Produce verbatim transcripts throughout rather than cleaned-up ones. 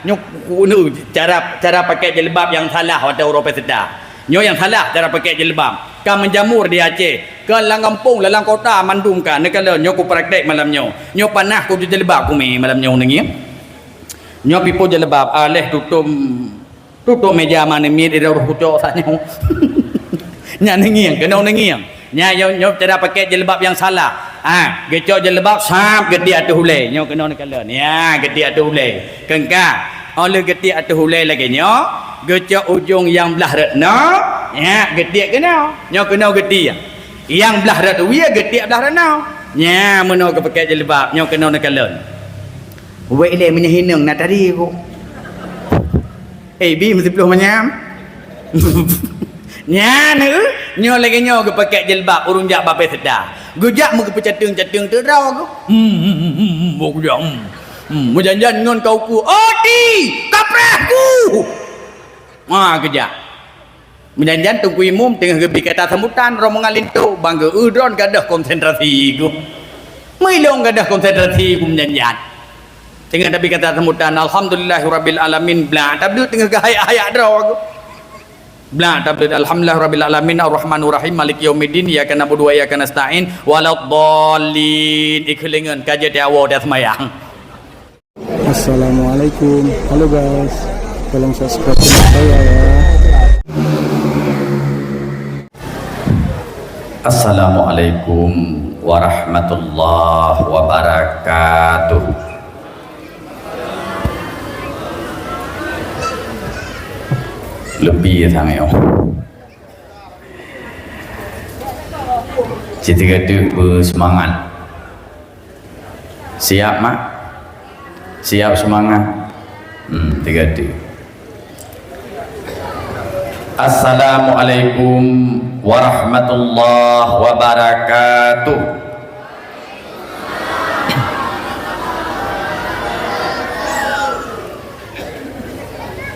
Nyoe ku-, ku-, cara, cara pakai jilbab nyang salah watée uroe pesta. Nyoe nyang salah cara pakai jilbab. Ka meujamur di Aceh, ka lam gampông, lam kota mandum ka. Neukalon nyoe kupraktek malam nyoe. Nyoe panah kujilbab kumé malam nyoe neungieng. Nyoe pipo jilbab, aléh tutom, tutom méja manéh miet di roh kucok sa nyoe. Nyan neungieng, keunoe neungieng. Nya, nyoe, nyoe cara pakai jilbab nyang salah. Ha, geucok jilbab sab geutiek ateueh ulée. Nyoe keunoe neukalon. Ya, geutiek ateueh ulée. Keungka. Óh lheueh geutiek ateueh ulée lagée nyoe, geucok ujong nyang blah rot noe, ya, geutiek keunoe. Nyoe keunoe geutiek. Nyang blah rot wie geutiek blah rot noe. Nya, meunoe geupakai jilbab. Nyoe keunoe neukalon. Wék ilée meunyoe hineueng na tadi ku. Eh, bi meusiplôh manyam. Nyan, eh, nyoe lagée nyoe geupakai jilbab ureuëng jak bak pesta. Geujak meugeupeucateueng-cateueng teuk droe geuh. Hmm, hmm, hmm, hmm, hmm, bak geujak, hmm. Hmm, meujan-jan ngon ka ukeue. Oti! Kapreh ku! Ha, geujak. Meujan-jan Teungku Imum teungoh geubi kata sambutan rombongan linto, bang geu-, eu droe gadôh konsentrasi geuh. Meulong gadôh konsentrasi geuh meujan-jan. Teungoh tabi kata sambutan, "Alhamdulillahirabbil alamin," blah, tabeuet teungoh geuhayak-hayak droe geuh. Blah, tabeuet, "Alhamdulillahirabbil alamin, arrahmanirrahim, maliki yaumiddin, iyyaka na'budu wa iyyaka nasta'in, waladdallin." Ikeulengan ka jeuet awoe dah seumayang. Assalamualaikum. Halo guys, tolong subscribe channel saya ya. Assalamualaikum warahmatullahi wabarakatuh. Leubeh sangat. Siteuk-teuk beuseumangat. Siap, Mak? Siap seumangat? Hmm, tiga tu. Assalamualaikum warahmatullahi wabarakatuh.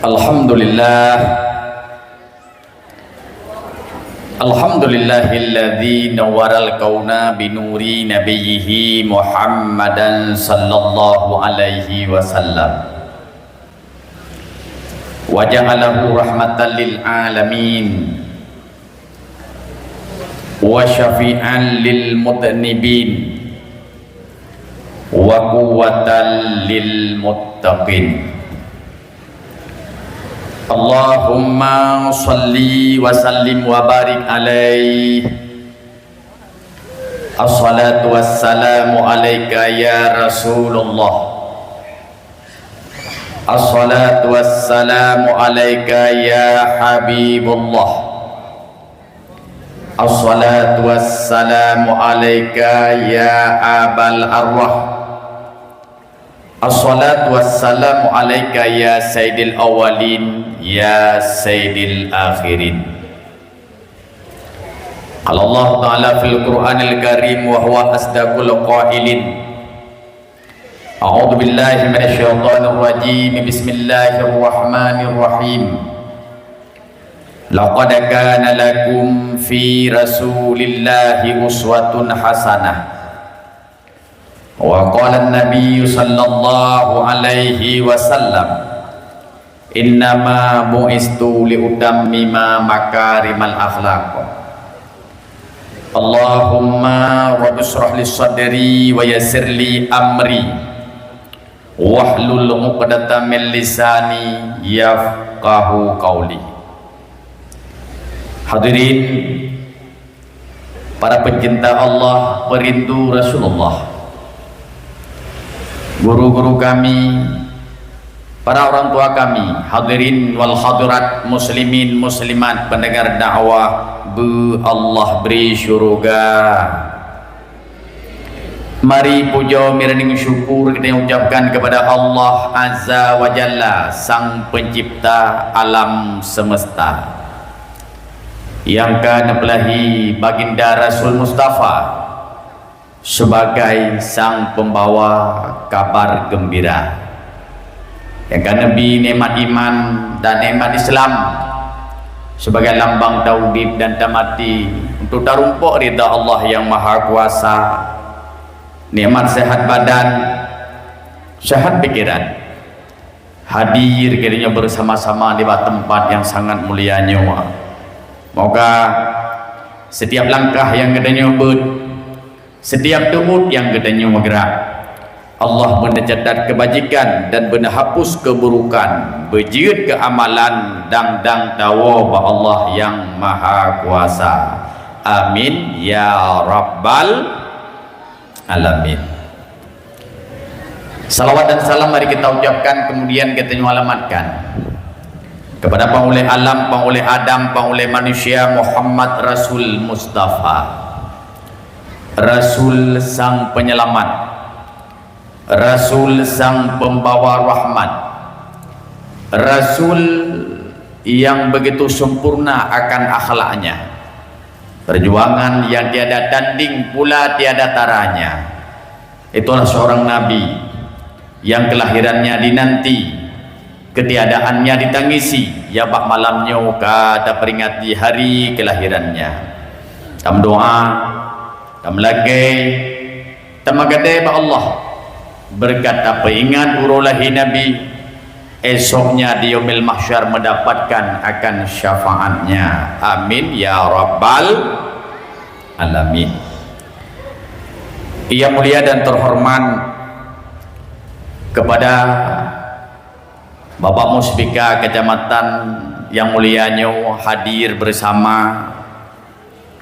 Alhamdulillah. Alhamdulillahilladzi nawwaral kauna binuri nabiyyihi Muhammadan sallallahu alaihi wasallam. Wa ja'alahu rahmatan lil alamin. Wa syafi'an lil mudnibin. Wa quwwatan lil muttaqin. Allahumma salli wa sallim wa barik alaih. Assalatu wassalamu alaika ya Rasulullah. Assalatu wassalamu alaika ya Habibullah. Assalatu wassalamu alaika ya Abal Arwah. Assalatu wassalamu alaika ya Sayyidil Awwalin, ya Sayyidil Akhirin. Qala Allah Ta'ala fil Qur'anil Karim wa huwa asdaqul qailin. A'udzu billahi minasy syaithanir rajim. Bismillahirrahmanirrahim. Laqad kana lakum fi Rasulillahi uswatun hasanah. Wa qala an-nabiyyu sallallahu alaihi wasallam, "Innama bu'istu li utammima makarimal akhlaq." Allahumma rabbi shrah li sadri wa yassir li amri. Wahlul 'uqdatam min lisani yafqahu qauli. Hadirin, para pecinta Allah, perindu Rasulullah, guru-guru kami, para orang tua kami, hadirin wal hadirat, muslimin muslimat, pendengar dakwah, beu Allah beri syurga. Mari pujoe meureuneuk syukur kita ucapkan kepada Allah Azza wa Jalla, Sang Pencipta alam semesta, nyang ka neupeulahi Baginda Rasul Mustafa sebagai sang pembawa kabar gembira. Nyang ka neubi nikmat iman dan nikmat Islam sebagai lambang taudeb dan tamati untuk tarumpok ridha Allah Yang Maha Kuasa, nikmat sehat badan, sehat pikiran. Hadir geutanyoe bersama-sama di bak teumpat nyang sangat mulia nyoe. Moga setiap langkah nyang geutanyoe beuet, setiap teuôt nyang geutanyoe meugerak, Allah beuneucatat keubajikan dan beuneuhapus keuburukan, beujeuet keu amalan dang-dang tawoe bak Allah Nyang Mahakuasa. Amin ya rabbal alamin. Salawat dan salam mari kita ucapkan, kemudian geutanyoe alamatkan kepada Pangulèe Alam, Pangulèe Adam, Pangulèe Manusia Muhammad Rasul Mustafa, Rasul Sang Penyelamat, Rasul Sang Pembawa Rahmat, Rasul yang begitu sempurna akan akhlaknya, perjuangan yang tiada tanding pula tiada taranya. Itulah seorang nabi yang kelahirannya dinanti, ketiadaannya ditangisi, ya bak malam nyoe ka taperingati hari kelahirannya. Tameudoa, tameulakèe, tameugadèe bak Allah, beureukat tapeuingat uroe lahé Nabi, esoknya di Yaumil Mahsyar mendapatkan akan syafaatnya. Amin ya rabbal alamin. Yang mulia dan terhormat kepada Bapak Muspika Kecamatan yang mulia nyoe hadir bersama,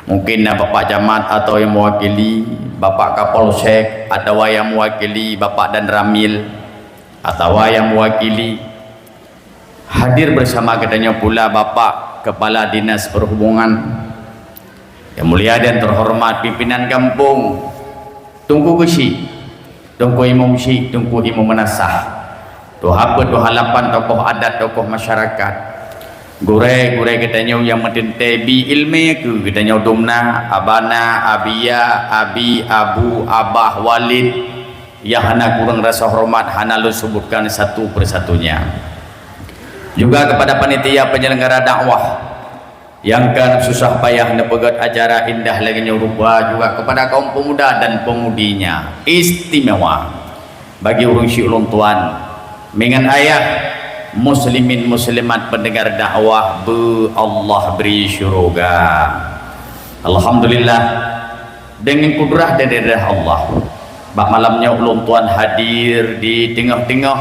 mungkin na Bapak Camat atau yang mewakili, Bapak Kapolsek atawa yang mewakili Bapak Danramil atawa yang mewakili. Hadir bersama geutanyoe pula Bapak Kepala Dinas Perhubungan, yang mulia dan terhormat pimpinan gampông, Teungku Geuchik, Teungku Imum Chik, Teungku Imum Meunasah, tuha peuet, tuha lapan, tokoh adat, tokoh masyarakat, gurèe-gurèe geutanyoe nyang meuteuntèe bi ileumèe keu geutanyoe dumna, abana, abia, abi, abu, abah, walid, nyang hana kureueng rasa hormat hana lôn seubutkan satu persatunya. Juga kepada panitia penyelenggara dakwah nyang ka susah payah neupeugöt acara indah lagèe nyoe rupa, juga kepada kaum pemuda dan pemudinya, istimewa bagi ureueng syik ulôn tuan, mi ngon ayah, muslimin muslimat pendengar dakwah beu Allah bri syuruga. Alhamdulillah, deungon kudrah dan iradah Allah, bak malam nyoe ulôn tuan hadir di teungoh-teungoh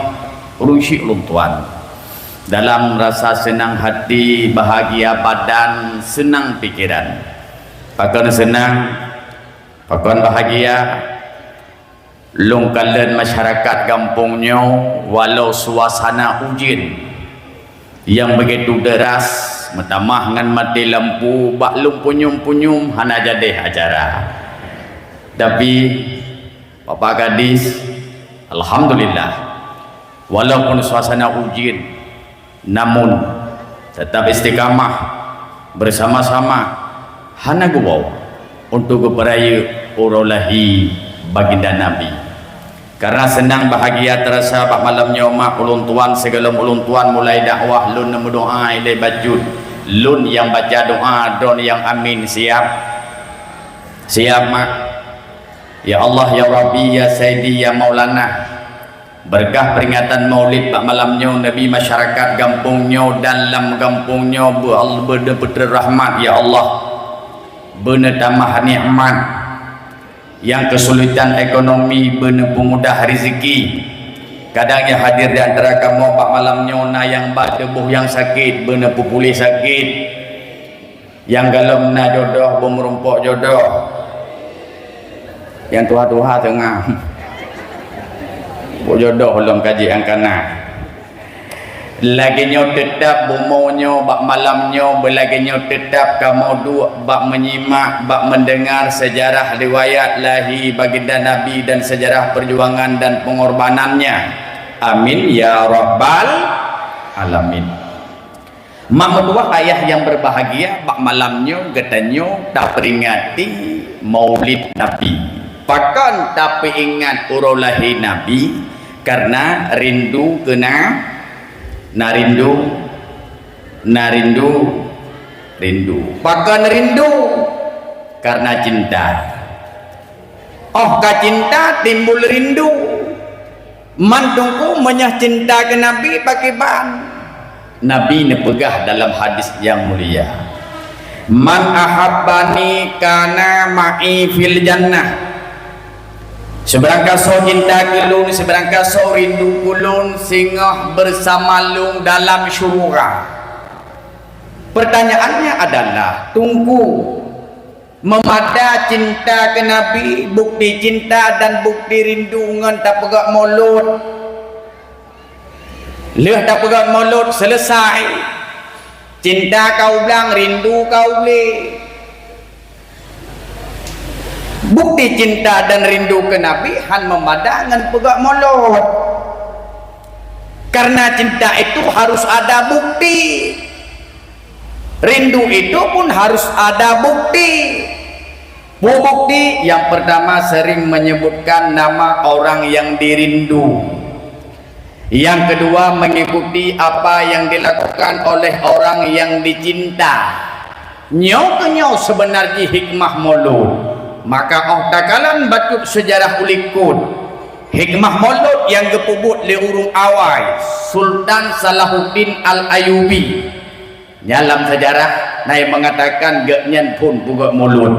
ureueng syik ulôn tuan dalam rasa seunang hati, bahagia badan, seunang pikeran. Pakon seunang, pakon bahagia, lôn kalon masyarakat gampông nyoe, walau suasana ujeuen nyang begitu deras, meutamah ngon maté lampu, bak lôn punyuem-punyuem hana jadeh acara. Tapi, Bapak Kadis, alhamdulillah, walaupun suasana ujeuen, namun tetap istiqamah, bersama-sama, hana geuwoe untuk geupeurayeuk uroe lahé Baginda Nabi. Karena seunang bahagia teurasa bak malam nyoe mak ulôn tuan, sigohlom ulôn tuan mulai dakwah lôn neumeudoa ilèe bacut. Lôn nyang baca doa, droeneuh nyang amin. Siap? Siap, mak? Ya Allah, ya Rabbi, ya Sayyidi, ya Maulana, beureukat peuringatan Maulid bak malam nyoe, neubi masyarakat gampông nyoe dan lam gampông nyoe beu-, beuneupeutrön rahmat, ya Allah, beuneutamah nikmat. Nyang keusulitan ekonomi beuneupeumudah rezeki. Kadang nyang hadir di antara kamoe bak malam nyoe na nyang bak tuboh nyang sakét, beuneupeupulih sakét. Nyang gohlom na jodoh, beumeurumpok jodoh. Nyang tuha-tuha teungoh. Beu jodoh lom ka jeuet angkana. Lagèe nyoe teutab bumoe nyoe bak malam nyoe, beulagèe nyoe teutab kamoe duek bak meunyimak, bak mendengar sejarah riwayat lahé Baginda Nabi dan sejarah perjuangan dan pengorbanannya. Amin ya rabbal alamin. Mak meutuwah ayah nyang berbahagia, bak malam nyoe geutanyoe taperingati Maulid Nabi. Pakon tapeuingat uroe lahé Nabi? Karena rindu keu na, na rindu, na rindu, rindu. Pakon rindu? Karena cinta. Óh ka cinta timbul rindu. Man Teungku, meunyoe cinta keu Nabi, pakriban? Nabi neupeugah dalam hadis nyang mulia, "Man ahabbani kana ma'i fil jannah." Sibarangkasoe cinta keu lôn, sibarangkasoe rindu keu lôn, singoh beusama lôn dalam syeuruga. Pertanyaannya adalah, Teungku, meumada cinta keu Nabi, bukti cinta dan bukti rindu ngon tapeugét mulod? Lheueh tapeugét mulod, seuleusai. Cinta ka u blang, rindu ka u glé. Bukti cinta dan rindu keu Nabi han meumada ngon peugét mulod. Karena cinta itu harus ada bukti. Rindu itu pun harus ada bukti. Bukti yang pertama sering menyebutkan nama orang yang dirindu. Yang kedua, mengikuti apa yang dilakukan oleh orang yang dicinta. Nyoe keuh nyoe seubeuna jih hikmah mulod. Maka óh takalon bacut seujarah u likot, hikmah mulod nyang geupeubuet lé ureuëng awai, Sultan Salahuddin Al-Ayyubi. Nyan lam seujarah na nyang meungatakan geuhnyan phon peugét mulod.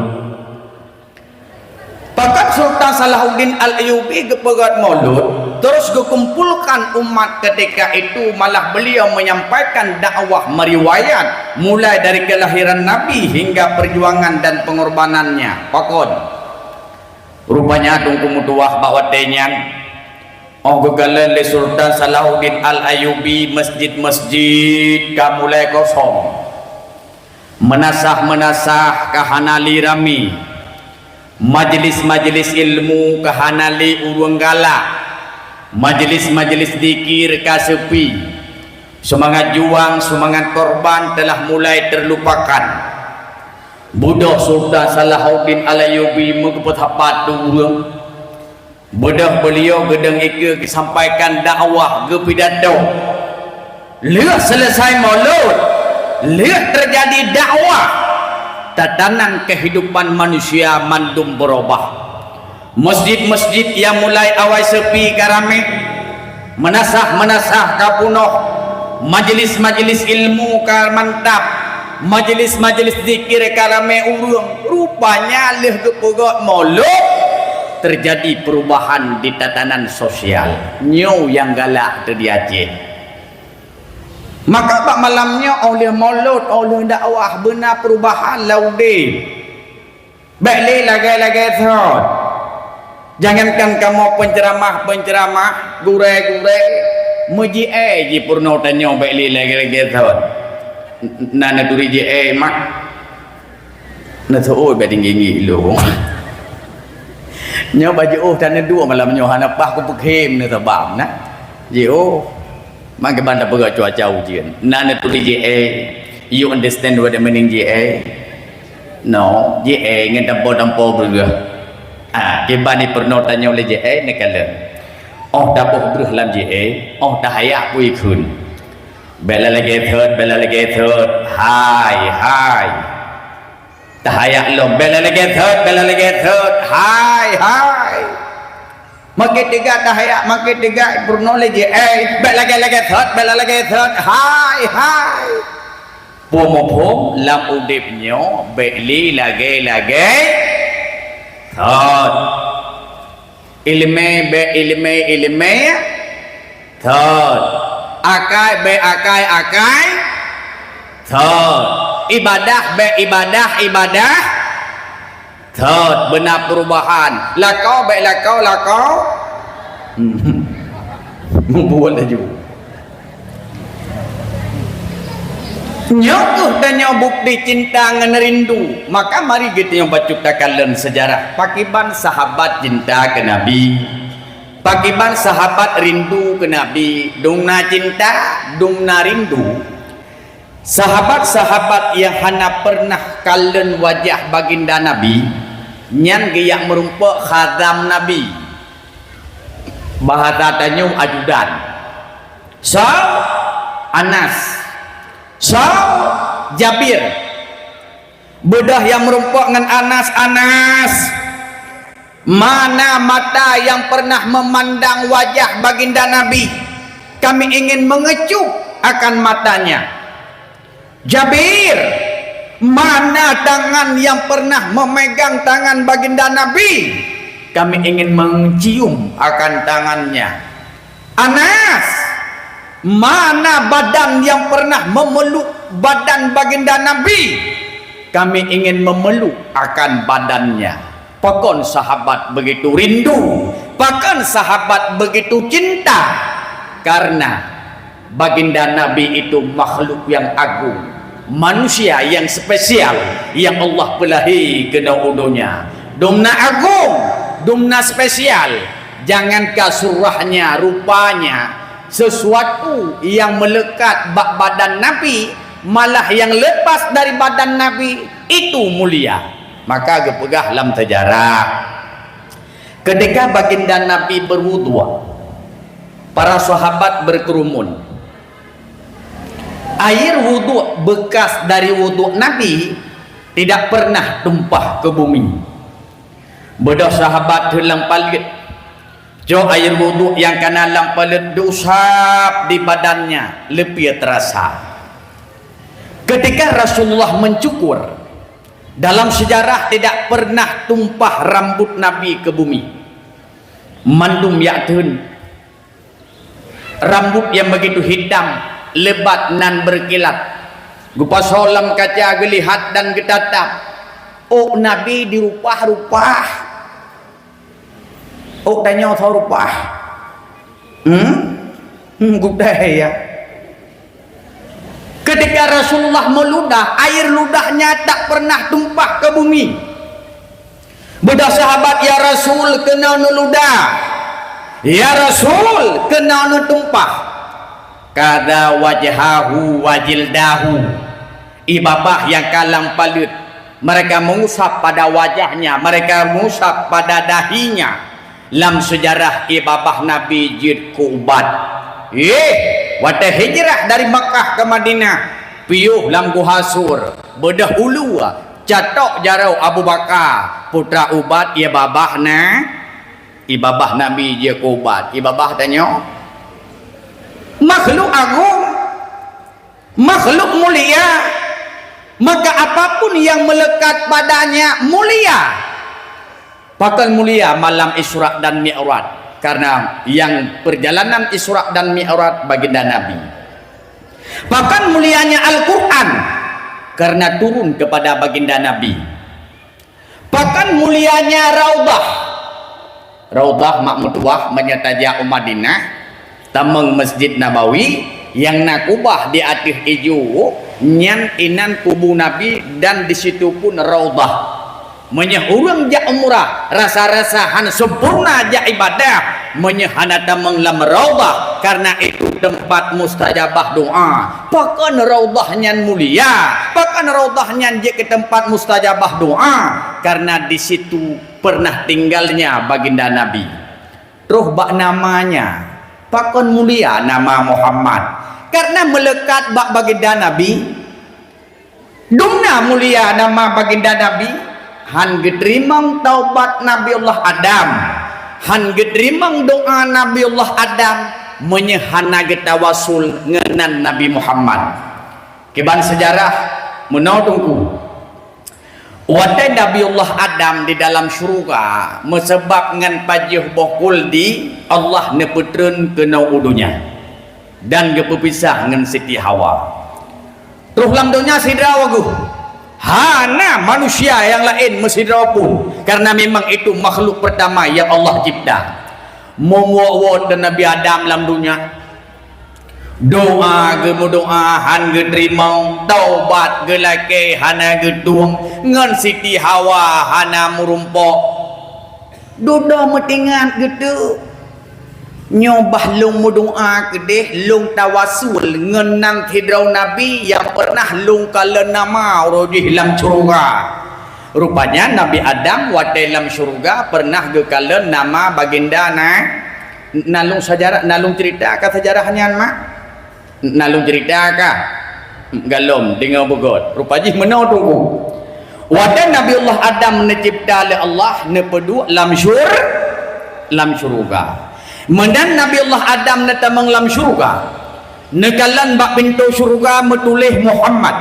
Pakon Sultan Salahuddin Al-Ayyubi geupeugét mulod, terus geukumpulkan umat ketika itu, malah beliau menyampaikan dakwah meriwayat mulai dari kelahiran Nabi hingga perjuangan dan pengorbanannya. Pakon? Rupanya Teungku meutuwah bak watée nyan, óh geukalon lé Sultan Salahuddin Al-Ayyubi, masjid-masjid ka mulai kosong. Meunasah-meunasah ka hana lé ramé. Majelis-majelis ilmu ka hana lé ureuëng galak. Majelis-majelis zikir ka seupi. Seumangat juang, seumangat korban telah mulai terlupakan. Beudôh Sultan Salahuddin Al-Ayyubi meugeupeusapat dua ureuëng. Beudôh beuliau geudong ikeue geusampaikan dakwah, geupidato. Lheueh seuleusai mulod, lheueh teujadi dakwah, tatanan keuhidupan manusia mandum beurubah. Masjid-masjid nyang mulai awai seupi ka ramé, meunasah-meunasah ka peunoh, majelis-majelis ilmu ka mantap, majelis-majelis zikir ka ramé ureuëng. Rupanya lheueh geupeugét mulod, teujadi peurubahan di tatanan sosial. Nyoe nyang galak teuh di Aceh. Maka bak malam nyoe óh lheueh mulod, óh lheueh dakwah, beuna peurubahan lam udeb. Bék lé lagée-lagée thon. Jangankan kamoe penceramah-penceramah, gurée-gurée, meujiée jih peurunoe tanyoe bék lé lagée-lagée thon. Na neuturi jiée mak. Neuseuôt bék tinggi-tinggi lôn. Nyoe bak jiôh taneuduek malam nyoe hana paih kupeukhem neusabam na. Jiôh. Mangkeban tapeugah cuaca ujeuen. Na neuturi jiée. You understand what I meaning jiée? No, jiée ngon tampo-tampo beureuh. Ah, kiban ni peurunoe tanyoe lé jiée neukalon. Óh taboh breuh lam jiée, óh tahayak pui kheun. Bela lagée thot, bela lagée thot. Hai, hai. Tahayak lom, bela lagée thot, bela lagée thot. Hai, hai. Makin teuga tahayak, makin teuga peurunoe lé jiée. Bela lagée lagée thot, bela lagée thot. Hai, hai. Phom-phom lam udeb nyoe bék lé lagée-lagée thot. Iéleumé bék iéleumé, iéleumé thot. Akai bék akai, akai thot. Ibadah bék ibadah, ibadah thot. Beuna peurubahan. Lakoe bék lakoe, lakoe. Mubuet laju. Nyoe keuh tanyoe bukti cinta ngon rindu. Maka mari geutanyoe bacut takalon seujarah pakiban sahabat cinta keu Nabi. Pakiban sahabat rindu keu Nabi, dum na cinta, dum na rindu. Sahabat-sahabat nyang hana peureunah kalon wajah baginda Nabi, nyan geujak meurumpok khazam Nabi. Bahasa tanyoe ajudan. Soe? Anas. Soe? Jabir. Beudôh nyang meurumpok ngon Anas, "Anas, Mana mata yang pernah memandang wajah Baginda Nabi? Kami ingin mengecup akan matanya. Jabir, mana tangan yang pernah memegang tangan Baginda Nabi? Kami ingin mencium akan tangannya. Anas, mana badan yang pernah memeluk badan Baginda Nabi? Kami ingin memeluk akan badannya. Pakon sahabat begitu rindu? Pakon sahabat begitu cinta? Karena Baginda Nabi itu makhluk yang agung, manusia yang spesial, yang Allah peulahi keunoe u donya. Dumna agung, dumna spesial. Jangankan surahnya, rupanya, sesuatu yang melekat bak badan Nabi, malah yang lepas dari badan Nabi, itu mulia. Maka geupeugah lam sejarah, ketika Baginda Nabi berwudhu, para sahabat berkerumun. Air wudhu bekas dari wudhu Nabi tidak pernah tumpah ke bumi. Beudôh sahabat hilang paleuet. Cok air wudhu nyang kana lam paleuet diusap di badannya, leupie terasa. Ketika Rasulullah mencukur, dalam sejarah tidak pernah tumpah rambut Nabi ke bumi. Mandum jak theun. Rambut yang begitu hitam, lebat nan berkilat. Geupasoe lam kaca geulihat dan geutatap. Ôk Nabi dirupah-rupah. Ôk tanyoe soe rupah? Hmm? Hmm, gudai ya. Ketika Rasulullah meuludah, air ludahnya tak pernah tumpah ke bumi. Beudôh sahabat, "Ya Rasul, keunoe neuludah. Ya Rasul, keunoe neutumpah." Kada wajhahu wa jildahu. Ié babah nyang ka lam paleuet, mereka mengusap pada wajahnya, mereka mengusap pada dahinya. Lam seujarah ié babah Nabi jeuet keu ubat. Yeh, watée hijrah dari Makkah ke Madinah, piôh lam Guha Sur, beudôh ulu, catok jaroe Abu Bakar, putra ubat ié babah na, ié babah Nabi jeuet keu ubat, ié babah tanyoe. Makhluk agong. Makhluk mulia, maka apapun yang melekat padanya mulia. Pakon mulia malam Isra dan Mi'raj, karena yang perjalanan Isra dan Mi'raj baginda Nabi. Pakon mulianya Al-Quran, karena turun kepada baginda Nabi. Pakon mulianya Raudhah. Raudhah mak meutuwah meunyoe tajak u Madinah, tamong Masjid Nabawi nyang na kubah di ateueh ijo, nyan inan kubu Nabi dan di situ pun Raudhah. Meunyoe ureuëng jak umrah rasa-rasa hana sempurna jak ibadah, meunyoe hana tamong lam Raudhah, karena itu tempat mustajabah doa. Pakon Raudhah nyan mulia? Pakon Raudhah nyan jeuet keu teumpat mustajabah doa? Karena di situ pernah tinggalnya baginda Nabi. Troh bak namanya, pakon mulia nama Muhammad? Karena meulekat bak baginda Nabi. Dumna mulia nama baginda Nabi, han geuteurimong taubat Nabi Allah Adam, han geuteurimong doa Nabi Allah Adam, meunyoe hana geutawasul ngon nan Nabi Muhammad. Kiban seujarah meunoe teungku. Watée Nabi Allah Adam di dalam syeuruga, meuseubab ngon pajoh boh kuldi, Allah neupeutreun keunoe u donya dan geupeupisah ngon Siti Hawa. Troh lam donya sidroe geuh. Hana manusia nyang laén meusidroe pun, karena memang itu makhluk pertama yang Allah cipta. Meumuok-uok dan Nabi Adam lam donya. Doa geumeudoa han geuteurimong, taubat geulakée hana geutueng, ngon Siti Hawa hana meurumpok. Dudoe meutingat geuteuk. Nyoe bah lôn meudoa keudeh, lôn tawasul ngon nan sidroe nabi nyang pernah lôn kalon nama uroe jih lam syeuruga. Rupanya Nabi Adam watée lam syeuruga pernah geukalon nama baginda na, na lôn sajarah, na lôn cerita ka sajarah nyan mak. Na lôn cerita kah? Galom, deungoe beugôt. Rupa jih meunoe teungku. Watée Nabi Allah Adam neucebta lé Allah, neupeuduek lam syur-, lam syeuruga. Meunan Nabi Allah Adam neutamong lam syeuruga, neukalon bak pintoe syeuruga meutuléh Muhammad.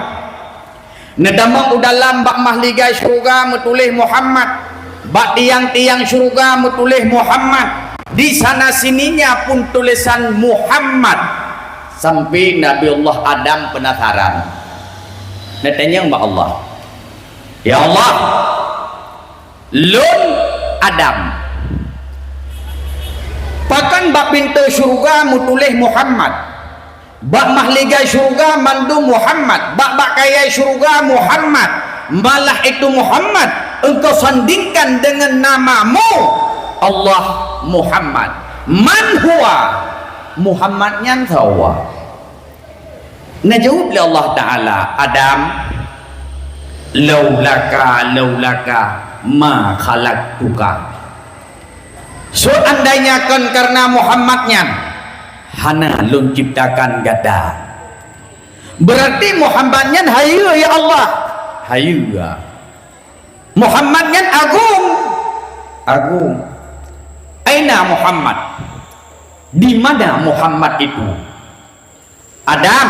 Neutamong u dalam bak mahligai syeuruga meutuléh Muhammad. Bak tiang-tiang syeuruga meutuléh Muhammad. Di sana sininya pun tulésan Muhammad. Sampai Nabi Allah Adam penasaran. Neutanyong bak Allah, "Ya Allah, lôn Adam, pakon bak pintoe syeuruga meutuléh Muhammad, bak mahligai syeuruga mandum Muhammad, bak-bak kayée syeuruga Muhammad, malah itu Muhammad engkau sandingkan dengan nama-Mu, Allah Muhammad. Man huwa? Muhammad nyan soe?" Neujaweueb lé Allah Ta'ala, "Adam, laulaka, laulaka ma khalaqtuka." Seandainya kon karena Muhammad nyan, hana lôn ciptakan gata. Berarti Muhammad nyan hayeue, ya Allah? Hayeue. Muhammad nyan agung? Agung. Aina Muhammad? Di mana Muhammad itu? Adam,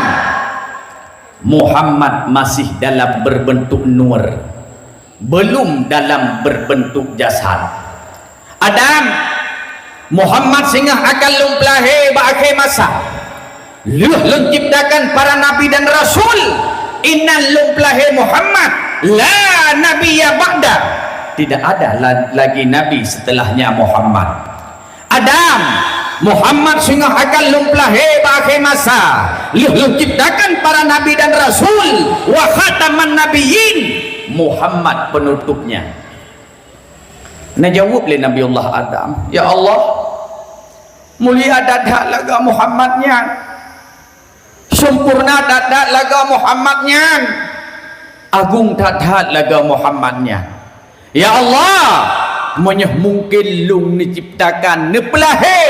Muhammad masih dalam berbentuk nur, belum dalam berbentuk jasad. Adam, Muhammad singoh akan lôn peulahé bak akhé masa. Lheueh lôn ciptakan para nabi dan rasul, inan lôn peulahé Muhammad, la nabiyya ba'da. Tidak ada la-, lagi nabi setelahnya Muhammad. Adam, Muhammad singoh akan lôn peulahé bak akhé masa. Lheueh lôn ciptakan para nabi dan rasul, wa khataman nabiyyin, Muhammad penutupnya. Neujaweueb lé Nabi Allah Adam, "Ya Allah, mulia that-that lagée Muhammad nyan. Sempurna that-that lagée Muhammad nyan, agung that-that lagée Muhammad nyan. Ya Allah, meunyoe mungkin lôn neuciptakan, neupeulahé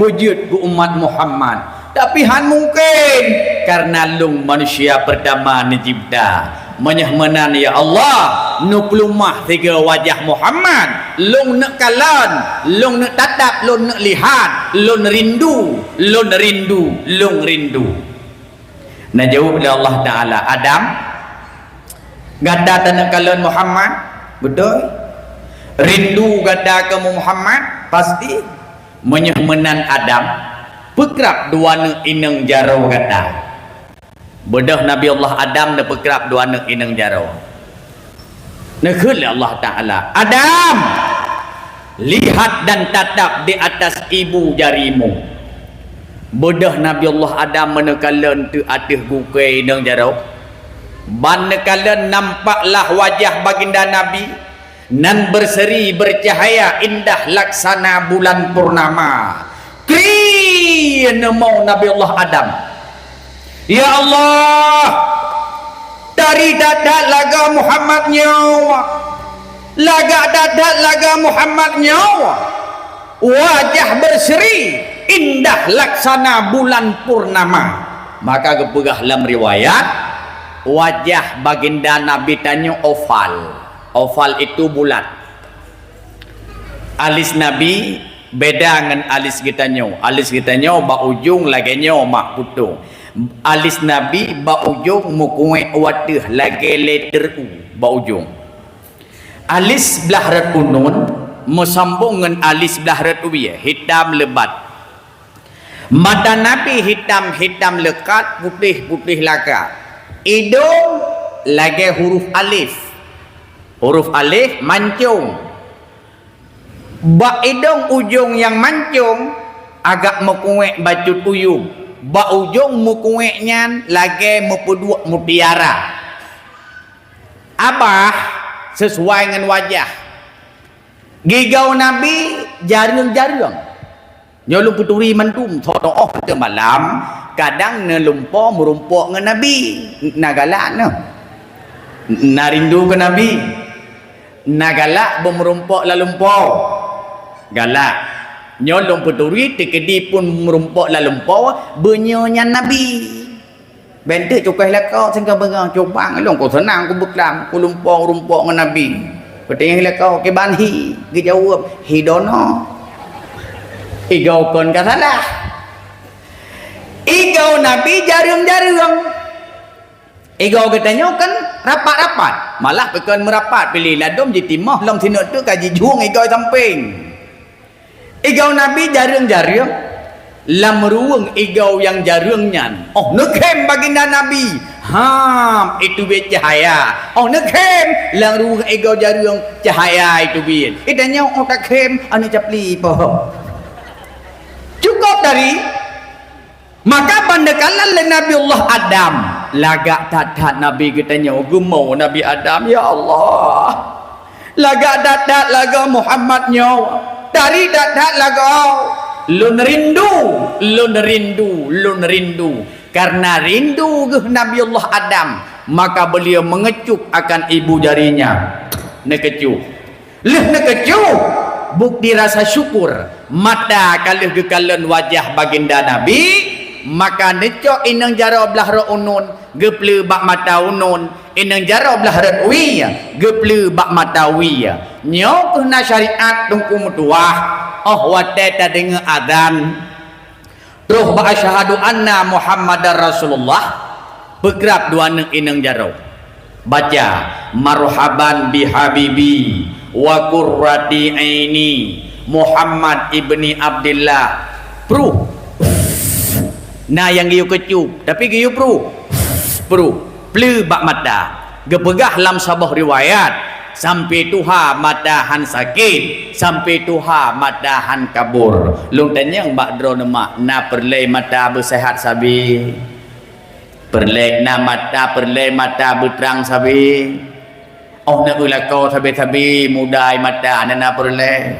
beujeuet keu umat Muhammad, tapi han mungkin, karena lôn manusia pertama neucipta. Meunyoe meunan, ya Allah, neupeuleumah sigoe wajah Muhammad, lôn neukalon, lôn neutatap, lôn neulihat, lôn rindu, lôn rindu, lôn rindu." Neujaweueb lé Allah Ta'ala, "Adam, gata taneukalon Muhammad, beutôi? Rindu gata keu Muhammad, pasti? Meunyoe meunan Adam, peukrab dua aneuk inong jaroe gata." Beudôh Nabi Allah Adam neupeukrab dua aneuk inong jaroe. Neukheun lé Allah Ta'ala, "Adam, lihat dan tatap di atas ibu jarimu." Beudôh Nabi Allah Adam meuneukaleun teuk ateueh gukée inong jaroe. Ban neukalon nampaklah wajah baginda Nabi, nan berseri bercahaya indah laksana bulan purnama. Kri neumong Nabi Allah Adam. Ya Allah, tari that-that lagée Muhammad nyoe. Lagak that-that lagée Muhammad nyoe. Wajah berseri indah laksana bulan purnama. Maka geupeugah lam riwayat, wajah baginda Nabi tanyoe oval. Oval itu bulat. Alis Nabi beda ngon alis geutanyoe. Alis geutanyoe bak ujong lagée nyoe mak putong. Alis Nabi bak ujong meukuék u ateueh lagée letter U bak ujong. Alis blah rot uneun meusambong ngon alis blah rot wie, hitam lebat. Mata Nabi hitam-hitam leukat, putéh-putéh laka. Idong lagée huruf alif. Huruf alif mancong. Bak idong ujong nyang mancong agak meukuék bacut uyueb. Bak ujong meukuék nyan lagée meupeuduek mutiara. Abah sesuai ngon wajah. Gigoe Nabi jareueng-jareueng. Nyoe lôn peuturi mandum, soe teuoh teumalam, kadang neulumpo meurumpok ngon Nabi. Na galak neuh. Na rindu keu Nabi. Na galak beumeurumpok lam lumpo. Galak. Nyoe lôn peuturi teukeudi pun meurumpok lam lumpo, beunyoe nyan Nabi. Bentuk cukai lako sehingga bengang cubang lông ku senang ku beklam ku lumpong rumpok ngon Nabi. Peutanyong lako ke banhi geujaweueb hi dono. Igau kon ka salah. Igau Nabi jareueng-jareueng. Igau geutanyoe kan rapat-rapat, malah peukon meurapat pilih ladom jitimoh lom sinok tu ka jijueng igau sampeng. Igau Nabi jareueng-jareueng, lam ruweueng igau nyang jareueng nyan. Oh, neukhém baginda Nabi. Ham, itu biet cahaya. Oh, neukhém lam ruweueng igau jareueng cahaya itu biet. Itanyoe oh takhém anu capli poh. Cukup dari Maka ban neukalon lé Nabi Allah Adam, lagak that-that Nabi geutanyoe geumo Nabi Adam, ya Allah. Lagak that-that lagoe Muhammad nyoe, dari that-that lagoe. Lôn rindu, lôn rindu, lôn rindu. Karena rindu geuh Nabi Allah Adam, maka beliau mengecup akan ibu jarinya. Neukecup. Lheueh neukeucue, bukti rasa syukur, mata ka lheueh geukalon wajah baginda Nabi, maka neucok inong jaroe blah rot uneuen, geupleue bak mata uneuen, inong jaroe blah rot wie, geupleue bak mata wie. Nyoe keuh na syariat teungku meutuwah, oh watée tadeungoe azan, Troh bak asyhadu anna Muhammadar Rasulullah, peukrab dua aneuk inong jaroe. Baca, "Marhaban bi habibi wa qurrati aini Muhammad ibni Abdillah." Pruh. Na nyang geuyue keucup, tapi geuyue pruh. Pruh. Pleue bak mata. Geupeugah lam saboh riwayat, sampai tuha mata han sakét, sampai tuha mata han kabur. Lôn tanyong bak droeneuh mak, na peureulée mata beuseuhat sabe? Peureulée na mata, peureulée mata beutrang sabe? Oh, na eu lakoe sabe-sabe muda mata, na, na peureulée?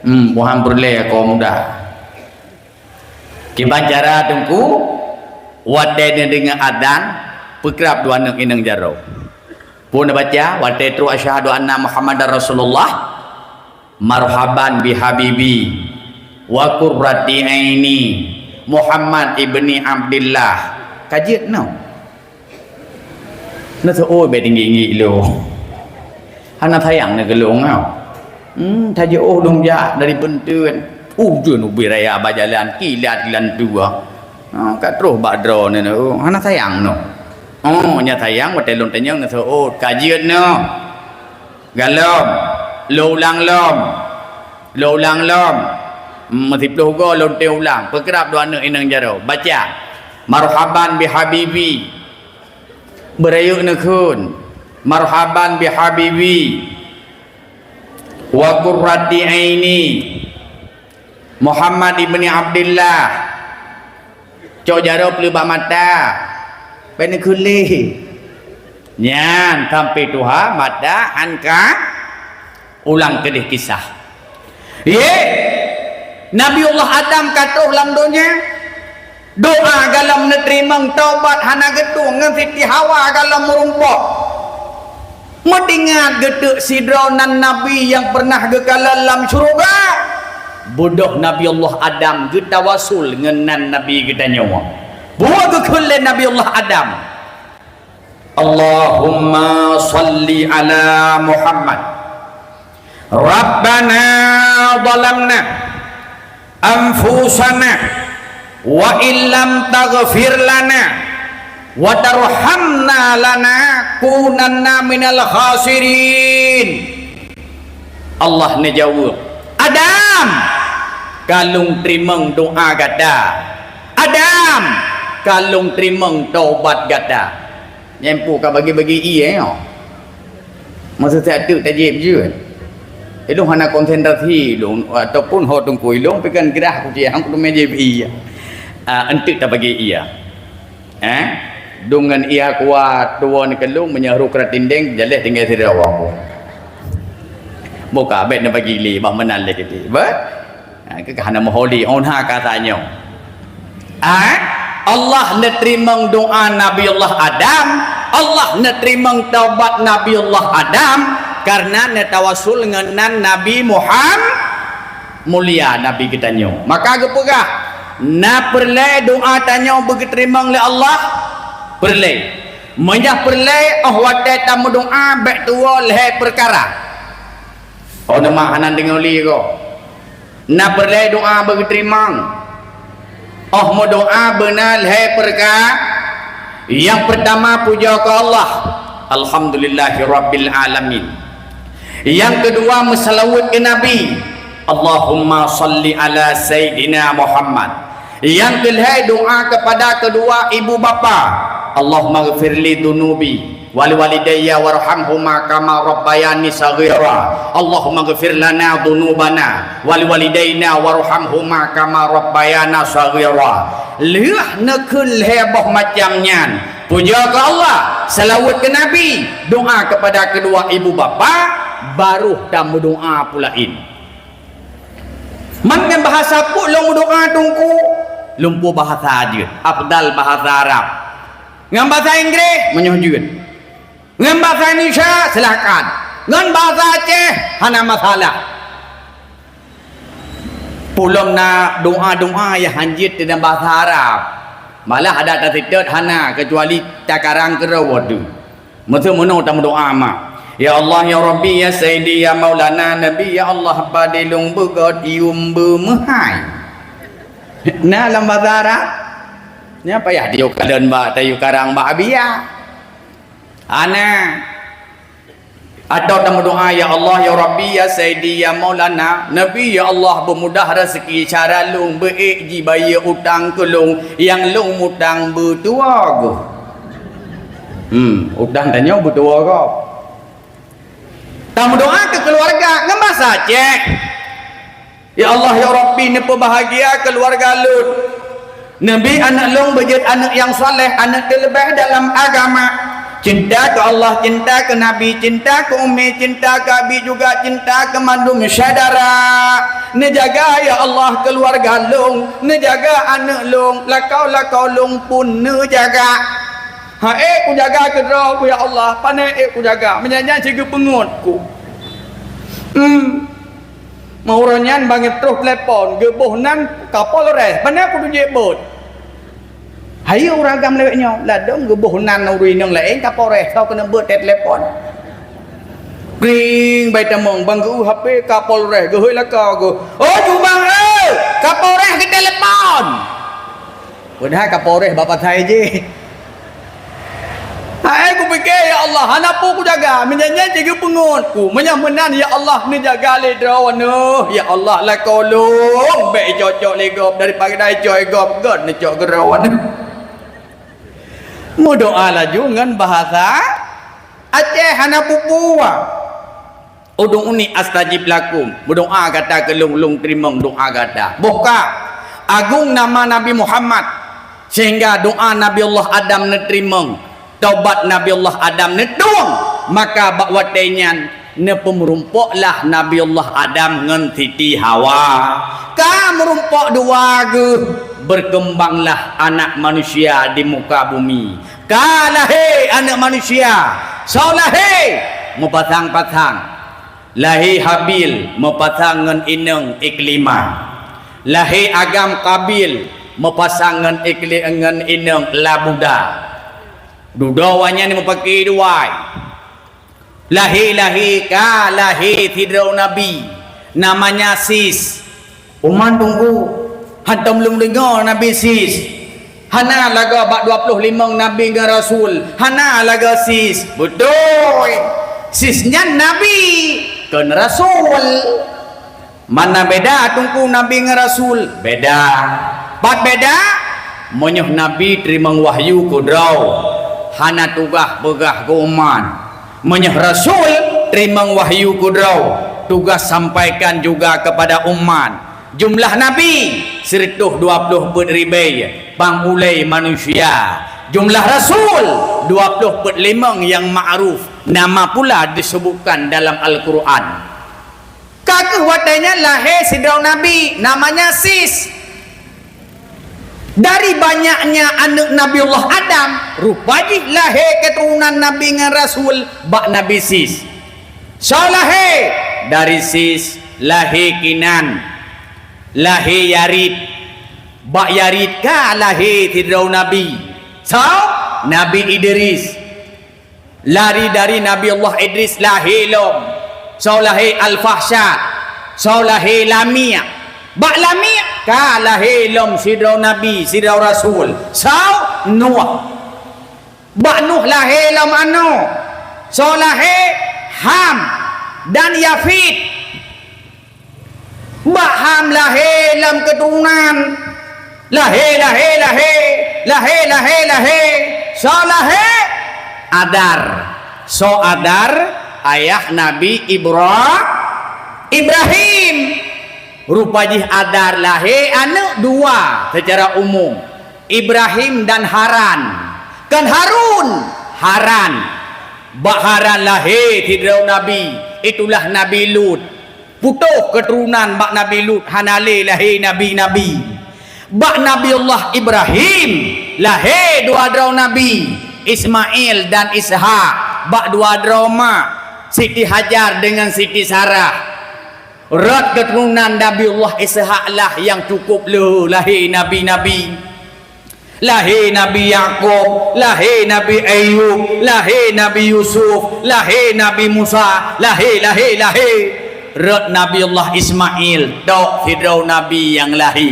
Hmm, buhan peureulée lakoe muda. Kiban cara teungku, watée neudeungoe azan, peukrab dua aneuk inong jaroe. Peue neubaca, watée troh asyhadu anna Muhammadar Rasulullah, marhaban bi habibi, wa qurrati aini, Muhammad ibni Abdillah. Ka jeuet nyoe. Neuseuôt bék tinggi-tinggi lôn. Hana sayang na keu lôn, ha? Hmm, tajiôh lôn jak dari beunteuen. Uh, jeuet ubit raya bak jalan, kilat lantua. Ha, ka troh bak droeneuh, hana sayang noh. Oh, nyan sayang, watée lôn tanyong neuseuôt, ka jeuet noh. Galom, lôn ulang lom. Lôn ulang lom. Meusiplôh goe lôn teuh ulang. Peukrab dua aneuk inong jaroe. Baca, "Marhaban bi habibi." Beurayeuk neukheun, "Marhaban bi habibi wa qurrati aini Muhammad ibni Abdillah." Cok jaroe pleue bak mata, bék neukheun lé. Nyan sampai tuha mata han ka ulang keudeh kisah. Ye, Nabiullah Adam ka troh lam donya. Doa galom neuteurimong, taubat hana geutueng, ngon Siti Hawa galom meurumpok. Meutingat geuteuk sidroe nan nabi nyang peureunah geukalon lam syeuruga. Beudôh Nabi Allah Adam geutawasul ngon nan nabi geutanyoe. Buet geukheun lé Nabi Allah Adam, "Allahumma shalli ala Muhammad. Rabbana zalamna anfusana wa illam taghfir lana wa tarhamna lanakunanna minal khasirin." Allah neujaweueb, "Adam, ka lôn teurimong doa gata. Adam, ka lôn teurimong taubat gata." Nyang peue ka bagi-bagi ié nyoe? Masa siat teuk tajieb jeuet. Ilôn hana konsentrasi ilôn ataupun ho teungku ilôn pih kan gerah kucing hang kuteumé jieb ié. Ah, enteuk tabagi ié. Eh? Deungon ié kuat tuwon keulôn meunyoe rukra tindeng jaleh tinggai sidroe. Buka abet neubagi lé bah meunan lé keuti. Bah? Ha, keu hana meuholi, oh na ka tanyoe. Ha? Allah neuteurimong doa Nabi Allah Adam, Allah neuteurimong taubat Nabi Allah Adam, karena neutawasul ngon nan Nabi Muham-, mulia Nabi geutanyoe. Maka geupeugah, na peureulée doa tanyoe beugeuteurimong lé Allah? Peureulée. Meunyoe peureulée, óh watée tameudoá bék tuwoe lhée peukara. Oh, nama hana deungoe lé ko. Na peureulée doá beuteurimong. Óh meudoá beuna lhée peukara. Nyang peurtama, pujoe keu Allah. Alhamdulillahirabbil alamin. Nyang keudua, meuseulaweuet keu Nabi. Allahumma shalli ala Sayyidina Muhammad. Nyang keulhée, doá kepada kedua ibu bapa. Allahumma ghfirli dzunubi wa liwalidayya warhamhuma kama rabbayani shaghira. Allahumma ghfir lana dzunubana wa liwalidayna warhamhuma kama rabbayana shaghira. Lheueh neukheun lhée boh macam nyan, pujoe keu Allah, seulaweuet keu Nabi, doá kepada kedua ibu bapa, baru tameudoá peue laén. Man ngon bahasa peue lôn meudoá, Teungku? Lôn peue bahasa jeuet, afdal bahasa Arab. Ngon bahasa Inggréh, meunyoe jeuet. Ngon bahasa Indonesia, silahkan. Ngon bahasa Aceh, hana masalah. Peue lom na doá-doá nyang hanjeuet dalam bahasa Arab. Malah adak taseutôt hana, keucuali takarang keudroe deuh. Meuseu meunoe tameudoá mak, "Ya Allah, ya Rabbi, ya Sayyidi, ya Maulana, Nabi, ya Allah, padé lôn beugöt yum beumeuhai." Na lam bahasa Arab? Nyan payah tayue kalon bak, tayue karang bak Abia. Hana. Atawa tameudoá, "Ya Allah, ya Rabbi, ya Sayyidi, ya Maulana, Nabi, ya Allah, beumudah raseuki, cara lôn beuék jibayeue utang keu lôn nyang lôn mutang beutuwoe gob." Hmm, utang tanyoe beutuwoe gob. Tameudoá keu keuluwarga ngon bahasa Aceh. "Ya Allah, ya Rabbi, neupeubahagia keuluwarga lôn. Neubi aneuëk lôn beujeuet aneuëk nyang saleh, aneuëk teuleubeh dalam agama. Cinta keu Allah, cinta keu Nabi, cinta keu umi, cinta keu abi juga cinta keu mandum syedara. Neujaga, ya Allah, keuluwarga lôn, neujaga aneuëk lôn, lakoe-lakoe lôn pun neujaga." "Hai, ék kujaga keudroe, ya Allah, pane ék kujaga, meunyan nyan sigeupeungot ku." Hmm. Meuuroe nyan ban geutroh telepon, geuboh nan Kapolres, pane kudu jeuet beuet. Hayeue ureuëng agam lawét nyoe, ladôm geuboh nan ureuëng inong laén Kapolres, soe keuneuk beuet teutelepon. Kring, bai tamong, ban geu-eu H P Kapolres, geuhôi lakoe geuh. "Oh, Jubang, eh, Kapolres geutelepon!" Padahai Kapolres bak pasai jih. Hai kupike, "Ya Allah, hana peue kujaga, meunyan nyan sigeupeungot ku. Meunyan meunan, ya Allah, neujaga lé droeneuh. Ya Allah, lakoe lôn bék icok-cok lé gob, daripada icok lé gob, göt neucok keu droeneuh." Meudoá laju ngon bahasa Aceh hana peue-peue. "Ud'uni astajib lakum." Meudoá gata keu lôn, lôn teurimong doá gata. Boh ka, agong nama Nabi Muhammad, sehingga doá Nabi Allah Adam neuteurimong, taubat Nabi Allah Adam neutueng, maka bak watée nyan neupeumeurumpoklah Nabi Allah Adam ngon Siti Hawa. Ka meurumpok dua geuh, berkembanglah anak manusia di muka bumi. Ka lahé aneuëk manusia, soe lahé? Meupasang-pasang. Lahé Habil meupasang ngon inong Iklimah. Lahé agam Kabil meupasang ngon Ikli-, ngon inong Labuda. Dudoe awaknyan meupaki dua. Lahé-lahé ka lahé sidroe nabi, namanya Sis. Uman Teungku, hantom lôn deungoe Nabi Sis. Hana lagée bak dua ploh limong nabi ngon rasul, hana lagée Sis. Beutôi. Sis nyan nabi, kon rasul. Mana beda Teungku nabi ngon rasul? Beda. Pat beda? Meunyoe nabi teurimong wahyu keu droe, hana tugaih peugah keu umat. Meunyoe rasul teurimong wahyu keu droe, tugaih sampaikan juga kepada umat. Jumlah nabi sireutôh dua ploh peuet ribée, pang ulée manusia. Jumlah rasul dua ploh peuet limong nyang ma'ruf, nama pula disebutkan dalam Al-Quran. Ka kheueh watée nyan lahé sidroe nabi, namanya Sis. Dari banyaknya aneuëk Nabiullah Adam, rupa jih lahé keuturonan nabi ngon rasul bak Nabi Sis. Soe lahé? Dari Sis lahé Kinan, lahé Yarid. Bak Yarid ka lahé sidroe nabi. Soe? Nabi Idris. Lari dari Nabi Allah Idris lahé lom. Soe lahé? Al-Fahsya. Soe lahé? Lamia. Bak Lamia ka lahé lom sidroe nabi, sidroe rasul. Soe? Nuh. Bak Nuh lahé lom aneuëk. Soe lahé? Ham dan Yafit. Bak Ham lahé lom keuturonan. Lahé, lahé, lahé. Lahé, lahé, lahé. Soe lahé? Adar. Soe Adar? Ayah Nabi Ibra-, Ibrahim. Rupa jih Adar lahé aneuëk dua seucara umum, Ibrahim dan Haran. Kon Harun, Haran. Bak Haran lahé sidroe nabi, itulah Nabi Lut. Putôh keuturonan bak Nabi Lut, hana lé lahé nabi-nabi. Bak Nabi Allah Ibrahim lahé dua droe nabi, Ismail dan Ishak. Bak dua droe mak, Siti Hajar dengan Siti Sarah. Rot keuturonan Nabiullah Ishak lah nyang cukup le lahé nabi-nabi. Lahé Nabi Yakub, lahé Nabi Ayub, lahé Nabi Yusuf, lahé Nabi Musa, lahé, lahé, lahé. Rot Nabiullah Ismail, tok sidroe nabi nyang lahé.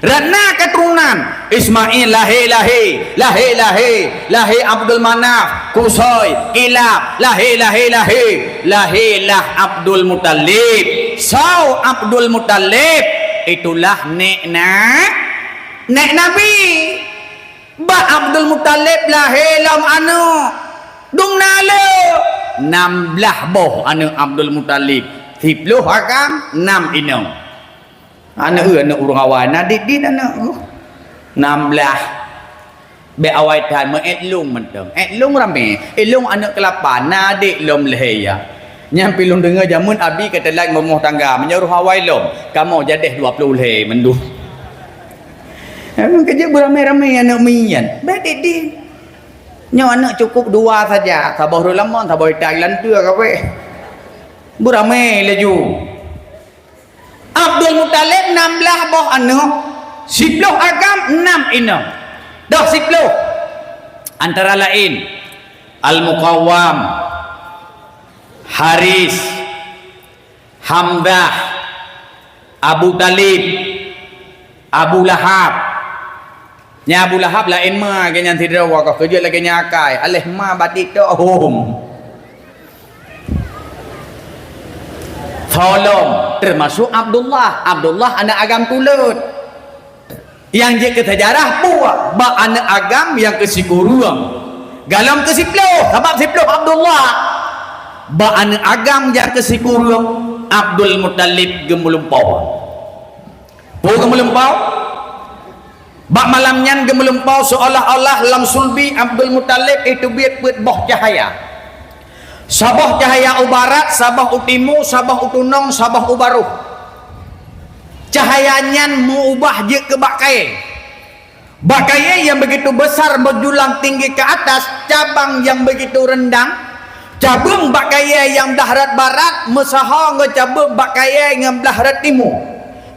Rot na keuturonan, Ismail lahé-lahé, lahé-lahé, lahé Abdul Manaf, Kusoi, Kilab, lahé-lahé-lahé, lahé lah Abdul Muthalib. Soe Abdul Muthalib? Itulah nek na-, nek Nabi. Bak Abdul Muthalib lahé lom aneuëk. Dum na le? Nam blaih boh aneuëk Abdul Muthalib. Siploh agam, nam inong. Aneuëk, eu, aneuëk ureuëng awai, na dit-dit aneuëk, eu. Nam blaih. Bék awai that, meu ék lôn mantong. Ék lôn ramé. Ék lôn aneuëk keulapa, na adék lom lhée ya. Nyang pih lôn deungoe jameun abi ka teulat ngon rumoh tangga, meunyoe ureuëng awai lom, kamoe jadéh dua ploh lhée mandum. Emang keujeuet beuramé-ramé aneuëk miet. Bék dit-dit. Nyoe aneuëk cukup dua saja, saboh rot lamon, saboh ita ilanteue kabeh. Beuramé laju. Abdul Muthalib nam blaih boh aneuëk, siploh agam, nam inong. Doh siploh. Antara laén, Al-Muqawwam, Haris, Hamzah, Abu Talib, Abu Lahab. Nyan Abu Lahab laén ma, geuh nyan sidroe, ka keujeuet lagée nyan akai. Aléh ma batik tok hom. Soe lom, teumasok Abdullah. Abdullah aneuëk agam tuleuet. Nyang jeuet keu seujarah buet bak aneuëk agam nyang keu sikureueng. Golom keu siploh, sabab siploh Abdullah. Bak aneuëk agam nyang keu sikureueng, Abdul Muthalib geumeulumpoe. Peue geumeulumpoe? Bak malam nyan geumeulumpoe seolah-olah lam sulbi Abdul Muthalib iteubiet peuet boh cahya. Saboh cahya u barat, saboh u timu, saboh u tunong, saboh u barôh. Cahya nyan meu-ubah jeuet keu bak kayée. Bak kayée nyang beugitu beusar meujulang tinggi keu atas, cabang nyang beugitu reundang, cabeueng bak kayée nyang blah rot barat meusaho ngon cabeueng bak kayée nyang blah rot timu.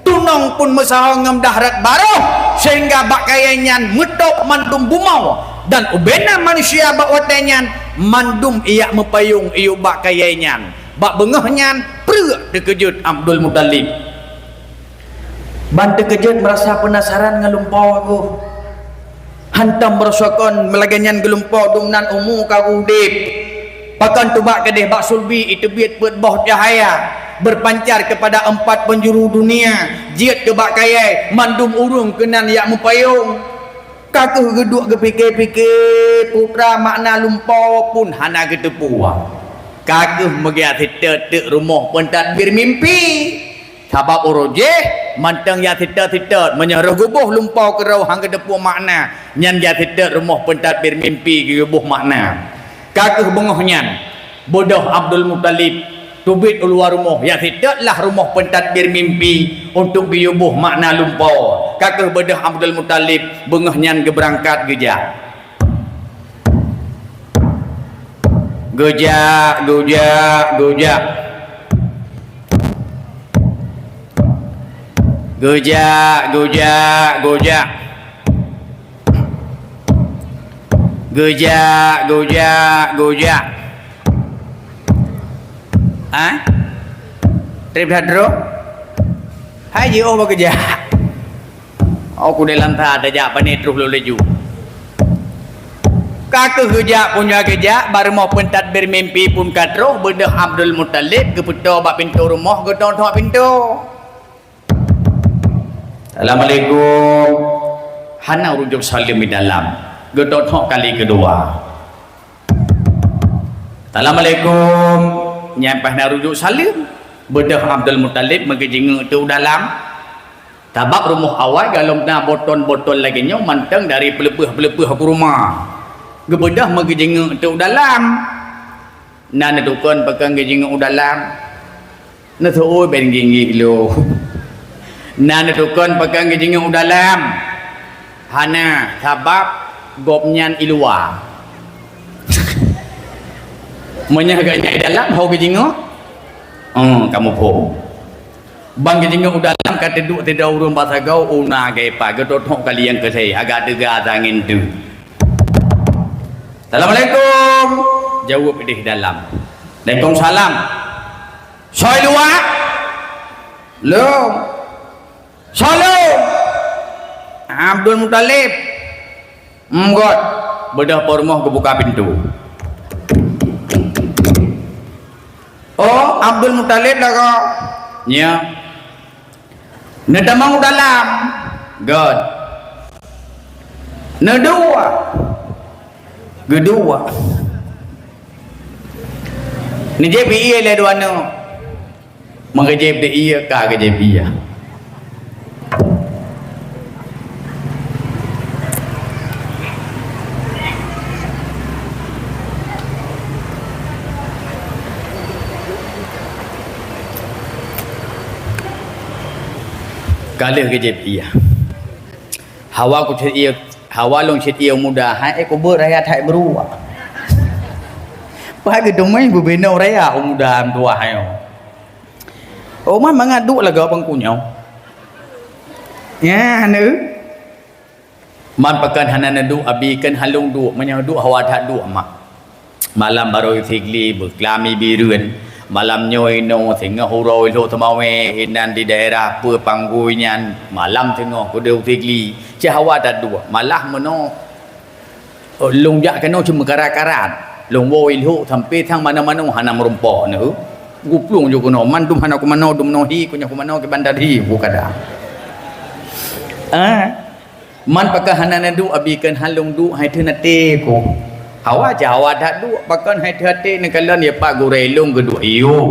Tunong pun meusaho ngon blah rot barôh, seuhingga bak kayée nyan meutôb mandum bumoe, dan ubena manusia bak watée nyan mandum ijak meupayong iyup bak kayée nyan. Bak beungoh nyan, preuek teukeujot Abdul Muthalib. Ban teukeujot meurasa peunasaran ngon lumpoe geuh. Hantom meurasakan meulagée nyan geulumpoe dum nan umu ka udeb. Pakon teubak keudeh bak sulbi iteubiet peuet boh cahya, berpancar kepada empat penjuru dunia, jeuet keu bak kayée mandum ureuëng keunan ijak meupayong. Ka kheueh geuduek geupike-pike, putra makna lumpoe pun hana geuteupeue. Ka kheueh meujak seutôt teuk rumoh peutadbir mimpi. Sabab uroe jéh mantong jak seutôt-seutôt, meunyoe roh geuboh lumpoe keudroe han geuteupeue makna, nyan jak seutôt rumoh peutadbir mimpi geuyue boh makna. Ka kheueh beungoh nyan, beudôh Abdul Muthalib teubiet u luwa rumoh, jak seutôt lah rumoh peutadbir mimpi untuk geuyue boh makna lumpoe. Ka kheueh beudôh Abdul Muthalib beungoh nyan geubeurangkat geujak. Geujak, geujak, geujak. Geujak, geujak, geujak. Geujak, geujak, geujak. Ha? Treb that droe? Hai jiôh bak geujak. Oh, kudeh lam that tajak, pane troh lôn laju. Ka keuh geujak, pun jak geujak, bak rumoh peutadbir mimpi pun ka troh, beudôh Abdul Muthalib geupeutoe bak pintoe rumoh, geutok-tok pintoe. "Assalamualaikum." Hana rujuk saleuem di dalam. Geutok-tok kali keudua. "Assalamualaikum." Nyan paih na rujuk saleuem. Beudôh Abdul Muthalib meugeujingeuk teuk u dalam. Sabab rumoh awai galom na botol-botol lagée nyoe mantong dari peuleupeuh-peuleupeuh kurma. Geubeudôh meugeujingeuk teuk u dalam. Na neudukon pakon geujingeuk u dalam? Neuseuôt ben ginggik lom. Na neudukon pakon geujingeuk u dalam? Hana, sabab gobnyan i luwa. Meunyoe gobnyan i dalam, ho geujingeuk? Oh, kamoe phom. Ban geujingeuk u dalam ka teuduek sidroe ureuëng bak sagoe, u na geupa, geutok-tok kali nyang keusé, agak teuga angén teuk. "Assalamualaikum." Jaweueb ideh dalam. "Waalaikumsalam." "Soe i luwa?" "Lôn." "Soe lôn?" "Abdul Muthalib." "Mgot." Beudôh po rumoh geubuka pintoe. "Oh, Abdul Muthalib lagoe." "Nyo." "Neutamong u dalam." "Göt." "Neuduek." "Geuduek." Neujieb ie lé dua neuk. Meugeujeb di ie, ka geujeb ie. Ka lheueh geujeb ie. Hawa ku cit ie, hawa lôn cit ie u muda, hai, eh, kubeuet raya that beurua. Pat geuteumé beubinoe raya u muda meutuwah nyoe. Oh, man mangat duek lagoe bangku nyoe. Nyan, eh. Man pakon hana neuduek, abi kheun han lôn duek, meunyoe duek hawa that duek mak. Malam barô Sigli beuklam i Bireuen. Malam nyoe inoe singoh uroe lhok teumawé inan di daerah peue panggui nyan. Malam singoh keudeh u Sigli. Cit hawa that duek. Malah meunoe, lôn jak keunoe cit meukarat-karat. Lôn woe lhok sampoe sang manoe-manoe hana meurumpok neu. Guplueng ju keunoe, mandum hana kumanoe, dum noe hi, kunyah kumanoe keu bandar hi, ku kada. Ah. Man pakon hana neuduek, abi kheun han lôn duek, hai theun até ku. Hawa cit hawa that duek, pakon hai theun até neukalon, ya, pat gurée lôn geuduek i yup.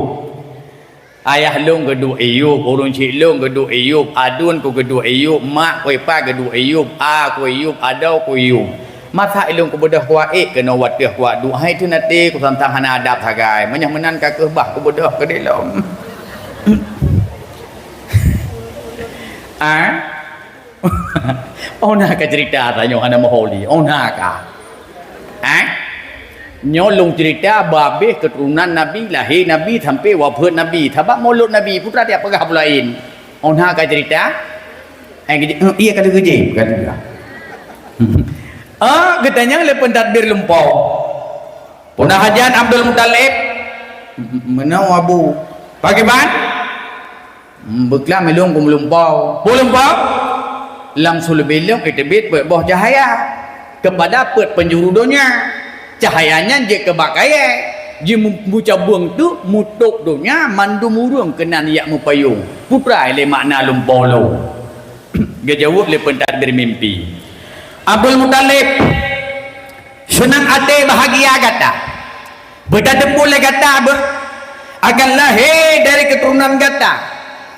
Ayah lôn geuduek i yup, ureuëng chik lôn geuduek i yup, aduen ku geuduek i yup, mak ku ipa geuduek i yup, a ku i yup, adoe ku i yup. Masa ilôn kubeudôh kuwak ék keunoe wateueh kuwak duek, hai theun até ku sang-sang hana adab sagai. Meunyoe meunan ka keuh bah kubeudôh keudeh lom. Ah? Oh na ka ceurita tanyoe hana meuholi. Oh na ka. Hah? Nyoe lôn ceurita babeh keuturonan Nabi, lahé Nabi sampoe wafeuet Nabi. Sabab mulod Nabi, peue teuma tiep peugah peue laén. Oh na ka ceurita. Eh, geuj-, eh, iya ka lheueh geujép, ka lheueh. Ah, geutanyong lé peutadbir lumpoe. Peue na hajat Abdul Muthalib? Meunoe Abu. Pakriban? Hmm, beuklam ilôn ku meulumpoe. Peue lumpoe? Lam suleueb ilôn iteubiet peuet boh cahya keupada peuet peunjuru donya. Cahya nyan jeuet keu bak kayée, jimeucabueng teuk mutôb donya mandum ureuëng keunan jak meupayong. Peue teuma lé makna lumpoe lôn. Geujaweueb lé peutadbir mimpi. Abdul Muthalib, seunang até bahgia gata. Beutateupeue lé gata beuh akan lahé dari keuturonan gata,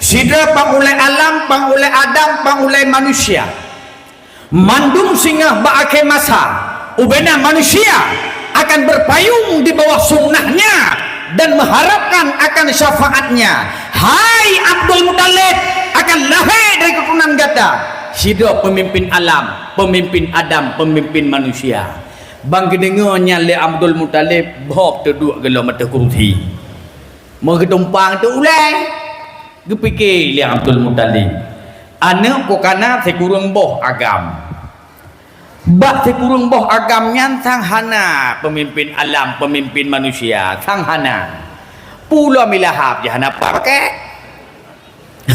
sidroe pang ulée Alam, pang ulée Adam, pang ulée manusia. Mandum singoh bak akhé masa, ubena manusia akan berpayung di bawah sunnahnya dan mengharapkan akan syafaatnya. Hai Abdul Muthalib, akan lahé dari keuturonan gata, sidroe peumimpin alam, peumimpin Adam, peumimpin manusia. Ban geudeungoe nyan lé Abdul Muthalib, bob teuduek geulom ateueh kurusi. Meugeuteumpang teuk ulée, geupike lé Abdul Muthalib, "Aneuëk ku kana sikureueng boh agam. Bak sikureueng boh agam nyan sang hana peumimpin alam, peumimpin manusia, sang hana. Pulo milahab jih hana pakai.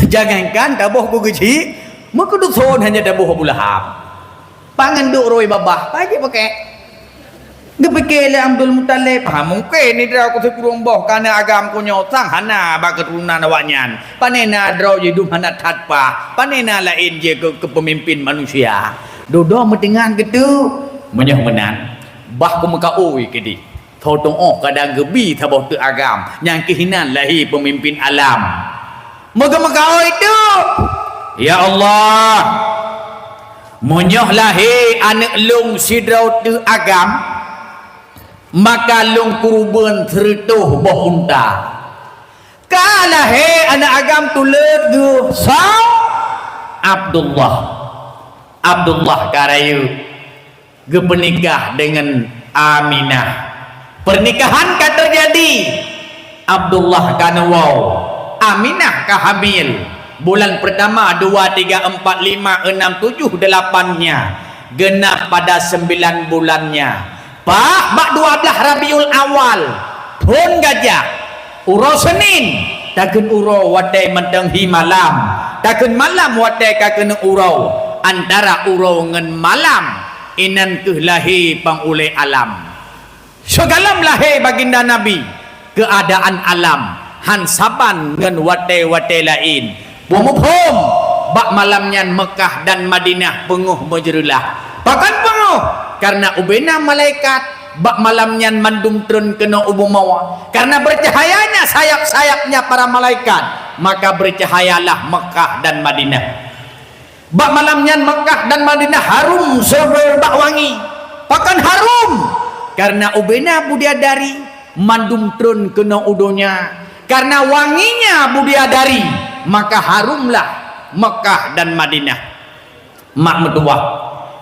Jangankan taboh ku geuchik, meukeudusôn hana taboh Abu Lahab. Pangan duek roi babah, pakai pakai. Geupike lé Abdul Muthalib, ha, mungken nidra ku sikureueng boh kana agam ku nyoe sang hana bak keuturonan awaknyan. Pane na droe jih dum hana that paih, pane na laén jih keu, keu peumimpin manusia. Dudoe meuteungan geutu, meunyoe meunan, bah ku meukaôi keudeh. Tho tuoh kadang geubi saboh teuk agam nyang keuh inan lahé peumimpin alam. Meugeumeukaôi teuk, "Ya Allah, meunyoe lahé aneuëk lôn sidroe teuk agam, maka lôn kurubeuen seureutôh boh unta." Ka lahé aneuëk agam tuleuet geuh, soe? Abdullah. Abdullah ka rayeuk geupeunikah deungon Aminah. Pernikahan ka teujadi. Abdullah ka neuwoe, Aminah ka hamil. Bulan peurtama, dua, tiga, empat, lima, enam, tujuh, delapan nya, geunap pada sembilan bulan nya. Pak, bak dua blaih Rabiul Awal, phon gajah, uroe Senin, takheun uroe watée mantong hi malam, takheun malam watée ka keuneuk uroe, antara uroe ngon malam, inan keuh lahé pang ulée alam. Sigohlom lahé baginda Nabi, keuadaan alam han saban ngon watée-watée laén. Peumuphom, bak malam nyan Meukah dan Madinah peungeuh meujeureulah. Pakon peungeuh? Kareuna ubena malaikat bak malam nyan mandum treun keunoe u bumoe. Kareuna beucahayanya sayap-sayapnya para malaikat, maka beucahayalah Meukah dan Madinah. Bak malam nyan Meukah dan Madinah harum seubel bak wangi. Pakon harum? Kareuna ubena bidadari mandum treun keunoe u donya. Kareuna wanginya bidadari, maka harumlah Meukah dan Madinah. Mak meutuwah,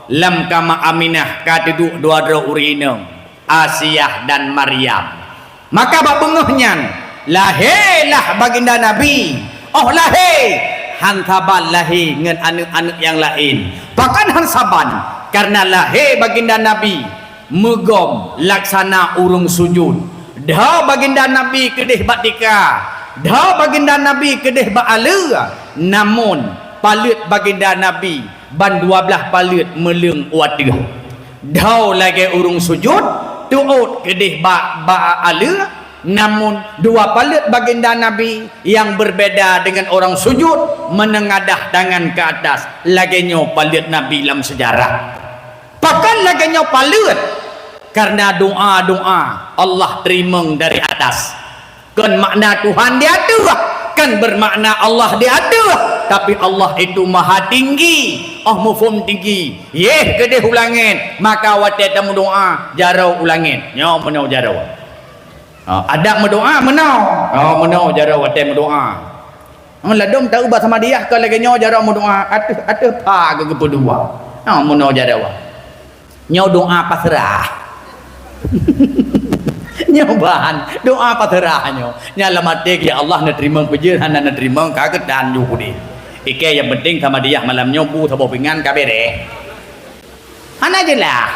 lam kama Aminah ka teuduek dua droe ureuëng inong, Asiah dan Maryam. Maka bak beungoh nyan, lahé lah baginda Nabi. Óh lahé, han saban lahé ngon aneuëk-aneuëk nyang laén. Pakon han saban? Kareuna lahé baginda Nabi meugom laksana ureuëng sujut. Dho baginda Nabi keudeh bak tika, dho baginda Nabi keudeh bak aleue, namon paleuet baginda Nabi ban dua blaih paleuet meuleueng u ateueh. Dho lagée ureuëng sujut, teuôt keudeh bak, bak aleue, namon dua paleuet baginda Nabi nyang beubeda deungon ureuëng sujut meunengadah tangan keu atas. Lagée nyoe paleuet Nabi lam seujarah. Pakon lagée nyoe paleuet? Kareuna doá-doá Allah teurimong dari atas. Kon makna Tuhan di ateueh, kon beumakna Allah di ateueh, tapi Allah itu maha tinggi. Óh muphom tinggi, yeh keudeh u langét, maka watée tameudoá, jaroe u langét. Nyoe meunoe jaroe. Ha, adab meudoá meunoe. Ha, meunoe jaroe watée meudoá. Ha, ladôm taeu bak samadiyah ka lagée nyoe jaroe meudoá, ateueh, ateueh pha geupeudua. Ha, meunoe jaroe. Nyoe doá paseurah. Nyoe ban, doá paseurah nyoe. Nyang lam até, "Ya Allah, neuteurimong peue jeuet, hana neuteurimong, ka geutan ju udeb." Ikée nyang penting samadiyah malam nyoe bu saboh pingan ka beres. Hana jeulaih.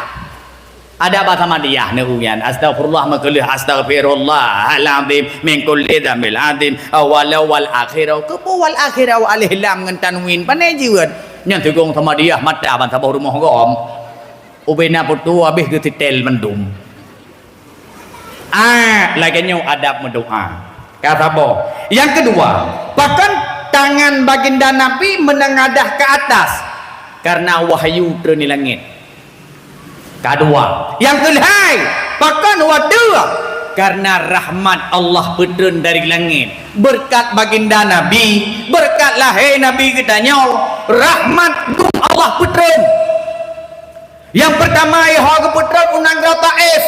Adab bak samadiyah neueu nyan, "Astaghfirullah" meukeuleuh, "Astaghfirullahal azim min kulli dzambil azim, awwala wal akhira." Keupeue wal akhira, alif lam ngon tanwin, pane jeuet? Nyan teugong samadiyah mata ban saboh rumoh gom. Ubena peutu habéh geusitel mandum. Ah, lagée nyoe adab meudoá. Ka saboh. Nyang keudua, pakon tangan baginda Nabi meunengadah keu atas? Kareuna wahyu treun di langét. Ka dua. Nyang keulhée, pakon watée? Kareuna rahmat Allah peutreun dari langét. Beureukat baginda Nabi, beureukat lahé Nabi geutanyoe, rahmat dum Allah peutreun. Nyang peurtama, ihoe geupeutreun u nanggroe Taif,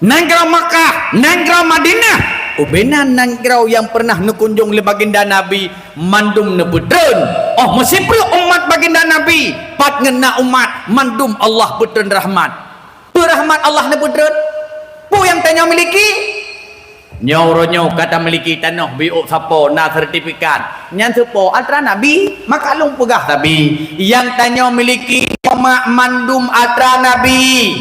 nanggroe Makkah, nanggroe Madinah. Ubena nanggroe nyang peureunah neukunjong lé baginda Nabi, mandum neupeutreun. Óh meusipreuk umat baginda Nabi, pat ngon na umat, mandum Allah peutreun rahmat. Peue rahmat Allah neupeutreun? Peue nyang tanyoe miliki? Nyoe uroe nyoe ka tamiliki tanoh biôk sapo na sertifikat. Nyan sapo atra Nabi, maka lôn peugah sabe, nyang tanyoe miliki nyoe Mak mandum atra Nabi.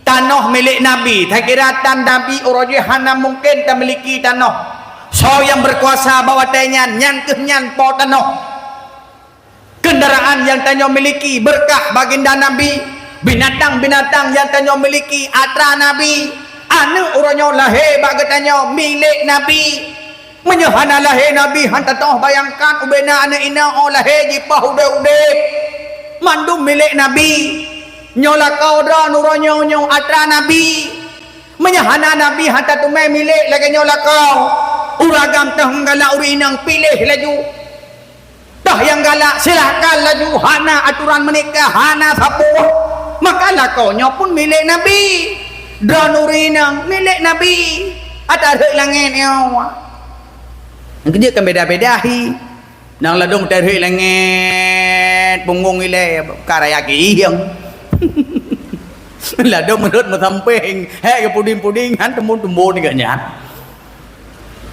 Tanoh milék Nabi, takira tan Nabi uroe jih hana mungken tamiliki tanoh. Soe nyang beukuasa bak watée nyan, nyan kheueh nyan po tanoh. Keundaraan nyang tanyoe miliki beureukat baginda Nabi, binatang-binatang nyang tanyoe miliki atra Nabi, aneuëk uroe nyoe lahé bak geutanyoe milék Nabi. Meunyoe hana lahé Nabi, han tatoh bayangkan ubena aneuëk inong óh lahé jipoh udeb-udeb. Mandum milék Nabi. Nyoe lakoe droe uroe nyoe, nyoe atra Nabi. Meunyoe hana Nabi, han tateumé milék lagée nyoe lakoe. Ureuëng agam teuh meugalak ureuëng inong, piléh laju. Toh nyang galak, silahkan laju, hana aturan meunikah, hana sapeue. Maka lakoe nyoe pun milék Nabi. Droe ureuëng inong milék Nabi. Atra rhot langét nyoe. Keujeuet kan beda-beda hi. Nyang ladôm teuhek langét, punggong ilée, ka raya kieng. Ladôm rhot meusampéng, hék keu puding-puding, han tumbon-tumbon geuh nyan.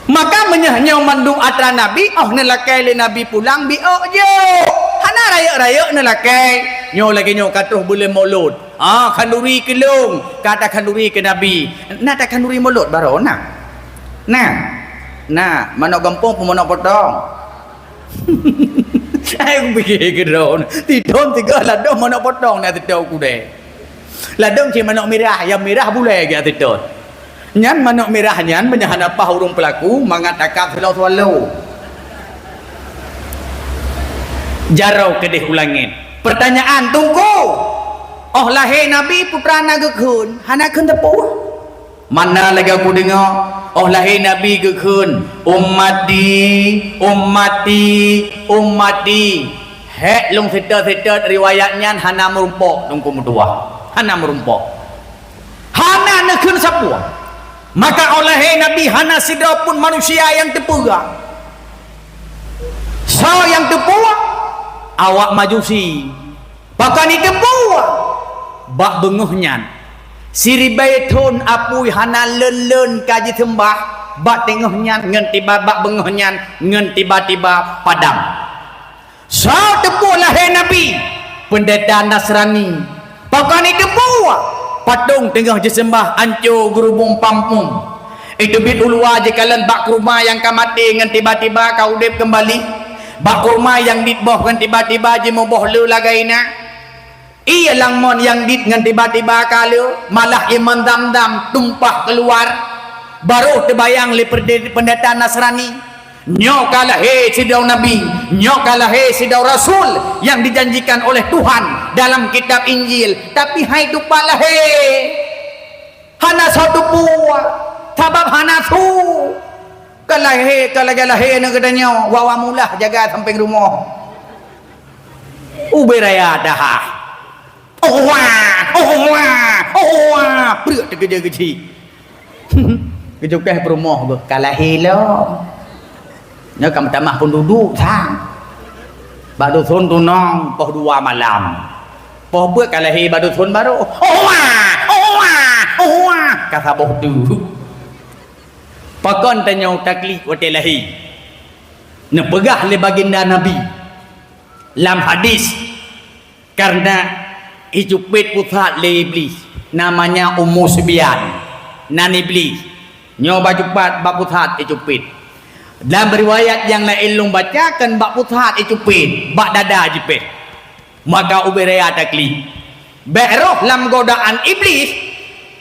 Maka meunyoe nyoe mandum atra Nabi, óh neulakée lé Nabi pulang, biôk jok. Hana rayeuk-rayeuk neulakée. Nyoe lagée nyoe ka troh buleuen Molot. Ah, khanduri keu lôn, ka takhanduri keu Nabi. Na takhanduri Molot baroe na? Na. Na, manok gampông pun manok potong. Hai kupike keudroe. Tidom tiga ladôm manok potong na teutok kudée. Ladôm cit manok mirah, nyang mirah bulée geuh teutok. Nyan manok mirah nyan meunyoe hana paih ureuëng peulaku mangat takab swallow-swallow. Jaroe keudeh u langét. Pertanyaan, Teungku, óh lahé Nabi putra na geukheun, hana kheun teupeu? Mana lagée kudeungoe, óh lahé Nabi geukheun, "Ummati, ummati, ummati." Hék lôn seutôt-seutôt riwayat nyan hana meurumpok, Teungku meutuah. Hana meurumpok. Hana neukheun sapeue. Maka óh lahé Nabi hana sidroe pun manusia nyang teupeugah. Soe nyang teupeugah? Awak Majusi. Pakon jiteupeue? Bak beungoh nyan, siribée thon apui hana leuen-leuen ka jiseumbah, bak teungoh nyan ngon tiba, bak beungoh nyan ngon tiba-tiba padam. Soe teupeue lahé Nabi? Peundeta Nasrani. Pakon jiteupeue? Patong teungoh jiseumbah anco geurubong pampung. Iteubiet u luwa jikalon bak kurma nyang ka maté ngon tiba-tiba ka udeb keumbali. Bak kurma nyang dit boh ngon tiba-tiba jimuboh le lagée na. Ié lamon nyang dit ngon tiba-tiba ka le, malah ié meunan dam-dam tumpah keuluar. Barô teubayang lé perde-, peundeta Nasrani. Nyoe ka lahé sidroe nabi, nyoe ka lahé sidroe rasul nyang dijanjikan oleh Tuhan dalam kitab Injil, tapi hai tupat lahé. Hana soe teupeue, sabab hana su. Ka lahé, ka lagée lahé aneuëk geutanyoe, wawa mulah jaga sampéng rumoh. Ubé raya dahah. Oh, wah! Oh, wah! Oh, wah! Preuek teukeujah keuchik. Geujukeh peurumoh beuh, ka lahé lom. Nyoe ka meutamah pun duduek sang. Bak dusun tunong poh dua malam. Poh beuet ka lahé bak dusun barô. Oh, wah! Oh, wah! Oh, wah! Ka saboh teuk. Pakon tanyoe taklik watée lahé? Neupeugah lé baginda Nabi lam hadis, Karena icupet pusat lé Iblih, namanya Ummu Sibyan, nan Iblih. Nyoe bak cupat, bak pusat icupet. Dalam riwayat nyang laén lôn baca, kon bak pusat icupet, bak dada jipet. Maka ubé raya taklik. Bék roh lam godaan Iblih,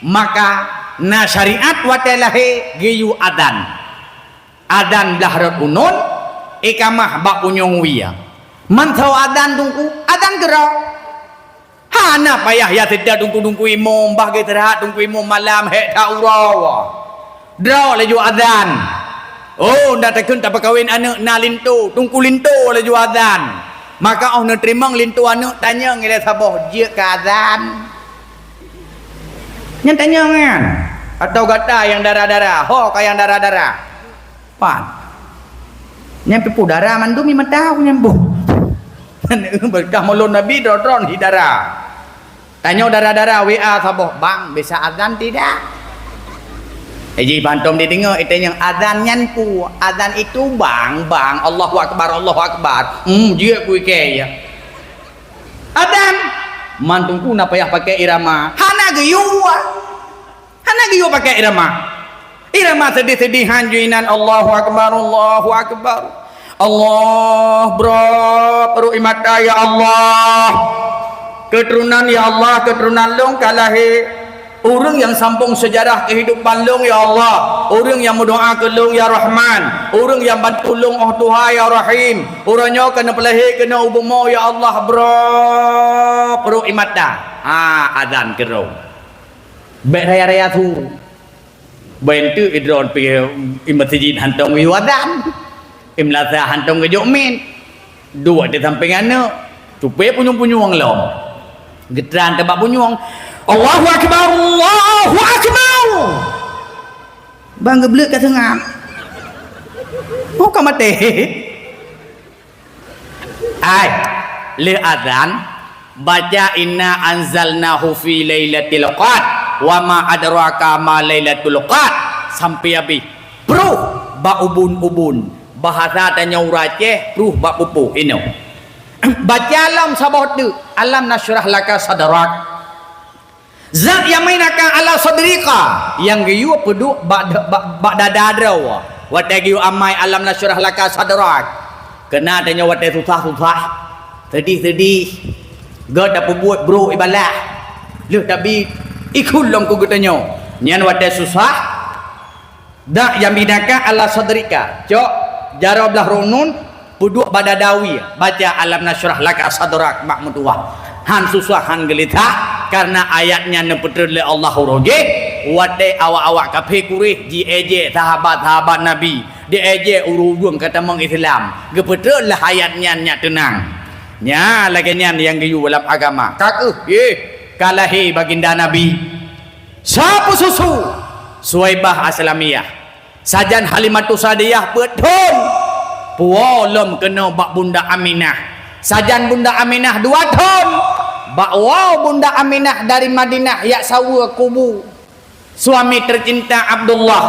maka na syariat watée lahé geuyue azan. Azan blah rot uneuen, ikamah bak unyueng wie. Mantong azan Teungku, azan keudroe. Hana payah ya seudeh Teungku-teungku imum, bah geuteurat Teungku imum malam hék that uroe. Droe laju azan. Oh, ndak takheun tapeukawen aneuëk na linto, Teungku linto laju azan. Maka óh neuteurimong linto aneuëk tanyong ilée saboh, "Jeuet keu azan?" Nyan tanyong nyan. Atawa gata nyang dara-dara, ho ka nyang dara-dara. Pat. Nyan pih peue dara mandum i mata nyan boh. Beukah mulod Nabi droe-droe hi dara. Tanyoe dara-dara W A saboh, "Bang, bisa azan tidak?" Eh, ji pantom dideungoe, itanyong, "Azan nyan peue?" "Azan itu, Bang, Bang, Allahu Akbar, Allahu Akbar." Hmm, jeuet kuikée ya. Azan. Man Teungku na payah pakai irama. Hana geuyue. Hana geuyue pakai irama. Irama seudeh-seudeh han ju inan, Allahu Akbar, Allahu Akbar. Allah, brok, brok i mata, ya Allah. Keuturonan, ya Allah, keuturonan lôn ka lahé. Ureuëng nyang sambông seujarah keuhidupan lôn, ya Allah. Ureuëng nyang meudoá keu lôn, ya Rahman. Ureuëng nyang bantu lôn, oh Tuhan, ya Rahim. Uroe nyoe ka neupeulahé keunoe u bumoe, ya Allah, brok, brok i mata. Ha, azan keudroe. Bék raya-raya su. Bék teuk idroe pih i meuseujid hantom geuyue azan. I meulasah hantom geujok miet. Duek di sampéng aneuk. Cupé punyueng-punyueng lom. Geutrang teubak punyueng. Allahu Akbar, Allahu Akbar. Bang geubleuk ka seungab. Oh, ka maté. Ai, lheueh azan, baca inna anzalnahu fi lailatul qadr, wa ma adraka ma lailatul qadr, sampai habéh. Pruh bak ubun-ubun. Bahasa tanyoe ureuëng Aceh, pruh bak pupuk, inoe. Baca lom saboh teuk, alam nasyrah laka sadrak. Zat nyang meuinaka ala sadrika, nyang geuyue peuduek bak, bak, bak dada droe. Watée geuyue amai alam nasyrah laka sadrak. Keunan tanyoe watée susah-susah, seudeh-seudeh, gét tapeubuet brok ibalah. Lheueh tabi ikheun lom keu geutanyoe. Nyan watée susah, Dak nyang binaka ala sadrika. Cok, jaroe blah runun, peuduek bak dada wie, baca alam nasyrah laka sadrak bak meutuwah. Han susah, han geulisah, kareuna ayat nyan neupeutrön lé Allah uroe jéh, watée awak-awak kafé Quraisy jiéjé sahabat-sahabat Nabi, diéjé ureuëng-ureuëng ka tamong Islam. Geupeutrön lah ayat nyan nyak teunang. Nya lagée nyan nyang geuyue lam agama. Ka kheueh, yeh, ka lahé baginda Nabi. Soe peususu? Suwaibah Aslamiyah. Sajan Halimatus Sa'diyah peuet thon, puwoe lom keunoe bak Bunda Aminah. Sajan Bunda Aminah dua thon, bak woe Bunda Aminah dari Madinah jak saweue kubu suami tercinta Abdullah,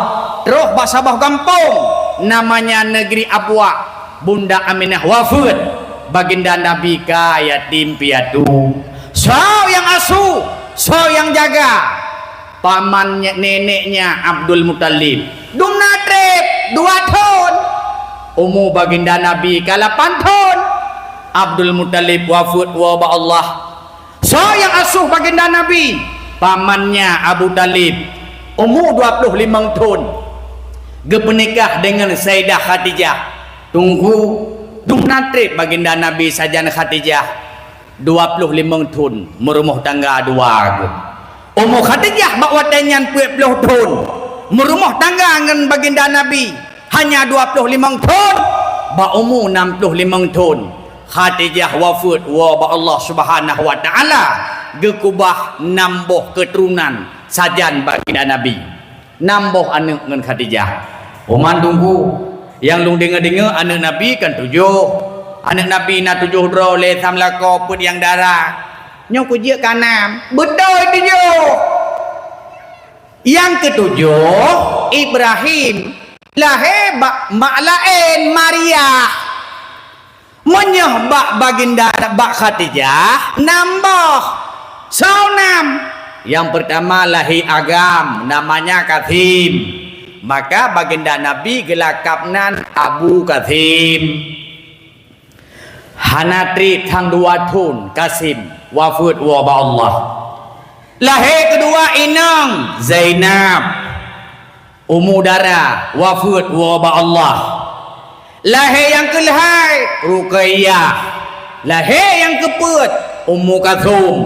troh bak saboh gampông namanya Negeri Abwa. Bunda Aminah wafeuet, baginda Nabi ka yatim piatu. Soe nyang asu, soe nyang jaga? Paman nya-, neneknya Abdul Muthalib. Dumna treb dua thon. Umu baginda Nabi ka lapan thon. Abdul Muthalib wafeuet woe bak Allah. Soe nyang asoh baginda Nabi? Pamannya Abu Thalib, umu dua ploh limong thon, geupeunikah deungon Saidah Khadijah. Teungku, dumna treb baginda Nabi sajan Khadijah dua ploh limong thon, meurumoh tangga dua geuh. Umu Khadijah bak watée nyan peuet ploh thon, meurumoh tangga ngon baginda Nabi. Hanya dua ploh limong thon, bak umu nam ploh limong thon, Khadijah wafeuet woe bak Allah Subhanahu wa Taala, geukubah nam boh keuturonan sajan baginda Nabi. Nam boh aneuëk ngon Khadijah. Uman Teungku, nyang lôn deungoe-deungoe aneuëk Nabi kan tujoh. Aneuëk Nabi na tujoh droe, lé sam lakoe peuet nyang dara. Nyoe kujeuet ka nam. Beutôi tujoh. Nyang keutujoh, Ibrahim. Lahé bak mak laén, Maria. Meunyoe bak baginda, bak Khadijah, nam boh. Soe nam? Nyang peurtama lahé agam, namanya Kasim. Maka baginda Nabi geulakab nan Abu Kasim. Hana treb sang dua thon, Kasim wafeuet woe bak Allah. Lahé keudua inong, Zainab. Umu dara wafeuet woe bak Allah. Lahé nyang keulhai, Ruqayyah. Lahé nyang keupeuet, Ummu Kalsum.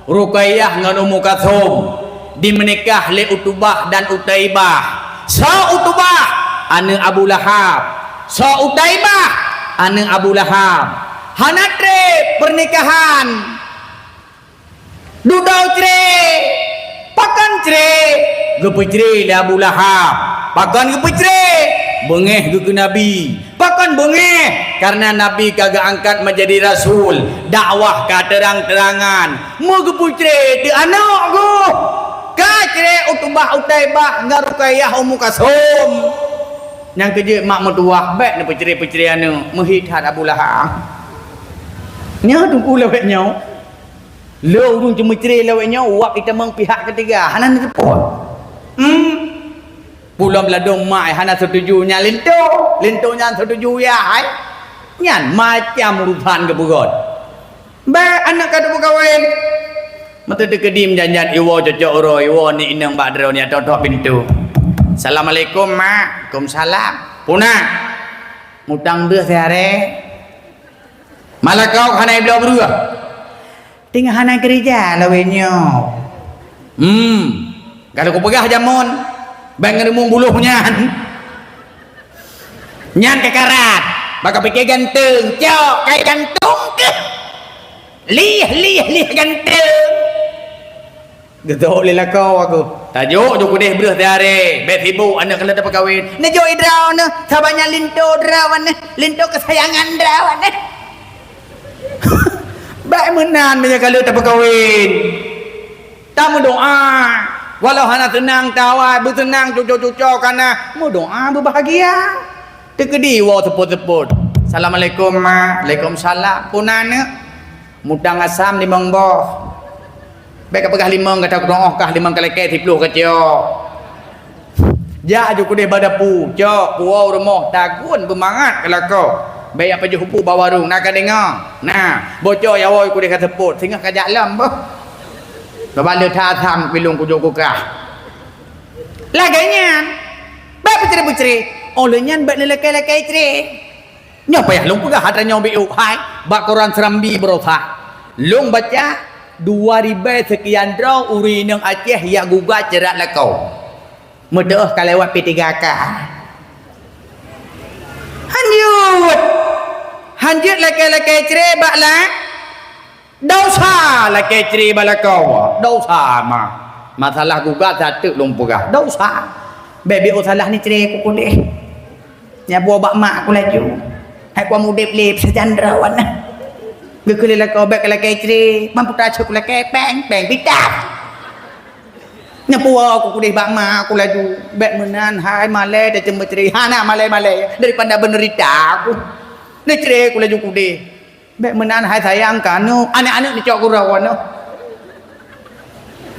Ruqayyah ngon Ummu Kalsum dimeunikah lé Utubah dan Utaibah. Soe Utubah? Aneuëk Abu Lahab. Soe Utaibah? Aneuëk Abu Lahab. Hana treb peurnikahan. Dudoe cre. Pakon cre? Geupeucre lé Abu Lahab. Pakon geupeucre? Beungéh geuh keu Nabi. Pakon beungéh? Kareuna Nabi ka geuangkat meujadi rasul, dakwah ka teurang-teurangan. Meugeupeucre teuh aneuëk geuh. Ka cre Utubah, Utaibah ngon Ruqayyah, Ummu Kalsum. Nyang keujeuet mak meutuwah, bék neupeucre-peucre aneuëk, meuhi that Abu Lahab. Nyoe teungku lawét nyoe. Le ureuëng ceumeucre lawét nyoe uap itamong pihak ketiga, hana neuteupeue. Hmm. Pulang beuladong mak hana setuju nyan linto, linto nyan setuju ya hai. Nyan macam urusan geupeugöt. Bèk aneuk ka teupeukawen. Mata teukeudi meujanjan iwoe cocok uroe, iwoe ni inong bak droe nyan totok pintoe. "Assalamualaikum, Mak." "Waalaikumsalam." "Puna?" "Mutang breueh siharé." "Malakau hana ibloe breueh." "Teungoh hana keureuja lawét nyoe." Hmm. Ka lheueh kupeugah jamon, bèk ngeureumeung buloh nyan. Nyan keukarat, baka pike ganteng, cok, kai ganteng keuh. Lih, lih, lih ganteng. Geutôk lé lakoe aku. Tajok ju keudeh breueh siharé, bèk sibuk aneuk ka lheueh teupeukawen. Neujok idroe neuh, saban nyan linto droe neuh, linto keusayangan droe neuh. Bèk meunan meunyoe ka lheueh teupeukawen. Tameudoa. Walau hana seunang tawai, beuseunang cuco-cuco kana, meudoa beubahgia. Teukeudi woe seupôt-seupôt. "Assalamualaikum, Mak." "Waalaikumsalam." "Puna neuk?" "Mutang asam limong boh." "Bèk kapeugah limong, gata kudong óh kah limong ka lakèe siploh kacok." Jak ju keudeh bak dapu, cok, puwoe u rumoh, tagun beumangat keu lakoe. Bèk jak pajoh pu bak warong, na ka deungoe? Na, boco ya woe keudeh ka seupôt, singoh ka jak lom boh. Babah le that asam pilong kujok kukah. Lagèe nyan, bèk peucre-peucre. Óh lheueh nyan bèk neulakèe-lakèe cre. Nyoe payah lôn peugah atra nyoe biôh hai, bak koran Serambi Baroesa. Lôn baca, dua ribèe seukian droe ureueng inong Aceh jak gugat ceurat lakoe. Meuteuoh ka lewat P tiga K. Han jeuet. Han jeuet lakèe-lakèe cre bak la-, Dosa lakèe cre bak lakoe, dosa ma. Masalah gugat sateuk lôn peugah, dosa. Bèk biôh salah ni cre ku keudeh. Nyan puwoe bak mak ku laju. Hai ku udép lé peusajan droe na. Geukheun lé lakoe bèk lakèe cre, mampu tacut ku lakèe pèng, pèng pitah. Nyan puwoe ku keudeh bak mak ku laju. Bèk meunan hai malèe taceumeucre, hana malèe-malèe daripada beuneurita aku. Neucre ku laju keudeh. Bèk meunan hai sayang keu aneuk, aneuk-aneuk neucok gurèe aneuk.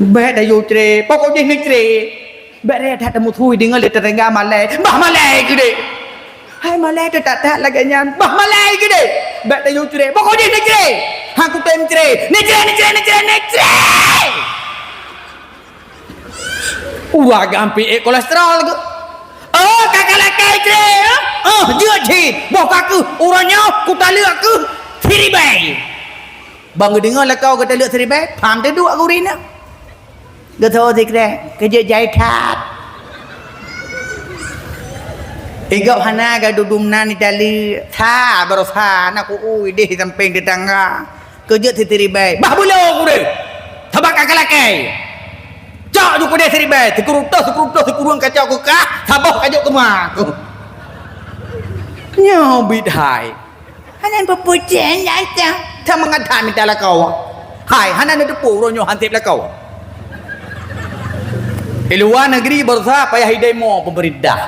Bèk tayue cre, pokok jih neucre. Bèk rhét that tamusui deungon lé tetangga malèe, bah malèe keudeh. Hai malèe teutat-tat lagèe nyan, bah malèe keudeh. Bèk tayue cre, pokok jih neucre. Han kutem cre, neucre, neucre, neucre, neucre. Ureueng agam pih ék kolesterol geuh. Oh, ka ka lakèe cre, eh? Oh, jeuet cit. Boh ka keuh, uroe nyoe kutaleuek keuh siribèe. Ban geudeungoe lakoe geutaleuek siribèe, pham teuduek gurèe nyan. Geutho sikrék, keujeuet jai that. Igop hana gadudum nan italeuek, sa baroesa na ku ui deh sampéng tetangga. Keujeuet siribèe. Bah bulo gurèe. Sabab ka lakèe. Cok ju keudeh siribèe. Sikurutoh, sikurutoh, sikureueng kacok keu kah, saboh kajok keu ma. Nyoe bit hai. Hana peue-peue cen, ya, ya. Sama ngat that mita lakoe. Hai, hana neuteupeue uroe nyoe hansép lakoe. Di luwa negeri baroesa payah idemo pemerintah.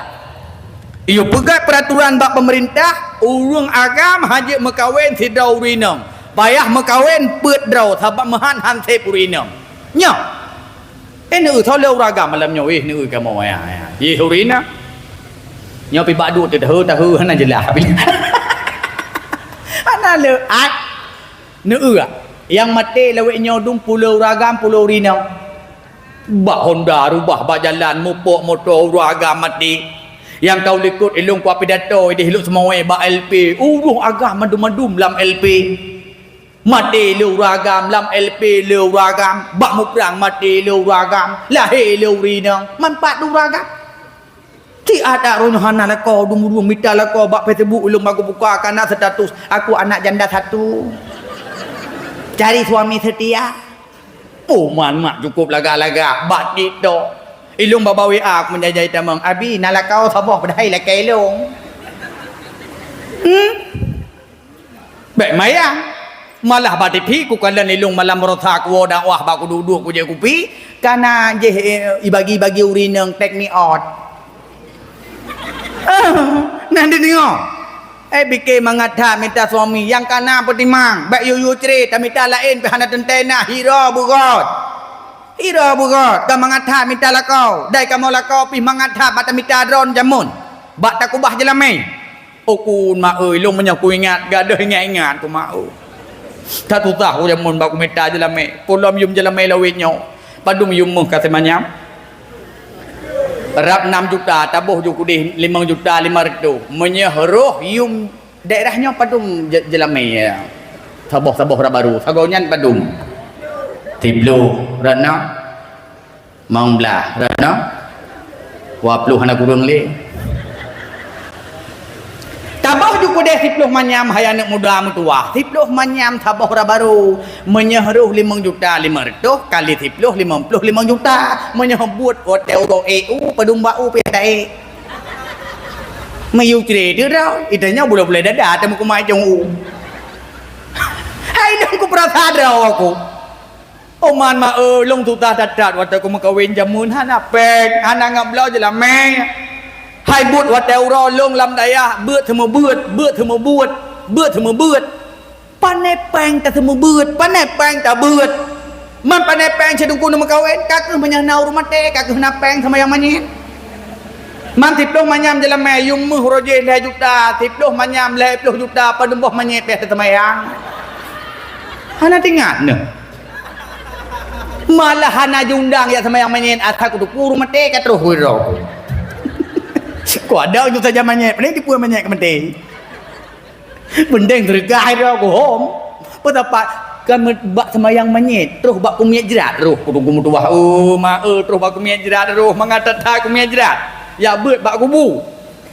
Iyue peugah peuraturan bak pemerintah, ureueng agam hana jeuet meukawen sidroe ureueng inong. Payah meukawen peuet droe sabab meuhan hansép ureueng inong. Nyoe. Eh, neueu soe le ureueng agam malam nyoe, eh, neueu kamoe, ya, ya. Yeh ureueng inong. Nyoe pih bak duek teuh tahu-tahu hana jeulaih. Hana le, ai. Neueu. Nyang maté lawét nyoe dum puluh ureueng agam, puluh ureueng inong. Bak honda rubah bak jalan, mupok moto ureueng agam maté. Nyang ka u likot ilong kuat pidato ideh lhok seumawé bak L P. Ureueng agam mandum-mandum lam L P. Maté lé ureueng agam lam L P lé ureueng agam, bak muprang maté lé ureueng agam, lahé lé ureueng inong, manfaat lé ureueng agam. Ti ada roh nyoe hana lakoe, dum ureueng mita lakoe bak Facebook ilong bagoe buka kana status, "Aku anak janda satu. Cari suami setia." Oh, man mak cukup lagak-lagak bak TikTok. Ilong baba W A aku meujajai tamong, "Abi, na lakoe saboh padahai lakèe ilong." Hmm? Bèk maya. Malah bak T V kukalon ilong malam baroesa kuwoe dakwah bak kuduek-duek kujép kupi, kana jih, eh, ibagi-bagi ureueng inong take me out. Ah, na deungoe. Eh, bike mangat that mita suami, nyang kana peutimang, bèk yue-yue cre, tamita laén pih hana teuntèe na, hiro beugöt. Hiro beugöt, ka mangat that mita lakoe, dai kamoe lakoe pih mangat that bak tamita droen jameun, bak takubah jeulamèe. Oh, keu ma oi, lôn meunyoe kuingat, gadôh ingat-ingat keu ma oi. That susah ku jameun bak kumita jeulamèe, peue lom yum jeulamèe lawét nyoe, padum yum méuh ka simanyam. Rab nam juta, taboh ju keudeh limong juta lima reutôh. Meunyoe roh yum daerah nyoe padum je-, jeulamèe, ya. Saboh-saboh rab barô, sagoe nyan padum. Siploh rab nam, limong blah rab nam, dua ploh hana kureueng lé. Taboh ju keudeh siploh manyam hai aneuk muda meutuwah. Siploh manyam saboh rab barô. Meunyoe roh limong juta lima reutôh kali siploh, limong ploh limong juta. Meunyoe buet watèe uroe ék u, padum bak u pih taék. Meuyue cre teuh droe, itanyoe buleue-buleue dada teumeukumai cong u. Hai lôn kupeurasa droe ku. Oh man ma oi, lôn susah that-that watèe kumeukawen jameun hana péng, hana ngon bloe jeulamèe. Hai buet watèe uroe lôn lam dayah, beuet seumeubeuet, beuet seumeubeuet, beuet seumeubeuet. Pané péng taseumeubeuet, pané péng tabeuet. Man pané péng sideungku neumeukawen, ka keuh meunyoe na ureueng maté, ka keuh na péng seumayang manyét. Man siploh manyam jeulamèe yum méuh uroe jéh lhèe juta, siploh manyam lhèe ploh juta, padum boh manyét pih taseumayang. Hana teuingat neuh. Malah hana jiundang jak seumayang manyét, asai kuteupeue ureueng maté ka troh keu droe. Ku ada ju sajan manyét, paléng tipeue manyét ka maté. Peunteng seudeukah droe ku hom. Peue sapat kan bak seumayang manyét, troh bak kumiet jrat roh ku teungku meutuwah. Oh, ma oi, troh bak kumiet jrat roh, mangat that-that kumiet jrat. Jak beuet bak kubu.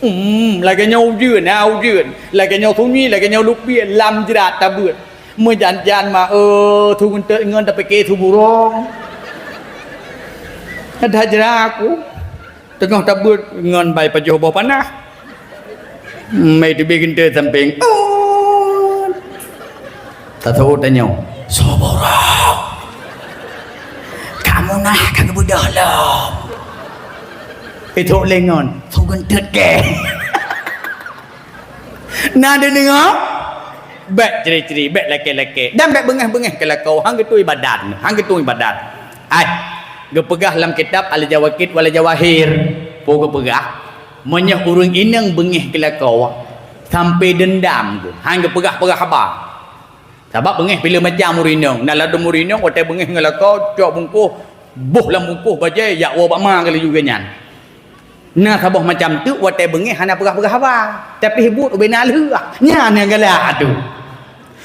Hmm, lagèe nyoe ujeuen, ha, ujeuen. Lagèe nyoe sunyi, lagèe nyoe lupie, lam jrat tabeuet. Meujan-jan ma oi, su geunteut ngon tapike su burông. Adak jrat ku. Teungoh tabeuet ngon bai pajoh boh panah. Mei teubiet geunteut sampéng. Ot. Taseuôt tanyoe, "Soe burông? Kamoe na ka geubeudôh lom." Ithok lé ngon, "Su geunteut kèe." Na neudeungoe? Bèk cre-cre, bèk lakèe-lakèe, dan bèk beungèh-beungèh keu lakoe, han geutui ibadat, han geutui ibadat. Ai, geupeugah lam kitab Al-Jawaqit wal Jawahir, peue geupeugah, meunyoe ureueng inong beungèh keu lakoe, sampai dendam geuh, han geupeugah-peugah haba. Sabab beungèh pih le macam ureueng inong, na ladôm ureueng inong watèe beungèh ngon lakoe, cok bungkôh, boh lam bungkôh bajèe, jak woe bak ma geulaju geuh nyan. Na saboh macam teuk watèe beungèh hana peugah-peugah haba, tapi buet ubena lheueh. Nyan nyang galak tu.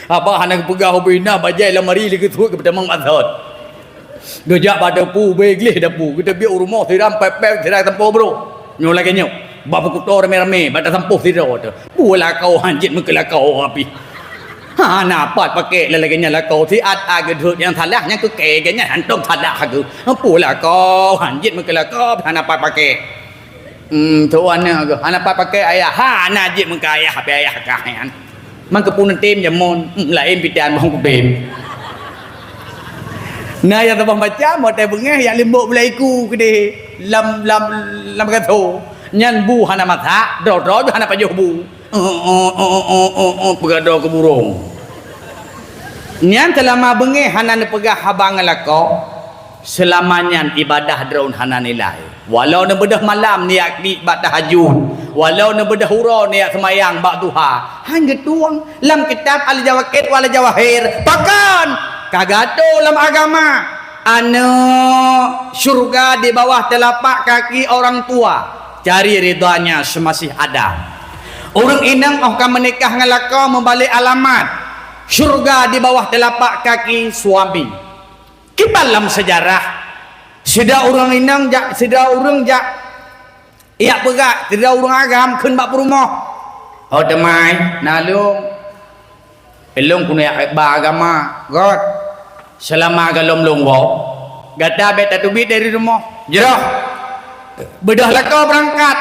Haba hana geupeugah ubena bajèe lamari lé geusuet geupeutamong bak sot. Geujak bak dapu, ubé gleh dapu, geuteubiet u rumoh siram pèp-pèp siram sampoe brôk. Nyoe lagèe nyoe, bak peukuto ramé-ramé, bak tasampôh sidroe teuh. Peue lakoe han jeuet meukeulakoe pih. Hana pat pakék lagèe nyan lakoe, siat a geudhôt nyang salah, nyang keu kèe geuh nyan hantom salah geuh. Peue lakoe han jeuet meukeulakoe, hana pat pakék. Hmm, tuan na geuh, hana pat pakék ayah, hana jeuet meukeuyah pih ayah kah nyan. Man keupeue neutem jameun, hmm, laén pih tan boh kutem. Na nyang saboh macam, watèe beungèh jak limbok bulèe iku keudeh lam, lam, lam gasoe. Nyan bu hana masak, droe-droe hana pajoh bu. Peugah droe keu burông. Nyan seulama beungèh hana neupeugah haba ngon lakoe, seulama nyan ibadah droen hana nilai. Walau neubeudôh malam neujak klik bak tahajud, walau neubeudôh uroe neujak seumayang bak duha, han geutueng lam kitab Al-Jawaqit wal Jawahir. Pakon? Ka geuatô lam agama, aneuk syeuruga di bawah telapak kaki orang tua. Cari ridhanya seumasih ada. Ureueng inong óh ka meunikah ngon lakoe meubalek alamat, syeuruga di bawah telapak kaki suami. Kiban lam seujarah, sidroe ureueng inong jak, sidroe ureueng jak, jak peugah, sidroe ureueng agam kheun bak peurumoh, "Oh teumai, na lôn." Lôn keuneuk ba agama, göt. Seulama gohlom lôn woe, gata bèk tateubiet dari rumoh. Jroh. Beudôh lakoe beurangkat.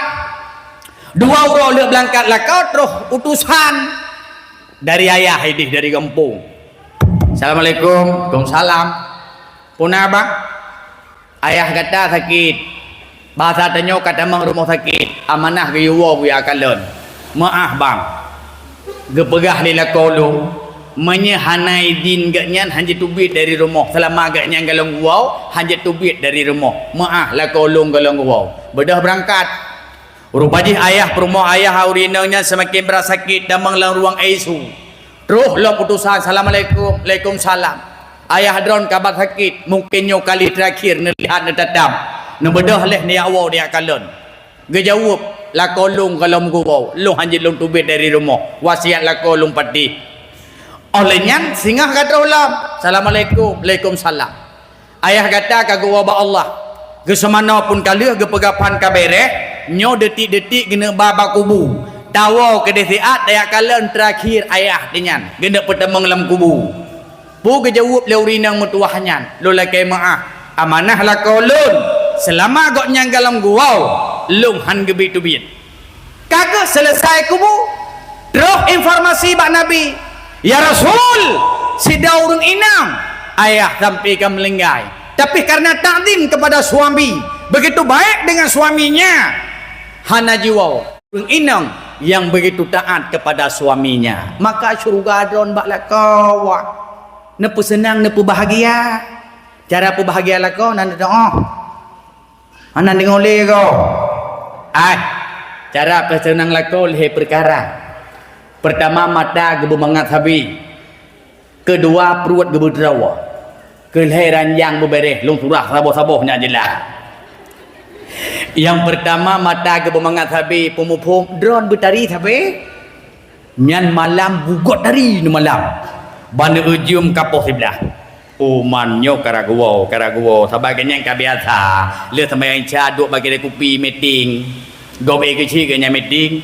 Dua uroe lheueh beurangkat lakoe troh utosan dari ayah idéh dari gampông. "Assalamualaikum." "Waalaikumsalam." "Peue na, Bang?" "Ayah gata sakét. Basa tanyoe ka tamong rumoh sakét. Amanah geuyue woe buya kalon. Meu'ah, Bang." Geupeugah lé lakoe lôn, meunyoe hana idin gobnyan hana jiteubiet dari rumoh, seulama gobnyan golom geuwoe hana jiteubiet dari rumoh, meu'ah lakoe lôn golom geuwoe. Beudôh beurangkat. Rupa jih ayah peurumoh ayah ureueng inong nyan seumaken brat sakét tamong lam ruang I C U. Troh lom utosan, "Assalamualaikum." "Waalaikumsalam." "Ayah droen ka brat sakét, mungken nyoe kali teurakhir neulihat neutatap. Neubeudôh lé neujak woe neujak kalon." Geujaweueb, "Lakoe lôn golom geuwoe, lôn hana jeuet lôn teubiet dari rumoh, wasiat lakoe lôn patéh." Óh lheueh nyan singoh ka troh lom, "Assalamualaikum." "Waalaikumsalam." "Ayah gata ka geuwoe bak Allah. Geuseumanoe phon ka lheueh, geupeugah phan ka béréh, nyoe detik-detik geuneuk ba bak kubu. Tawoe keudeh siat tajak kalon teurakhir ayah teuh nyan geuneuk peutamong lam kubu." Peue geujaweueb lé ureueng inong meutuwah nyan, "Lôn lakée meu'ah, amanah lakoe lôn, seulama gobnyan golom geuwoe, lôn hana geubri teubiet." Ka geuh seuleusai kubu, troh informasi bak Nabi, "Ya Rasul, sidroe ureueng inong, ayah sampai ka meuninggai, tapi karena takzim kepada suami, begitu baik dengan suaminya, hana jiwoe." Ureueng inong nyang begitu taat kepada suaminya, maka syeuruga droen bak lakoe. Neupeuseunang, neupeubahagia. Cara peubahagia lakoe na neudoa. Hana deungoe lé goe. Ai, cara peuseunang lakoe lhée peukara. Peurtama, mata geubeumangat sabe. Keudua, pruet geubeutroe. Keulhée, ranjang beubeureh, lôn surah saboh-saboh nyan jeulaih. Nyang peurtama, mata geubeumangat sabe, peumuphom droen beutari sabe. Nyan malam bugôt tari neumalam. Ban neueu jeuem ka poh siblaih. Oh, man nyoe ka ragwoe, ka ragwoe, sabab geuh nyan ka biasa. Lheueh seumayang Isya duek bak keudè kupi meeting. Gob éh keuchik geuh nyan meeting.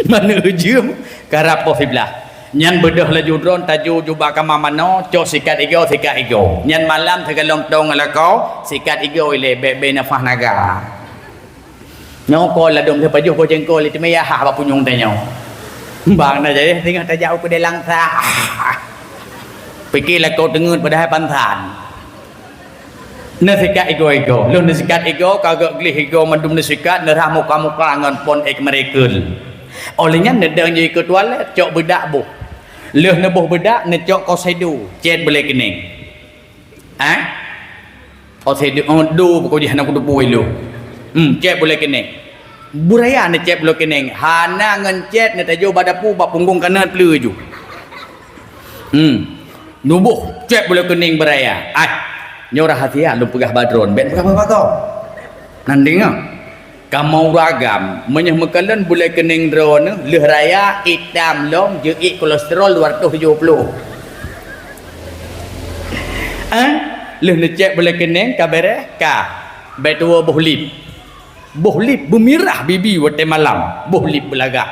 Ban neueu jeuem ka rab poh siblaih. Nyan beudôh laju droen tajôk ju bak kama manoe, cok sikat igoe, sikat igoe. Nyan malam sigohlom tông ngon lakoe, sikat igoe ilée bèk-bèk nafah naga. Nyoe ko ladôm teupajoh boh jengkol, teuma ya hah bak punyueng tanyoe. Bang na jadeh teungoh tajak u keudè Langsa. Pike lakoe teungeut padahai pansan. Neusikat igoe-igoe. Lheueh neusikat igoe, ka geuh gleh igoe mandum neusikat, neurhah muka-muka ngon phon ék meurekeul. Óh lheueh nyan neudong jih keu tualet, cok beudak boh. Lheueh neuboh beudak, neucok kosedo, cét bulèe keuneng. Eh? Oh, saya di-, oh, do, pokok jih hana kuteupue ilôn. Hmm, cét bulèe keuneng. Beuraya neucét bulèe keuneng. Hana ngon cét neutajôh bak dapu, bak punggong kanan pleue ju. Hmm. Nuboh cét bulèe keuneng beuraya. Ai, nyoe rahasia lôn peugah bak droen. Bèk peugah bak-bak gob. Nan deungö. Kamoe ureueng agam, meunyoe meukalon bulèe keuneng droeneuh, lheueh raya, itam lom, jeuet kolesterol dua ratus tujuh puluh. Eh, lheueh neucét bulèe keuneng, ka beres, ka. Bèk tuwoe boh lip. Boh lip beumirah bibi watèe malam, boh lip beulagak.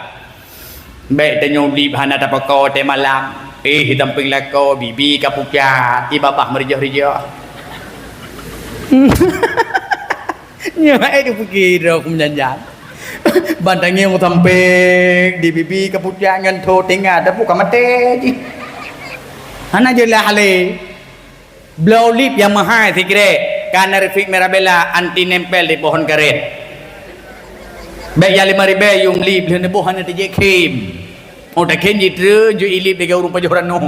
Bèk tanyoe lip hana tapakoe watèe malam. Eh, di sampéng lakoe, bibi ka pucat, di babah meureujoh-reujoh. Nyoe, eh, dipike droe keu meujan-jan. Ban tangieng sampéng di bibi ka pucat ngon tho teuingat, tapi ka maté jih. Hana jeulaih lé. Bloe lip nyang meuhai sikrek, Canarifix Mirabella anti nempel di pohon karet. Bèk nyang limong ribèe yum lip lheueh neuboh hana teujép khem. Oh, takhem jitreun ju ilip lagèe ureueng pajoh ranub.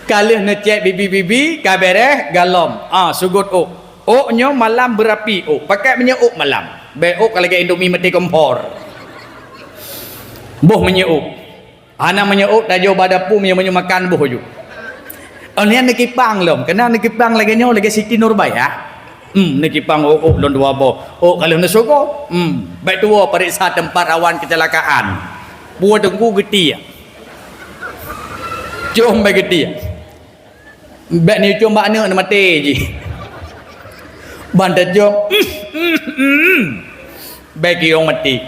Ka lheueh neucét bibi-bibi, ka beres, galom. Ah, sugôt ôk. Ôk nyoe malam beurapi ôk. Pakai meunyoe ôk malam. Bèk ôk ka lagèe Indomie maté kompor. Boh meunyoe ôk. Hana meunyoe ôk tajôh bak dapu meunyoe-meunyoe makan boh ju. Oh, nyan neukipang lom. Keunan neukipang lagèe nyoe, lagèe Siti Nurbaya. Hmm, neukipang ôk, ôk lôn dua boh. Ôk ka lheueh neusogok. Hmm, bèk tuwoe pareksa teumpat rawan keucilakaan. Peue teungku geutiek. Cong bèk geutiek. Bèk neucong bak aneuk neumaté jih. Ban tacong, bèk kiyong maté.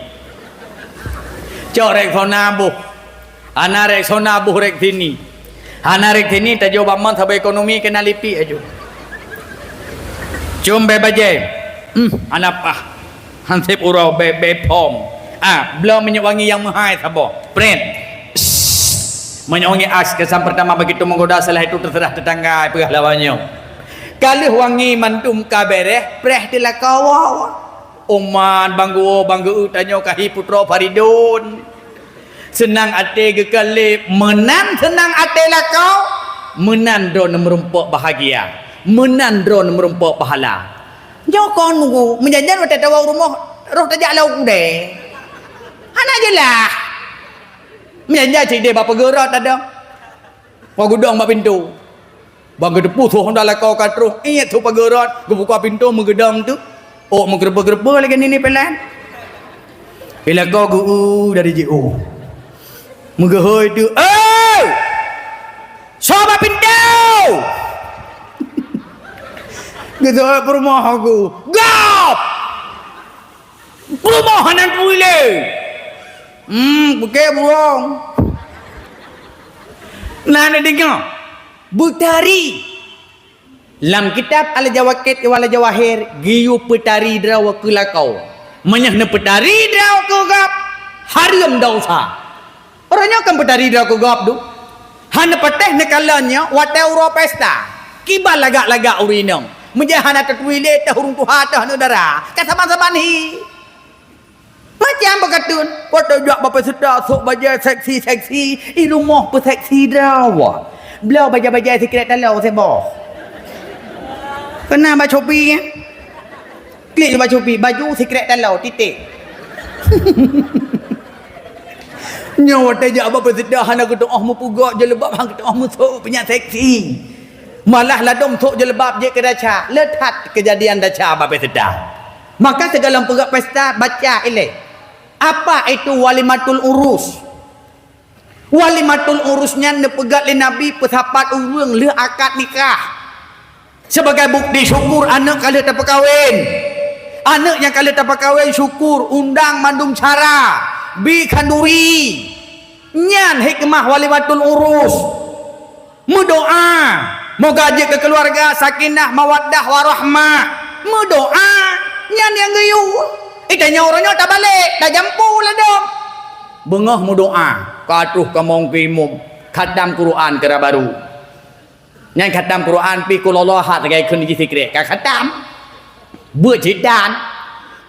Cok Rexona boh. Hana Rexona boh Rexini. Hana Rexini tajôh bak mon saboh ekonomi keunan lipik aju. Cong bèk bajèe. Hmm, hana paih. Han sép uroe bèk, bèk phom. Ah, bloe minyeuk wangi nyang meuhai saboh. Pret. Minyeuk wangi Axe kesan pertama begitu menggoda, setelah itu terserah tetangga, peugah lawan nyoe. Ka lheueh wangi mandum ka beres, preh di lakoe. Umat bang geuwoe bang geueu tanyoe ka hi putroe Faridun. Seunang até geukaleb, meunan seunang até lakoe, meunan droeneuh meurumpok bahagia, meunan droeneuh meurumpok pahala. Nyoe kon nunggu, meujan-jan watée tawoe u rumoh, roh tajak lam u keudè. Hana jeulaih. Meujan-jan cit idéh bak pageurot tadong. Bak geudong bak pintoe. Ban geuteupeue soe honda lakoe ka troh, iet su pageurot, geubuka pintoe meugeudong teuk. Ôk meugeureubeue-geureubeue lagée nini pelan. Ilako geu-u dari jiôh. Meugeuhôi teuk, "Eh! Soe bak pintoe?" Geuseuôt peurumoh geuh, "Gob! Peurumoh hana teuilée!" Hmm, bukée burông. Na neudeungoe. Beutari. Lam kitab Al-Jawaqit wal Jawahir geuyue peutari droe keu lakoe. Meunyoe neupeutari droe keu gob, hareuem desya. Uroe nyoe kan peutari droe keu gob dum. Hana patéh neukalon nyoe watée uroe pesta. Kiban lagak-lagak ureueng inong. Meujak hana teutuwi lé teuh ureueng tuha teuh aneuk dara. Ka saban-saban hi. Macam beukatun, watée jak bak pesta sok bajée seksi-seksi, i rumoh peuseksi droe. Bloe bajée-bajée sikrek taloe sibôh. Keunan bak Shopee, ya? Klik bak Shopee, baju sikrek taloe, titik. Nyoe watée jak bak pesta hana geutu'oh meupeugok jilbab, hana geutu'oh meusok peunyang seksi. Malah ladôm sôk jilbab jeuet keu desya, le that keujadian desya bak pesta. Maka sigohlom peugah pesta, baca ilée. Apa itu walimatul urus? Walimatul urus nyan neupeugah lé Nabi peusapat ureuëng lheueh akad nikah. Sebagai bukti syukur aneuëk ka lheueh tapeukawen. Aneuëk nyang ka lheueh tapeukawen syukur, undang mandum cara, bi khanduri. Nyan hikmah walimatul urus. Meudoá, moga jeuet keu keuluwarga sakinah, mawaddah, warahmah. Meudoá, nyan nyang geuyue. Ita nyoe uroe nyoe tabalek, tajampu ladôm. Beungoh meudoá, ka troh kamoe keu imum, khatam Quran keu dara barô. Nyan khatam Quran pih kulala hat lagée kheun jih sikrek, ka khatam. Beuet jidan.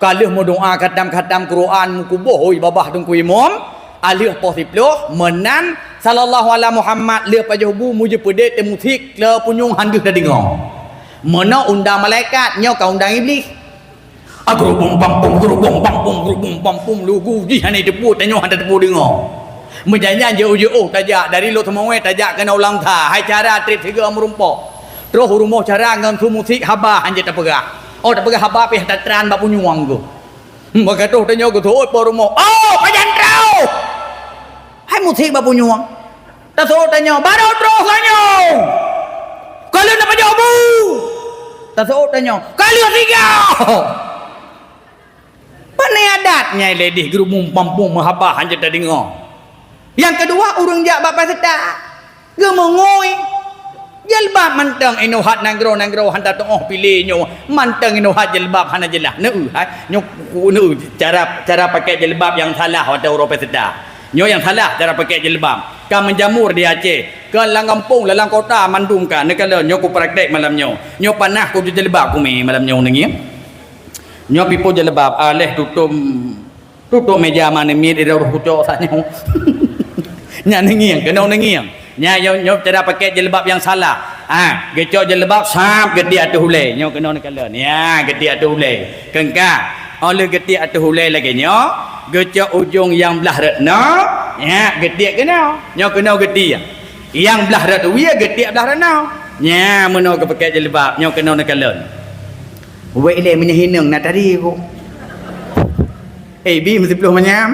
Ka lheueh meudoá khatam-khatam Quran meukuboh oi babah teungku imum, alheueh poh siploh, meunan sallallahu ala Muhammad lheueh pajoh bu mujeupeudeh teumusik le punyueng han deuh tadeungoe. Meunoe undang malaikat, nyoe ka undang Iblih. Agrubung pampum, grubung pampum, grubung pampum, lugu jih hana teupeue, tanyoe hana teupeue deungoe. Meujanyan jeuet-jeuet tajak dari Lhokseumawe tajak keunoe Langsa, hai cara treb sigoe meurumpok. Troh u rumoh cara ngon su musik haba hanjeuet tapeugah. Oh tapeugah haba pih tatran bak punyueng geuh. Hmm, bak ka troh tanyoe geuseuôt po rumoh. Oh, pajan troh! Hai musik bak punyueng. Taseuôt tanyoe, barô troh tanyoe. Ka lheueh na pajoh bu. Taseuôt tanyoe, ka lheueh sigoe. Pane adat nyang ilée dih geurubung pampung meuhaba hanjeuet tadeungoe. Nyang keudua, ureuëng jak bak pesta, geumeungui. Jilbab mantong inoe hat nanggroe-nanggroe han tatu'oh piléh nyoe, mantong inoe hat jilbab hana jeulaih. Neu hai, nyoe neu cara, cara pakai jilbab nyang salah watée uroe pesta. Nyoe nyang salah cara pakai jilbab. Ka meujamur di Aceh, ka lam gampông, lam kota mandum ka. Neukalon nyoe kupraktek malam nyoe. Nyoe panah kujok jilbab kumé malam nyoe neungieng. Nyoe pipo jilbab, aléh tutom, tutom meja manéh miet ira roh kucok sa nyoe. Nyan neungieng, keunoe neungieng. Nyan nyoe, nyoe cara pakai jilbab nyang salah. Ha, geucok jilbab sab geutiek ateueh ulée. Nyoe keunoe neukalon. Ya, geutiek ateueh ulée. Keungka, óh lheueh geutiek ateueh ulée lagée nyoe, geucok ujong nyang blah rot noe, ya, geutiek keunoe. Nyoe keunoe geutiek. Nyang blah rot wie geutiek blah rot noe. Nya meunoe geupakai jilbab, nyoe keunoe neukalon. Wék ilée meunyoe hineueng na tadi ku. Eh, bi meusiploh manyam.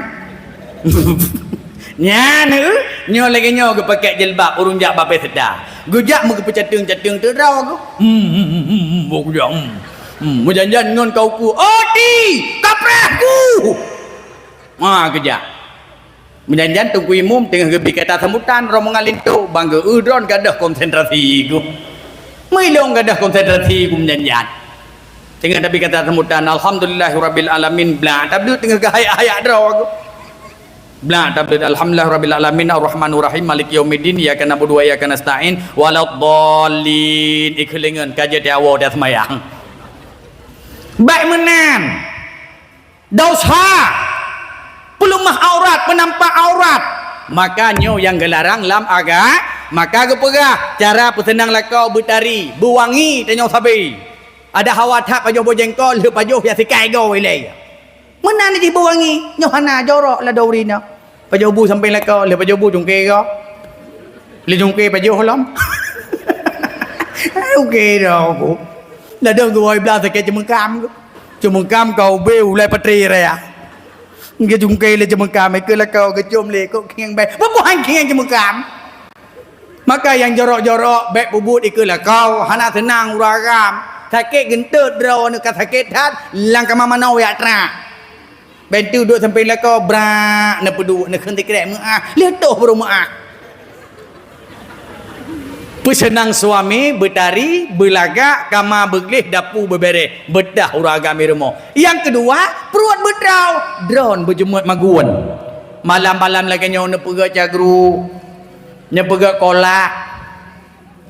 Nyan, eh, nyoe lagée nyoe geupakai jilbab ureuëng jak bak pesta. Geujak meugeupeucateueng-cateueng teudroe geuh. Hmm, hmm, hmm, hmm, hmm, bok geujak, hmm. Hmm, meujanjan ngon kau ku. Oti, kapreh ku. Ma geujak. Meujanjan teungku imum teungoh geubi kata sambutan rombongan linto, bang geu-eu droen gadôh konsentrasi geuh. Meulong gadôh konsentrasi geuh meujanjan. Teungoh tabi kata sambutan, alhamdulillahirabbil alamin, blah tabeuet teungoh geuhayak-hayak droe geuh. Blah tabeuet alhamdulillahirabbil alamin, arrahmanirrahim, maliki yaumiddin, iyyaka na'budu wa iyyaka nasta'in, waladdallin. Ikeulengan ka jeuet awoe dah seumayang. Baik meunan. Dosa, peuleumah aurat, peunampak aurat, Maka nyoe nyang geularang lam aga-, maka geupeugah, cara peuseunang lakoe beutari, beuwangi tanyoe sabe. Ada hawa that pajoh boh jengkol, lheueh pajoh ya sikai goe ilée. Meunan jih beuwangi, nyoe hana jorok ladôm ri nyoe. Pajoh bu sampéng lakoe, lheueh pajoh bu cungke goe. Lheueh cungke pajoh lom. Oke dah aku. Ladôm geuwoe blah sakét ceumeukam. Ceumeukam kau be ulai patri raya. Geujungke lé ceumeukam, ikeu lakoe geucom lé kok khieng bai. Bubuhan khieng ceumeukam. Maka nyang jorok-jorok bék peubuet ikeu lakoe, hana seunang uroe agam. Sakét geunteut droe neuka sakét that, lam kama manoe jak trak. Bék tu duek sampéng lakoe, brak neupeuduek, neukheun sikrek meuah, lheueh toh baru meuah. Peuseunang suami, beutari, beulagak, kama beugleh, dapu beubéréh, beudah uroe agam di rumoh. Nyang keudua, pruet beutrau, droen beujeumeut magun. Malam-malam lagée nyoe neupeugét cagru, neupeugét kolak,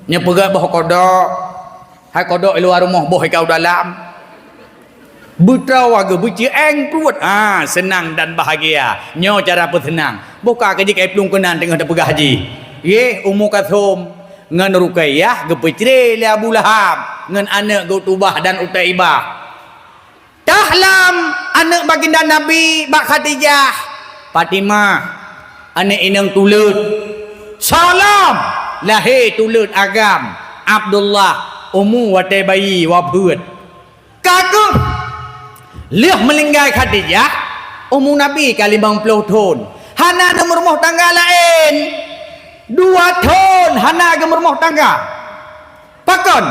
neupeugét boh kodok, hai kodok i luwa rumoh, boh i kau dalam. Beutrau ageuh beucieng pruet, ha, seunang dan bahagia. Nyoe cara peuseunang. Boh ka keujeuet kai plueng keunan teungoh tapeugah jih. Yeh, Ummu Kalsum ngon Ruqayyah geupeucre lé Abu Lahab ngon aneuëk geuh Utbah dan Utaibah. Tah lam aneuëk baginda Nabi bak Khadijah, Fatimah, aneuëk inong tuleuet. Salam, lahé tuleuet agam, Abdullah, Ummu watée bayi wafeuet. Ka geuh lheueh meuninggai Khadijah, umu Nabi ka limong ploh thon. Hana neumeurumoh tangga laén. Dua thon hana geumeurumoh tangga. Pakon?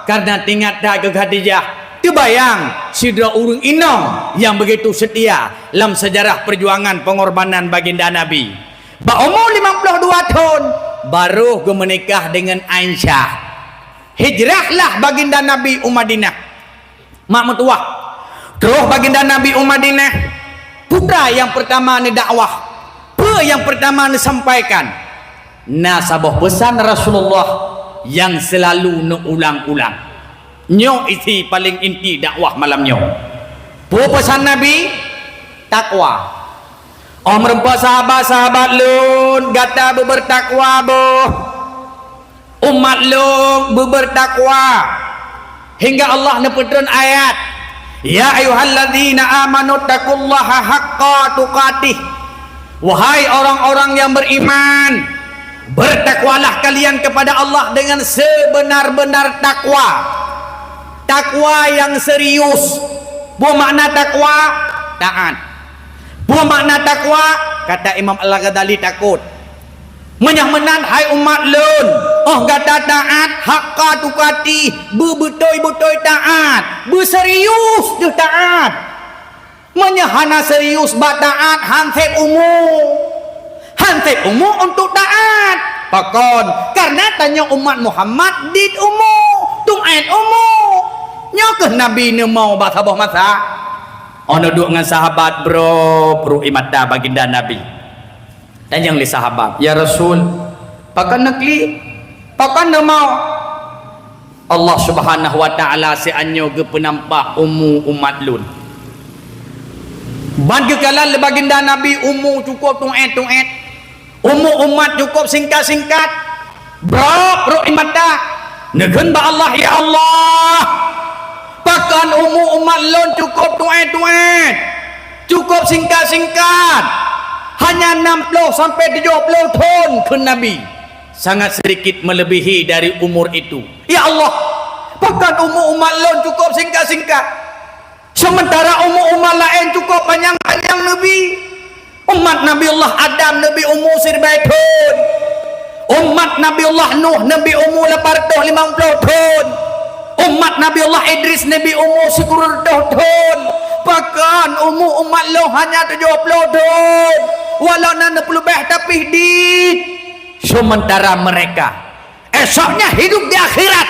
Karena teuingat that keu Khadijah. Teubayang sidroe ureuëng inong nyang begitu seutia lam seujarah peujuangan peungorbanan baginda Nabi. Bak umu limong ploh dua thon, barô geumeunikah deungon Aisyah. Hijrahlah baginda Nabi u Madinah. Mak meutuwah. Troh baginda Nabi u Madinah, putra nyang peurtama neudakwah. Peue nyang peurtama neusampaikan? Na saboh peusan Rasulullah nyang seulalu neuulang-ulang. Nyoe isi paleng inti dakwah malam nyoe. Peue peusan Nabi? Takwa. Oh meureumpok sahabat-sahabat lôn, gata beubeurtakwa boh. Umat lôn beubeurtakwa, hingga Allah neupeutrön ayat, "Ya ayyuhalladzina amanu taqullaha haqqa tuqatih." Wahai orang-orang yang beriman, bertakwalah kalian kepada Allah dengan sebenar-benar takwa. Takwa yang serius. Peue makna takwa? Taat. Peue makna takwa? Kata Imam Al-Ghazali, takot. Meunyoe meunan, hai umat lôn, oh gata taat, haqqa tuqatih, beubeutôi-beutôi taat, beuserius deuh taat. Meunyoe hana serius bak taat, han sép umu. Han sép umu untuk taat. Pakon? Karena tanyoe umat Muhammad dit umu, tuet umu. Nyoe keuh Nabi neumau bak saboh masa. Oh neuduek ngon sahabat, bro, bro, i mata baginda Nabi. Tanyong lé sahabat, "Ya Rasul, pakon neuklik? Pakon neumau?" Allah Subhanahu wa Ta'ala sianyoe geupeunampak umu umat lôn. Ban geukalon lé baginda Nabi umu cukup tuet-tuet. Umu umat cukup singkat-singkat. Brok, brok i mata. Neukheun bak Allah, "Ya Allah, pakon umu umat lôn cukup tuet-tuet, cukup singkat-singkat, hanya enam puluh sampai tujuh puluh thon," kheun Nabi. "Sangat sedikit melebihi dari umur itu. Ya Allah, pakon umu umat lôn cukup singkat-singkat?" Sementara umu umat laén cukup panyang-panyang neubi. Umat Nabi Allah Adam neubi umu siribèe thon. Umat Nabi Allah Nuh neubi umu lapan ratus limong puluh thon. Umat Nabi Allah Idris neubi umu sikureueng reutôh thon. Pakon umu umat lôn hanya tujoh ploh thon. Walau na neupeuleubèh tapi dit. Sementara mereka esoknya hidup di akhirat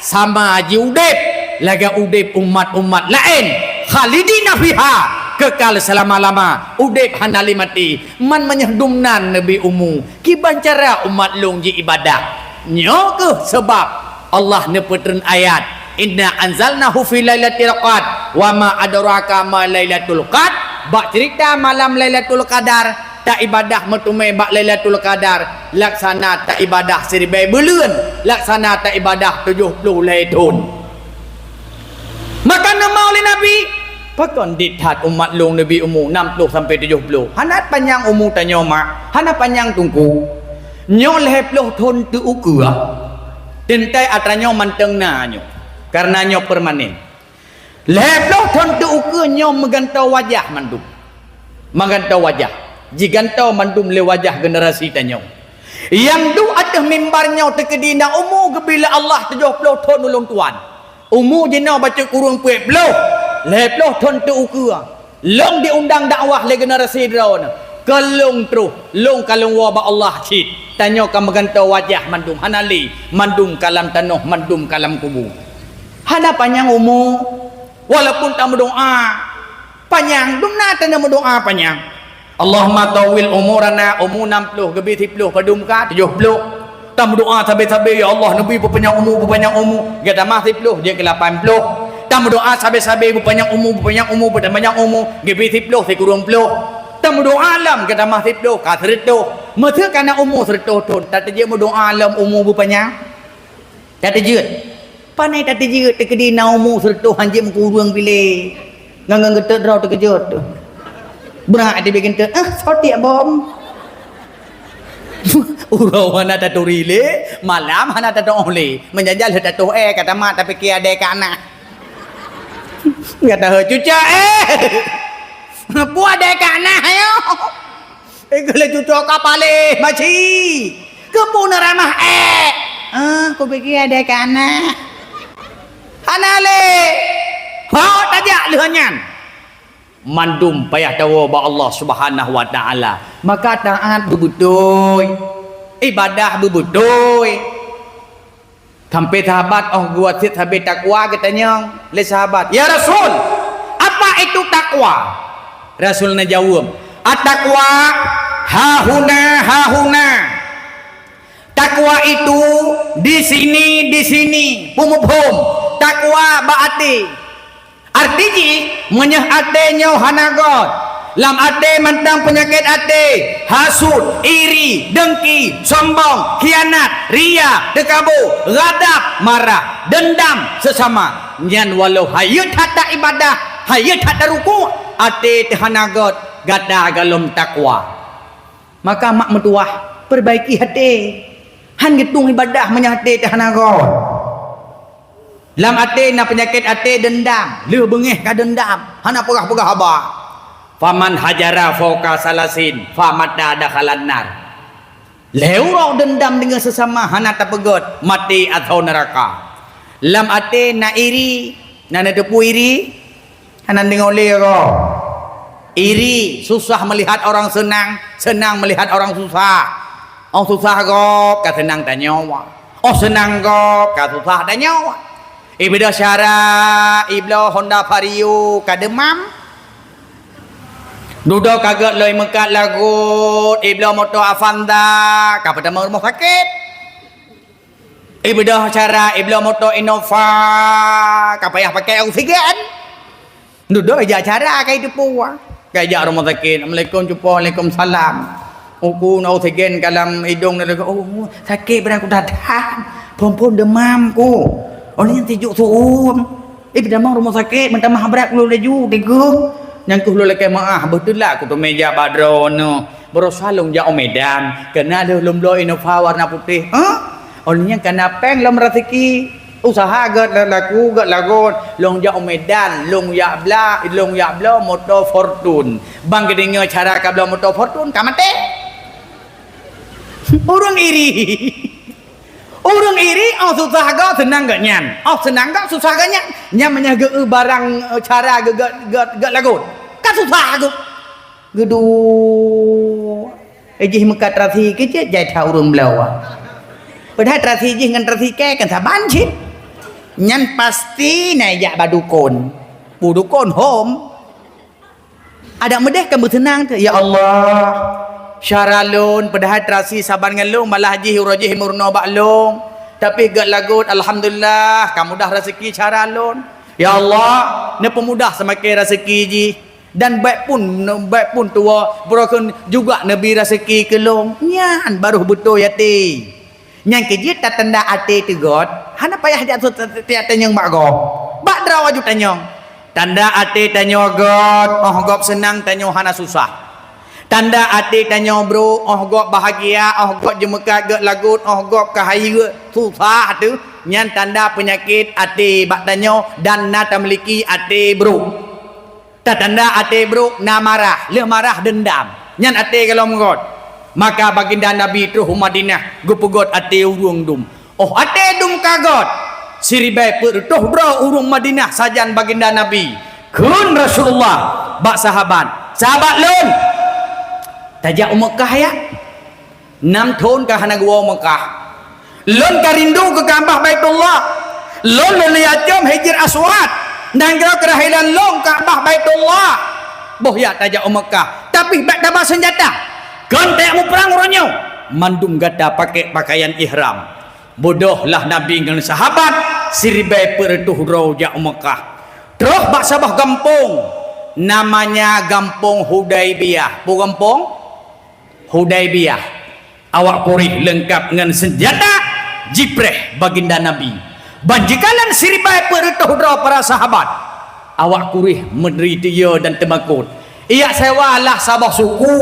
sama ji udép lagèe udép umat-umat laén, khalidina fiha, kekal selama-lama, udép hana lé maté. Man meunyoe dum nan neubi umu, kiban cara umat lôn ji ibadah? Nyoe keuh sabab Allah neupeutrön ayat, "Inna anzalnahu fi lailatul qadr, wa ma adraka ma lailatul qadr." Bak cerita malam Lailatul Qadar, Taibadah meuteumé bak Lailatul Qadar, laksana taibadah siribée buleuen, laksana taibadah tujoh ploh lhée thon. Maka neuma lé Nabi, "Pakon dit that umat lôn neubi umu nam ploh sampoe tujoh ploh? Hana panyang umu tanyoe, mak, hana panyang teungku. Nyoe lhée ploh thon teu-ukeue. Teuntée atra nyoe mantong na nyoe, kareuna nyoe permanen." Lhée ploh thon teu-ukeue nyoe meugantoe wajah mandum. Meugantoe wajah. Jigantoe mandum lé wajah generasi tanyoe. Nyang duek ateueh mimbar nyoe teukeudi na umu geubi lé Allah tujoh ploh thon ulôn tuan. Umu jinoe bacut kureueng peuet ploh. Lhée ploh thon teu-ukeue. Lôn diundang dakwah lé generasi droeneuh. Keu lôn troh, lôn ka lôn woe bak Allah cit. Tanyoe ka meugantoe wajah mandum, hana lé, mandum ka lam tanoh, mandum ka lam kubu. Hana panyang umu, walaupun tameudoá panyang, dum na tanyoe meudoá panyang. Allahumma tawwil umurana, umu nam ploh, geubi siploh, padum ka, tujoh ploh. Tameudoá sabe-sabe, "Ya Allah, neubi beupanyang umu, beupanyang umu." Geutamah siploh, jeuet keu lapan ploh. Tameudoá sabe-sabe, beupanyang umu, beupanyang umu, beupanyang umu, geubi siploh, sikureueng ploh. Tameudoá lom, geutamah siploh, ka sireutôh. Meuseu ka na umu sireutôh thon, tateujeuet meudoá lom umu beupanyang? Tateujeuet. Pane tateujeuet teukeudi na umu sireutôh hanjeuet meukureueng piléh. Ngon, ngon geutot droe teukeujot. Brat teubiet geutot, "Ah, soe tiek bom." Uroe hana taturi lé, malam hana tatoh lé. Meujajan lheueh tatoh, eh, ka tamat tapike adé ka na. Gata heueh cucok, eh. Peue adé ka na, ayo. Eh, keu lé cucok ka paléh, maci. Keupeue neuramah ék? Ah, kupike adé ka na. Hana lé. Ho, tajak lheueh nyan. Mandum payah tawoe bak Allah Subhanahu wa Taala. Maka taát beubeutôi. Ibadah beubeutôi. Sampai sahabat óh geuwasiet sabe takwa geutanyong lé sahabat, "Ya Rasul, apa itu takwa?" Rasul neujaweueb, "At-taqwa hahuna, hahuna." Takwa itu di sini, di sini. Peue muphom? Takwa bak até. Arti jih, meunyoe até nyoe hana göt, lam até mantong peunyakét até, hasut, iri, dengki, sombong, khianat, ria, teukabô, ghadab, marah, dendam sesama, nyan walau hayeu that ibadah, hayeu that ruku', até teuh hana göt, gata gohlom takwa. Maka mak meutuwah, perbaiki até. Han geutueng ibadah meunyoe até teuh hana göt. Lam até na peunyakét até deundam, lheueh beungéh ka deundam, hana peugah-peugah haba. Faman hajara fauqa salasin, famata dakhalan nar. Lhée uroe deundam deungon seusama hana tapeugét, maté atau neuraka. Lam até na iri, na neuteupeue iri, hana deungoe lé roh. Iri, susah melihat orang senang, senang melihat orang susah. Oh susah gob ka seunang tanyoe. Oh seunang gob ka susah tanyoe. Ibeudôh syara ibloe Honda Vario ka deumam. Dudoe ka gét lom meukat lagot ibloe moto Avanza ka peutamong rumoh sakét. Ibeudôh syara ibloe moto Innova ka payah pakai oksigen. Dudoe ijak syara ka iteupeue. Ka ijak rumoh sakét. Assalamualaikum cupo, waalaikumsalam. Uku na oksigen ka lam idong na lagak, oh sakét beurang kuda that. Phon-phon deumam ku. Oh nyan tijuk suum. Eh peutamong rumoh sakét meutamah brat ulôn laju teugong. Nyang keuh lôn lakée meuáh beuteulak kuteumé jak bak droeneuh. Barosa lôn jak u Medan, keuna lheueh lôn bloe Innova warna putéh. Hah? Oh nyan kana péng lom raseuki. Usaha gét laku gét lagon, lôn jak u Medan, lôn jak bla, lôn jak bloe moto Fortune. Bang geudeungoe cara ka bloe moto Fortune ka maté. Ureuëng iri. Ureuëng iri, oh susah gét seunang gét nyan. Oh seunang gét susah gét nyan. Nyan meunyoe geu barang eh, cara gét gét gét lagon. Ka susah gét. Geuduek. Eh, jih meukat terasi keu cit jai that ureuëng bloe. Padahai terasi jih ngon terasi kée kan saban cit. Nyan pasti na jak bak dukon. Peue dukon hom. Adak meudeh kan beuseunang teuh, "Ya Allah, syara lôn padahai terasi saban ngon lôn malah jih uroe jih meurunoe bak lôn. Tapi gét lagot alhamdulillah ka mudah raseuki syara lôn. Ya Allah, neupeumudah seumaken raseuki jih." Dan bèk pun, bèk pun tuwoe, beureukon juga neubi raseuki keu lôn. Nyan barô beutôi até. Nyang keu jeuet tatanda até teugot, hana payah jak su-, tiep tanyong bak gob. Bak droe aju tanyong. Tanda até tanyoe got, óh gob seunang tanyoe hana susah. Tanda até tanyoe brôk, óh gob bahagia, óh gob jeumeukat gèt lagot, óh gob ka hayeue susah teuh, nyan tanda peunyakét até bak tanyoe dan na tamiliki até brôk. Tatanda até brôk na marah, lheueh marah deundam. Nyan até golom got. Maka Baginda Nabi troh u Madinah geupeugöt até ureuëng dum. Óh até dum ka got, siribèe peuet reutôh droe ureuëng Madinah sajan Baginda Nabi. Kheun Rasulullah bak sahabat, "Sahabat lôn, tajak u Meukah ya? Nam thôn ka hana geuwoe u Meukah. Lôn ka rindu keu Ka'bah Baitullah. Lôn lôn yacöm Hijr Aswad. Nanggroe keurahilan lôn Ka'bah Baitullah. Boh ya tajak u Meukah, tapi bèk taba seunjata. Kon tajak muprang uroe nyoe." Mandum gata pakèk pakaian ihram. Beudôh lah Nabi ngon sahabat, siribèe peuet reutôh droe jak u Meukah. Troh bak saboh gampông, namanya Gampông Hudaibiyah. Peue gampông? Hudaibiyah. Awak Quraisy leungkap ngon seunjata, jipreh Baginda Nabi. Ban jikalon siribèe peuet reutôh droe para sahabat. Awak Quraisy meuri teuyo dan teumakot. Ijak sewa lah saboh suku,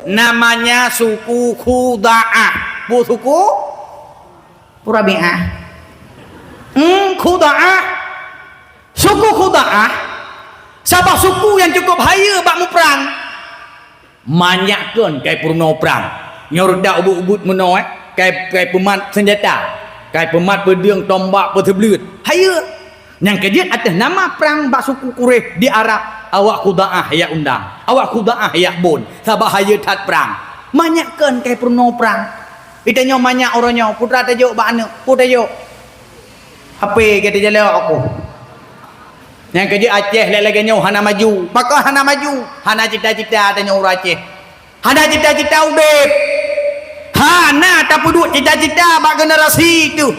namanya suku Khuda'ah. Peue suku? Peue Rabi'ah? Hmm, Khuda'ah. Suku Khuda'ah, saboh suku nyang cukup hayeue bak muprang. Manyak kon kai peurunoe prang. Nyoe reudak ubit-ubit meunoe, eh, kai, kai peumat seunjata, kai peumat peudeueng, tombak, peuseubleuet. Hayeue. Nyang keu jeuet ateueh nama prang bak suku Quraisy di Arab, awak Khuda'ah jak undang, awak Khuda'ah jak bôn, sabab hayeue that prang. Manyak kon kai peurunoe prang. Itanyoe manyak uroe nyoe, peue tajok bak aneuk, peue tajok? Hapé gata jalok aku. Nyang keu jeuet Aceh lé lagèe nyoe hana maju. Pakon hana maju? Hana cita-cita tanyoe ureuëng Aceh. Hana cita-cita udép. Hana tapeuduek cita-cita bak generasi teuh.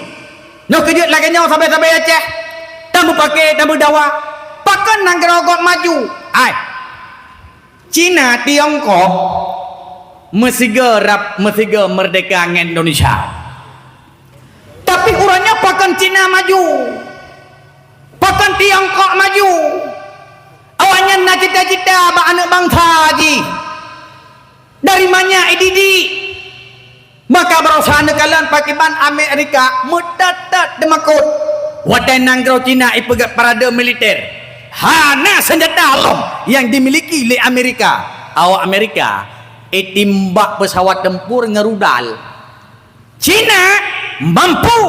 Nyoe keu jeuet lagèe nyoe sabe-sabe Aceh. Tameupakè, tameudawa. Pakon nanggroe got maju? Ai. Cina, Tiongkok meusigoe rab, meusigoe meurdeka ngon Indonesia. Tapi uroe nyoe pakon Cina maju? Pakon Tiongkok maju? Awaknyan na cita-cita bak aneuk bansa jih. Dari manyak ididik. Maka baroesa neukalon pakiban Amerika meutot-tot teumakot. Watèe nanggroe Cina ipeugèt parade militer, hana seunjata lom nyang dimiliki lé Amerika. Awak Amerika itimbak peusawat tempur ngon rudal. Cina mampu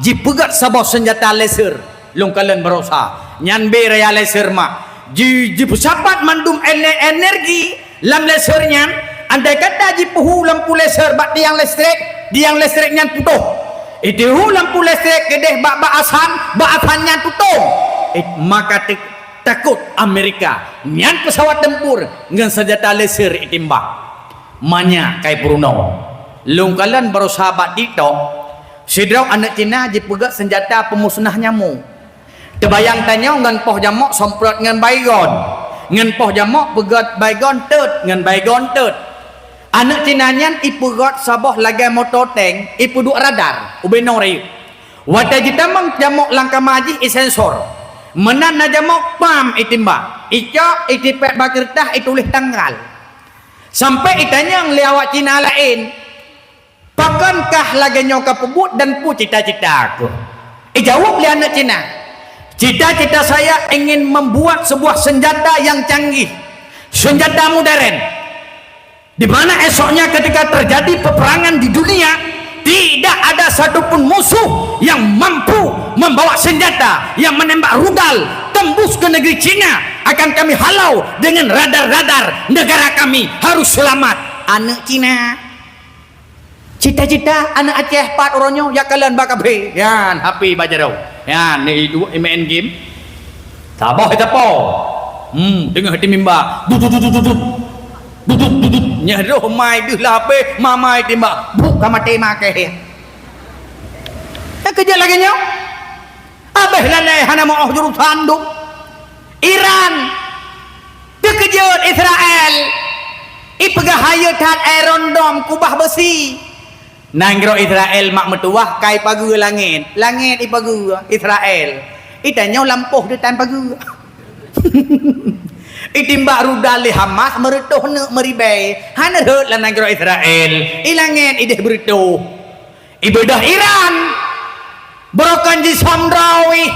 jipeugèt saboh seunjata laser, lôn kalon baroesa. Nyan bèe raya laser mak. Ji-, jipeusapat mandum ene-, energi lam laser nyan, andai kata jipeuhu lampu laser bak tiang listrik, tiang listrik nyan putôh. Itihu lampu listrik keudeh bak, bak asan, bak asan nyan tutong. Eh, maka te-, takot Amerika. Nyan peusawat tempur ngon seunjata laser itimbak. Manyak kai peurunoe. Lôn kalon baroesa bak TikTok, sidroe aneuk Cina jipeugèt seunjata peumusnah nyamok. Teubayang tanyoe ngon poh jamok somprot ngon Baygon. Ngon poh jamok peugèt Baygon teut, ngon Baygon teut. Aneuk Cina nyan ipeugèt saboh lagèe moto tank, ipeuduek radar ubé nong rayeuk. Watèe jitamong jamok lam kama jih isensor. Meunan na jamok, pam, itimbak. Icok, itipèk bak keureutah, ituléh tanggal. Sampai itanyong lé awak Cina laén, "Pakon kah lagèe nyoe kapeubuet dan peue cita-cita keuh?" Ijaweueb lé aneuk Cina, "Cita-cita saya ingin membuat sebuah senjata yang canggih, senjata modern, di mana esoknya ketika terjadi peperangan di dunia, tidak ada satupun musuh yang mampu membawa senjata yang menembak rudal tembus ke negeri Cina, akan kami halau dengan radar-radar, negara kami harus selamat." Aneuk Cina. Cita-cita aneuk Aceh pat uroe nyoe jak kalon bak kafé. Nyan, hapé bak jaroe. Nyan, ni duek main game. Saboh ita po. Hmm, teungoh di mimba. Dudut, dudut, dudut. Dudut, dudut. Nyan roh mai deuh lah hapé, mamai timbak. Buk ka maté makeh. Nyan keujeuet lagèe nyoe. Abéh lalée hana meu'oh jurusan dum. Iran. Teuka Jeuet Israel, ipeugah hayeu that Iron Dome kubah beusi. Nanggroe Israel mak meutuwah kai pageue langét, langét ipageue Israel. Itanyoe lampôh deutan pageue. Itimbak rudal lé Hamas meureutoh neuk meuribée, hana rhot lam nanggroe Israel. I langét ideh beureutoh. Ibeudôh Iran, beurokon jisomdroe,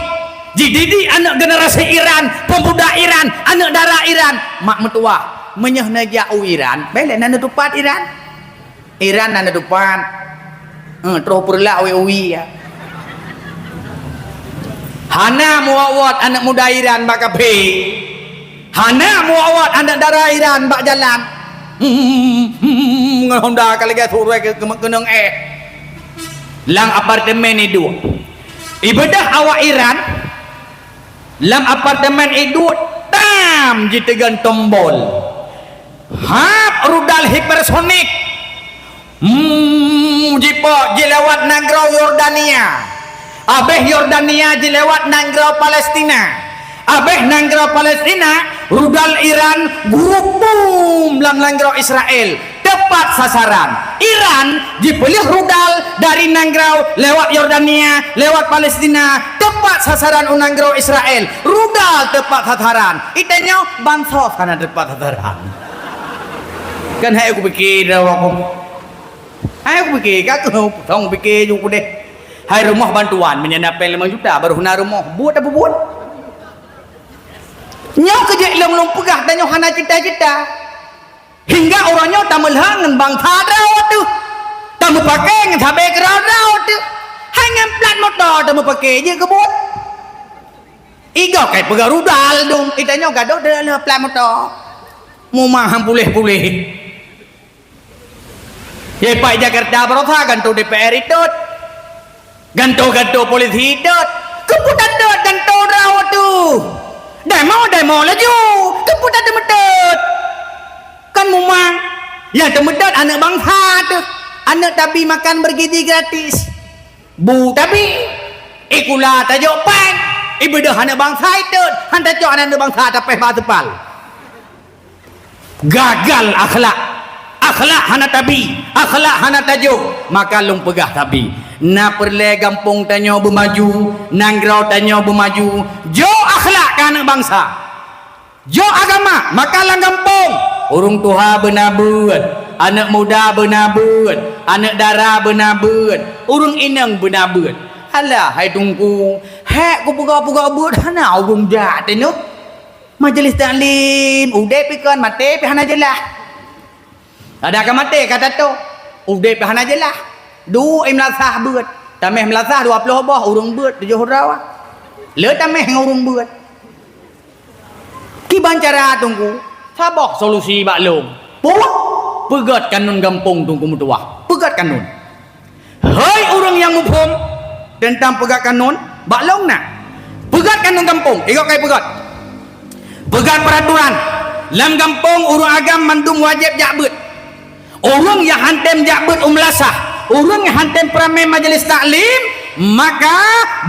jididik aneuk generasi Iran, peumuda Iran, aneuk dara Iran, mak meutuwah. Meunyoe neujak u Iran, bèk lé na neutupat Iran. Iran na neutupat. Eh, troh peureulak uwi-uwi ya. Hana meuwot-wot aneuk muda Iran bak kaphé. Hana meuwot-wot aneuk dara Iran bak jalan. Hmm, hmm, hmm, ngon honda ka lagèe surée ke-, ke-, keunong éh. Lam apartemen iduek. Ibeudôh awak Iran, lam apartemen iduek tam jiteugon tombol. Hab rudal hipersonik. Hmm, jipok jilewat nanggroe Yordania. Abéh Yordania jilewat nanggroe Palestina. Abéh nanggroe Palestina, rudal Iran guruk bum lam nanggroe Israel. Teupat sasaran. Iran jipeuleueh rudal dari nanggroe lewat Yordania, lewat Palestina, teupat sasaran u nanggroe Israel. Rudal teupat sasaran. Itanyoe bansos hana teupat sasaran. Kan hai kupike droe aku. Hai kupike, ka keuh pusong pike ju kudeh. Hai rumoh bantuan, meunyan na péng limong juta, baru na rumoh. Buet apa buet? Nyoe keuh jeuet lôn, lôn peugah, tanyoe hana cita-cita. Hingga uroe nyoe tameulheueh ngon bansa droe teuh. Tameupakè ngon sabé keudroe-droe teuh. Hai ngon plat moto tameupakè jeuet keu buet. Igoe kai peugah rudal dong, itanyoe gadôh dalam plat moto. Mumah han puléh-puléh. Yai pai Jakarta barosa gantoe D P R itot. Gantoe-gantoe polisi itot. Keupeue tatot gantoe droe teuh? Demo, demo laju. Keupeue tatot meutot? Kan mumang. Nyang teumeutot aneuk bansa teuh. Aneuk tabi makan bergizi gratis. Bu tabi. Ikula tajok péng. Ibeudôh aneuk bansa itot. Han tacok aneuk bansa tapéh bak teupal. Gagal akhlak. Akhlak hana tabi, akhlak hana tajok, maka lôn peugah tabi. Na peureulée gampông tanyoe beumaju, nanggroe tanyoe beumaju, jok akhlak keu aneuk bansa. Jok agama, maka lam gampông, ureuëng tuha beuna beuet, aneuk muda beuna beuet, aneuk dara beuna beuet, ureuëng inong beuna beuet. Alah, hai Teungku, hék kupeugah-peugah beuet hana ureuëng jak teunoh. Majelis taklim, udeb pih kon, maté pih hana jeulaih. Ada ka maté, ka tato, udeb pih hana jeulaih. Duek meulasah beuet, tameh meulasah dua ploh boh, ureuëng beuet tujoh droe. Le tameh ngon ureuëng beuet. Kiban cara Teungku, saboh solusi bak lôn. Peue? Peugét kanun gampông Teungku meutuwah. Peugét kanun. Hei ureuëng nyang muphom teuntang peugét kanun, bak lôn na. Peugét kanun gampông, igoe kai peugét. Peugét peuraturan, lam gampông ureuëng agam mandum wajéb jak beuet. Ureuëng nyang han tem jak beuet u meulasah, ureuëng nyang han tem peuramé majelis taklim, maka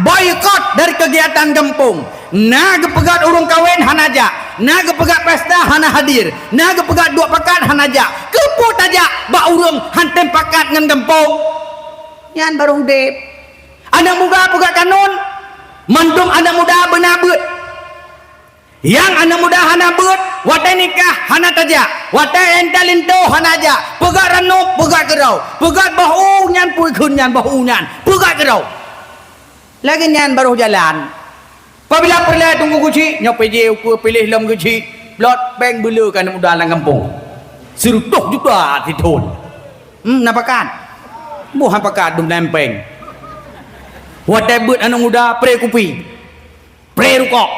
boikot dari keugiatan gampông. Na geupeugét ureuëng kawen hana jak, na geupeugét pesta hana hadir, na geupeugét duek pakat hana jak. Keupeue tajak bak ureuëng han tem pakat ngon gampông? Nyan barô udeb. Aneuk muda peugét kanun, mandum aneuk muda beuna beuet. Nyang aneuk muda hana beuet, watée nikah hana tajak, watée intat linto hana jak, peugét ranup, peugét keudroe, peugét boh u nyan, peue kheun nyan boh u nyan, peugét keudroe. Lagée nyan barô jalan. Pabila peureulée Teungku Guci, nyoe P J ukeue piléh lom Guci, blot péng beuleu keu aneuk muda lam gampông. Sireutoh juta sithon. Hmm, na pakat. Boh han pakat dum na péng. Watée beuet aneuk muda, pré kupi. Pré rukok.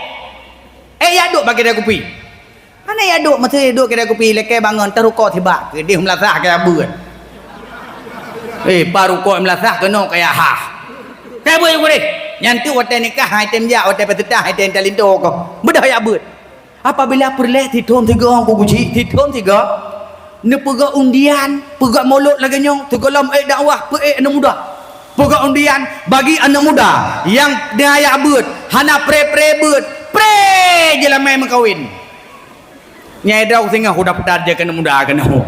Eh, jak duek bak keudai kupi. Hana jak duek, meusti duek keudai kupi, lakée bangon, teuh rukok sibak, keudeh meulasah kaya beuet. Eh, pa rukok meulasah keunoe kaya hah. Kaya beuet, beuet. Nyan teuk watée nikah hai tem jak, watée peuseutah hai tem talinto ko. Beudôh jak beuet. Apabila peureulée sithon sigoe ku Guci, sithon sigoe, neupeugah undian, peugah mulod lagée nyoe, sigohlom ék dakwah, peuék aneuk muda. Peugah undian bagi aneuk muda nyang na jak beuet, hana pré-pré beuet, pré jeulamé meukawen. Nyai droe singoh kuda peugah jeuet keuneuk muda keunoe.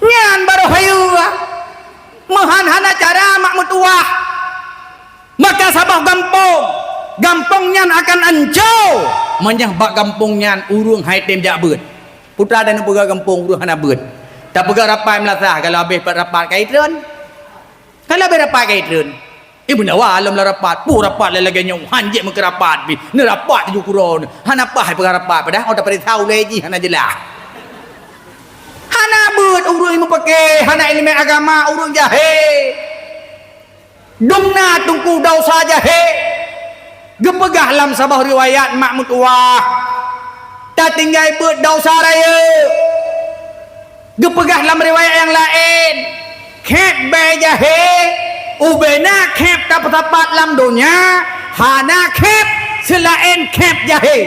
Nyan barô hayeue. Meuhan hana cara mak meutuwah. Maka saboh gampông, gampông nyan akan anco meunyoe bak gampông nyan ureuëng hai tem jak beuet. Putra dan peugah gampông ureuëng hana beuet. Tapeugah rapat meulasah, kalau habéh rapat ka itreun. Kalau habéh rapat ka itreun. Eh, beuna wa lom lam rapat. Puh rapat lagée nyoe, han jeuet meukeurapat pih. Neurapat tujoh kuro. Hana paih peugah rapat, padahai oh tapeuriksa ulée jih hana jeulaih. Hana beuet ureuëng meupaké, hana iéleumé agama, ureuëng jahé. Dum na teungku desya jahé. Geupeugah lam saboh riwayat mak meutuwah, tatinggai beuet desya rayeuk. Geupeugah lam riwayat nyang laén, khép bée jahé, ubena khép tapeusapat lam donya, hana khép seulaén khép jahé.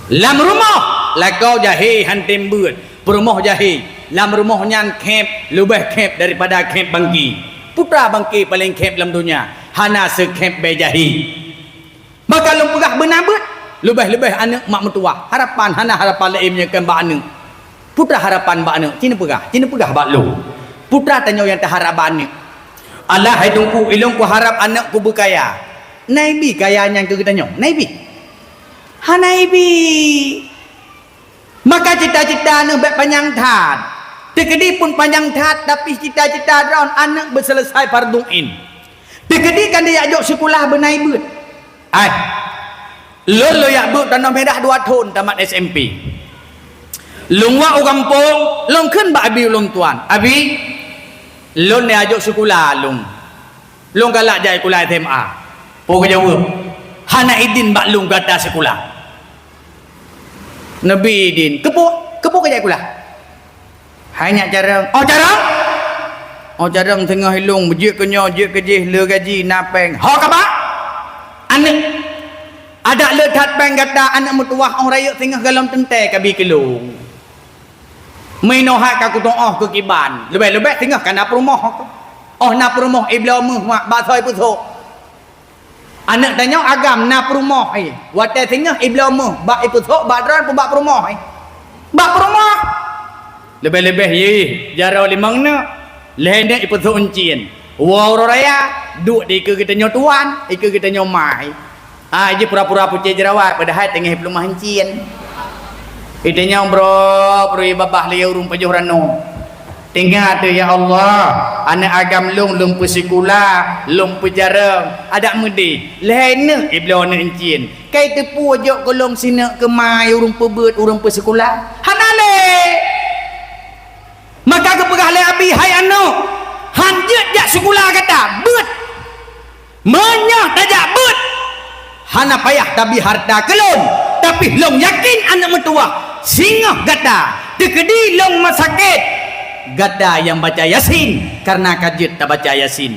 Lam rumoh lakoe jahé han tem beuet, peurumoh jahé, lam rumoh nyan khép leubeh khép daripada khép bangké. Putra bangké paleng khép lam donya, hana seukhép bée jahé. Maka lôn peugah beuna beuet, leubeh-leubeh aneuëk mak meutuwah. Harapan hana harapan laén meunyoe kon bak aneuëk. Putra harapan bak aneuëk, ci neupeugah, ci neupeugah bak lôn. Putra tanyoe nyang taharap bak aneuëk. Alah hai teungku, ilôn kuharap aneuëk kubeukaya. Naibi kaya nyan keu geutanyoe, naibi. Hana ibi. Maka cita-cita neuh bék panyang that. Teukeudi pun panyang that, tapi cita-cita droen aneuëk beuseuleusai fardhu ain. Teukeudi kan dijak jok sikula beunai beuet. Ai, lôn lôn jak beuet Tanoh Merah dua thon tamat S M P. Lôn wak u gampông, lôn kheun bak abi ulôn tuan, "Abi, lôn neujak jok sikula lôn. Lôn galak jak sikula S M A." Peue geujaweueb, "Hana idin bak lôn gata sikula." Neubi idin. "Keupeue? Keupeue kajak sikula?" "Hai nyak carông." "Oh carông? Oh carông teungoh ilôn, jeuet keu nyoe, jeuet keu jih, le gaji, na péng." "Ho kaba? Aneuëk, adak le that péng gata aneuëk meutuwah, oh rayeuk teungoh galom teuntée kabi keu lôn. Meunyoe hai ka kutuoh keu kiban, leubeh-leubeh teungoh ka na peurumoh. Oh na peurumoh ibloe meuh mak bak soe ipeusok." Aneuëk tanyoe agam na peurumoh, eh. Watée singoh ibloe meuh bak ipeusok bak droen peubak peurumoh, eh. Bak peurumoh. Leubeh-leubeh yeh jaroe limong neuk. Lhée neuk ipeusok euncien. Woe uroe raya, duek di ikeue geutanyoe tuan, ikeue geutanyoe ma. Ah, jih pura-pura pucé jerawat padahai teungoh ipeuleumah euncien. Geutanyoe bro, bro babah lé ureuëng pajoh ranoe. Teuingat teuh, "Ya Allah, aneuëk agam lôn, lôn peusikula, lôn peujareueng, adak meudeh, lhée neuk ibloe neuk euncien. Kai teupeu jok keu lôn sineuk keu ma ureuëng peubeuet, ureuëng peusikula?" Hana lé. Maka geupeugah lé abi, "Hai aneuëk, han jeuet jak sikula gata, beuet." Meunyoe tajak beuet, hana payah tabi hareuta keu lôn, tapi lôn yakin aneuëk meutuwah, singoh gata teukeudi lôn meusakét, gata nyang baca Yasin, kareuna ka jeuet tabaca Yasin.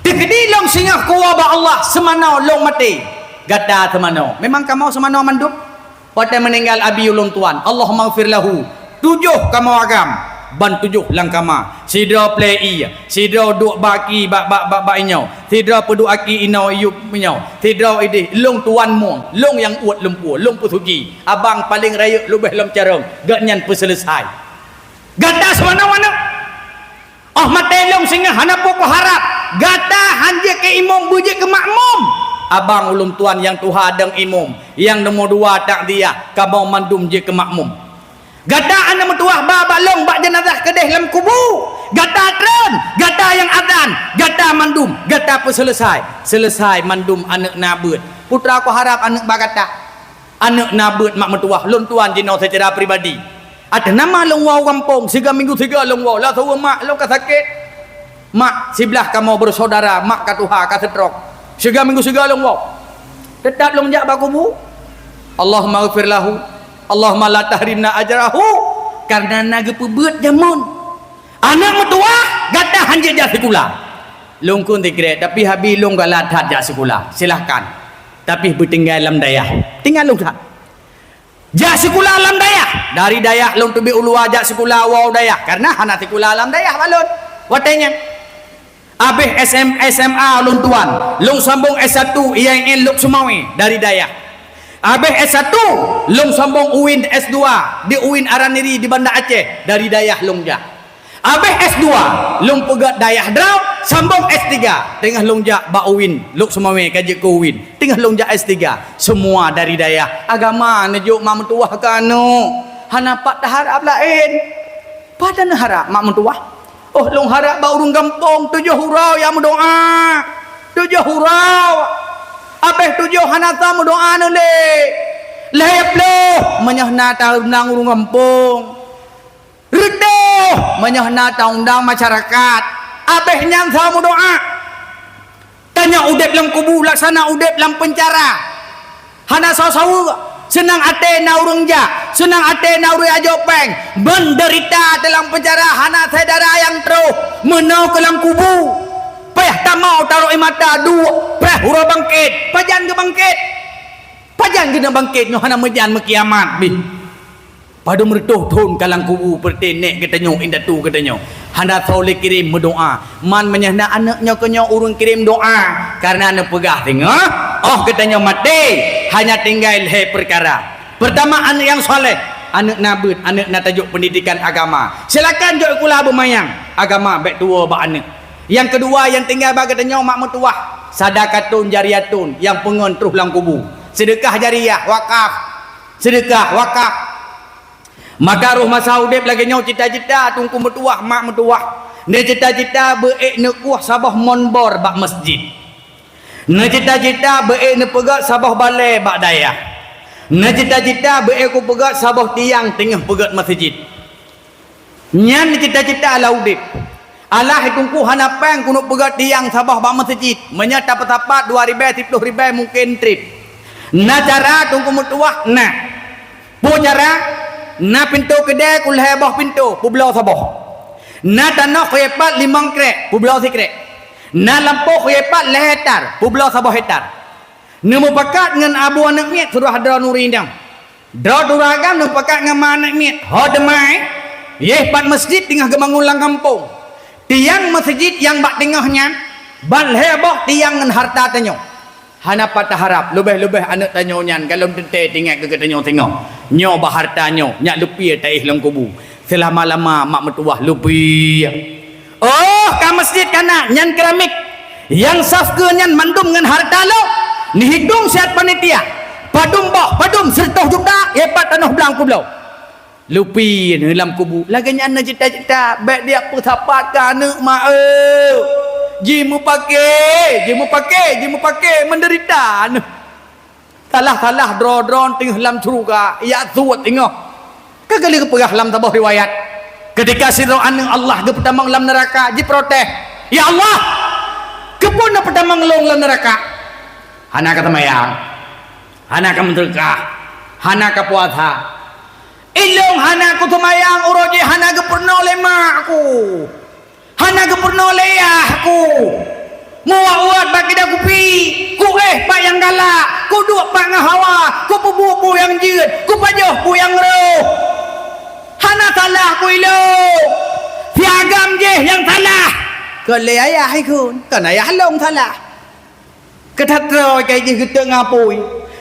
Teukeudi lôn singoh kuwoe bak Allah seumanoe lôn maté, gata seumanoe. Memang kamoe seumanoe mandum? Watée meuninggai abi ulôn tuan, Allahummaghfir lahu, tujoh kamoe agam, ban tujoh lam kama, sidroe plée ié, sidroe duek baki bak, bak, bak, bak inyoe, sidroe peuduek aki inoe iyup inyoe, sidroe ideh, lôn tuan mueng, lôn nyang uet lumpue, lôn peusuci, abang paleng rayeuk leubeh lom carông, gobnyan peuseuleusai. Gata seumanoe manök. Oh maté lôn singoh hana peue kuharab, gata han jeuet keu imum, beujeuet keu makmum. Abang ulôn tuan nyang tuha dong imum, nyang nomor dua takziah, kamoe mandum jeuet keu makmum. Gata aneuëk meutuwah ba bak lôn bak jeunazah keudeh lam kubu. Gata treun, gata nyang azan, gata mandum, gata peuseuleusai. Seuleusoe mandum aneuëk na beuet. Peue teuma kuharab aneuëk bak gata. Aneuëk na beuet mak meutuwah, lôn tuan jinoe seucara pribadi. Ateueh nama lôn woe u gampông, siga minggu siga lôn woe, lam saweue mak lôn ka sakét. Mak siblah kamoe beusaudara, mak ka tuha, ka seutrok. Siga minggu siga lôn woe. Teutap lôn jak bak kubu. Allahummaghfir lahu. Allahumma la tahrimna ajrahu. Kareuna na geupeubeuet jameun. Aneuëk meutuwah, gata han jeuet jak sikula. Lôn kheun sikrek, tapi abi lôn galak that jak sikula. Silahkan. Tapi beutinggai lam dayah. Tinggai lôn that. Jak sikula lam dayah. Dari dayah lôn teubiet u luwa jak sikula woe u dayah. Kareuna hana sikula lam dayah bak lôn. Watée nyan. Abéh S M, S M A lôn tuan. Lôn sambong S satu I A I N Lhokseumawe dari dayah. Abéh S satu, lôn sambông UIN S dua di UIN Araniri di Banda Aceh, dari dayah lôn jak. Abéh S dua, lôn peugöt dayah droe, sambông S tiga, teungoh lôn jak bak UIN, Lhokseumawe ka jeuet keu UIN, teungoh lôn jak S tiga, semua dari dayah. Agama neujok mak meutuwah keu aneuk, hana pat taharab laén. Pat taharab mak meutuwah? Oh, lôn harab bak ureuëng gampông tujoh uroe nyang meudoá. Tujoh uroe. Abéh tujoh hana soe meudoá neuh lé. Lhée ploh meunyoe na taundang ureuëng gampông. Reutôh meunyoe na taundang masyarakat. Abéh nyan soe meudoá. Tanyoe udeb lam kubu laksana udeb lam peuncara. Hana soe-soe, seunang até na ureuëng jak, seunang até na ureuëng ajok péng. Meudeurita teuh lam peuncara, hana syedara nyang troh. Meunoe keu lam kubu, péh tamong taroe mata duek, péh uroe bangkét. Pajan geubangkét? Pajan geuneuk bangkét nyoe hana meujan meukiamat bih? Padum reutôh thon ka lam kubu peureuté nèk geutanyoe, indatu geutanyoe. Hana soe lé kirém meudoá. Man meunyoe na aneuk nyoe keu nyoe ureuëng kirém doá, kareuna neupeugah singoh, oh geutanyoe maté, hanya tinggai lhée peukara. Peurtama, aneuk nyang saleh, aneuk na beuet, aneuk na tajok peundidekan agama. Silakan jok sikula beumayang, agama bék tuwoe bak aneuk. Nyang keudua nyang tinggai bak geutanyoe mak meutuwah, sadaqatun jariyatun nyang peungon troh lam kubu. Seudeukah jariyah, wakaf. Seudeukah, wakaf. Maka roh masa udeb lagée nyoe cita-cita teungku meutuwah, mak meutuwah. Neucita-cita beu-ék neukueh saboh monbor bak masjid. Neucita-cita beu-ék neupeugét saboh balée bak dayah. Neucita-cita beu-ék kupeugét saboh tiang teungoh peugét masjid. Nyan cita-cita lam udeb. Alah teungku hana péng keuneuk peugét tiang saboh bak masjid. Meunyoe tapeusapat dua ribée, siploh ribée mungken treb. Na cara teungku meutuwah na. Peue cara? Na pintoe keudée kulhée boh pintoe, peubloe saboh. Na tanoh kuyée pat limong krek, peubloe sikrek. Na lampôh kuyée pat lhée hektar, peubloe saboh hektar. Neumeupakat ngon abu aneuk miet, surah droe nuri nyan. Droe turaga neumeupakat ngon ma aneuk miet, ho teumai, yeh pat masjid teungoh geubangon lam gampông. Tiang masjid nyang bak teungoh nyan, ban lhée boh tiang ngon hareuta tanyoe. Hana pat taharab, leubeh-leubeh aneuk tanyoe nyan ka lom teuntée teuingat keu geutanyoe singoh. Nyoe bak hareuta nyoe, nyak leupie taéh lam kubu. Seulama-lama mak meutuwah leupie. Oh, ka masjid ka na, nyan keramik. Nyang saf keue nyan mandum ngon hareuta lôn. Neuhitong siat panitia. Padum boh, padum seureutôh juta, yeh pat tanoh blang peubloe. Leupie neuh lam kubu. Lagée nyan neuh cita-cita, bék diyak peusapat keu aneuk mak eu. Jimeupake, jimeupake, jimeupake, meudeurita neuh. Salah-salah droe-droe teungoh lam syeuruga, jak suet teungoh. Ka geupeugah lam saboh riwayat, keutika sidroe aneuk Allah geupeutamong lam neuraka, jiprotes, "Ya Allah, keupeue neupeutamong lôn lam neuraka? Hana ka seumayang, hana ka meuseudeukah, hana ka puasa." Ilôn hana kuseumayang uroe jih hana geupeurunoe lé mak ku, hana geupeurunoe lé yah ku. Meuwat-wat bak kida kupi, kuéh bak nyang galak, kuduek bak ngon hawa, kupeubuet peue nyang jeuet, kupajoh peue nyang roh. Hana salah ku ilôn. Si agam jih nyang salah. Kon lé ayah ikheun, kon ayah lôn salah. Keu that droe ka jih geuteuk ngon apui.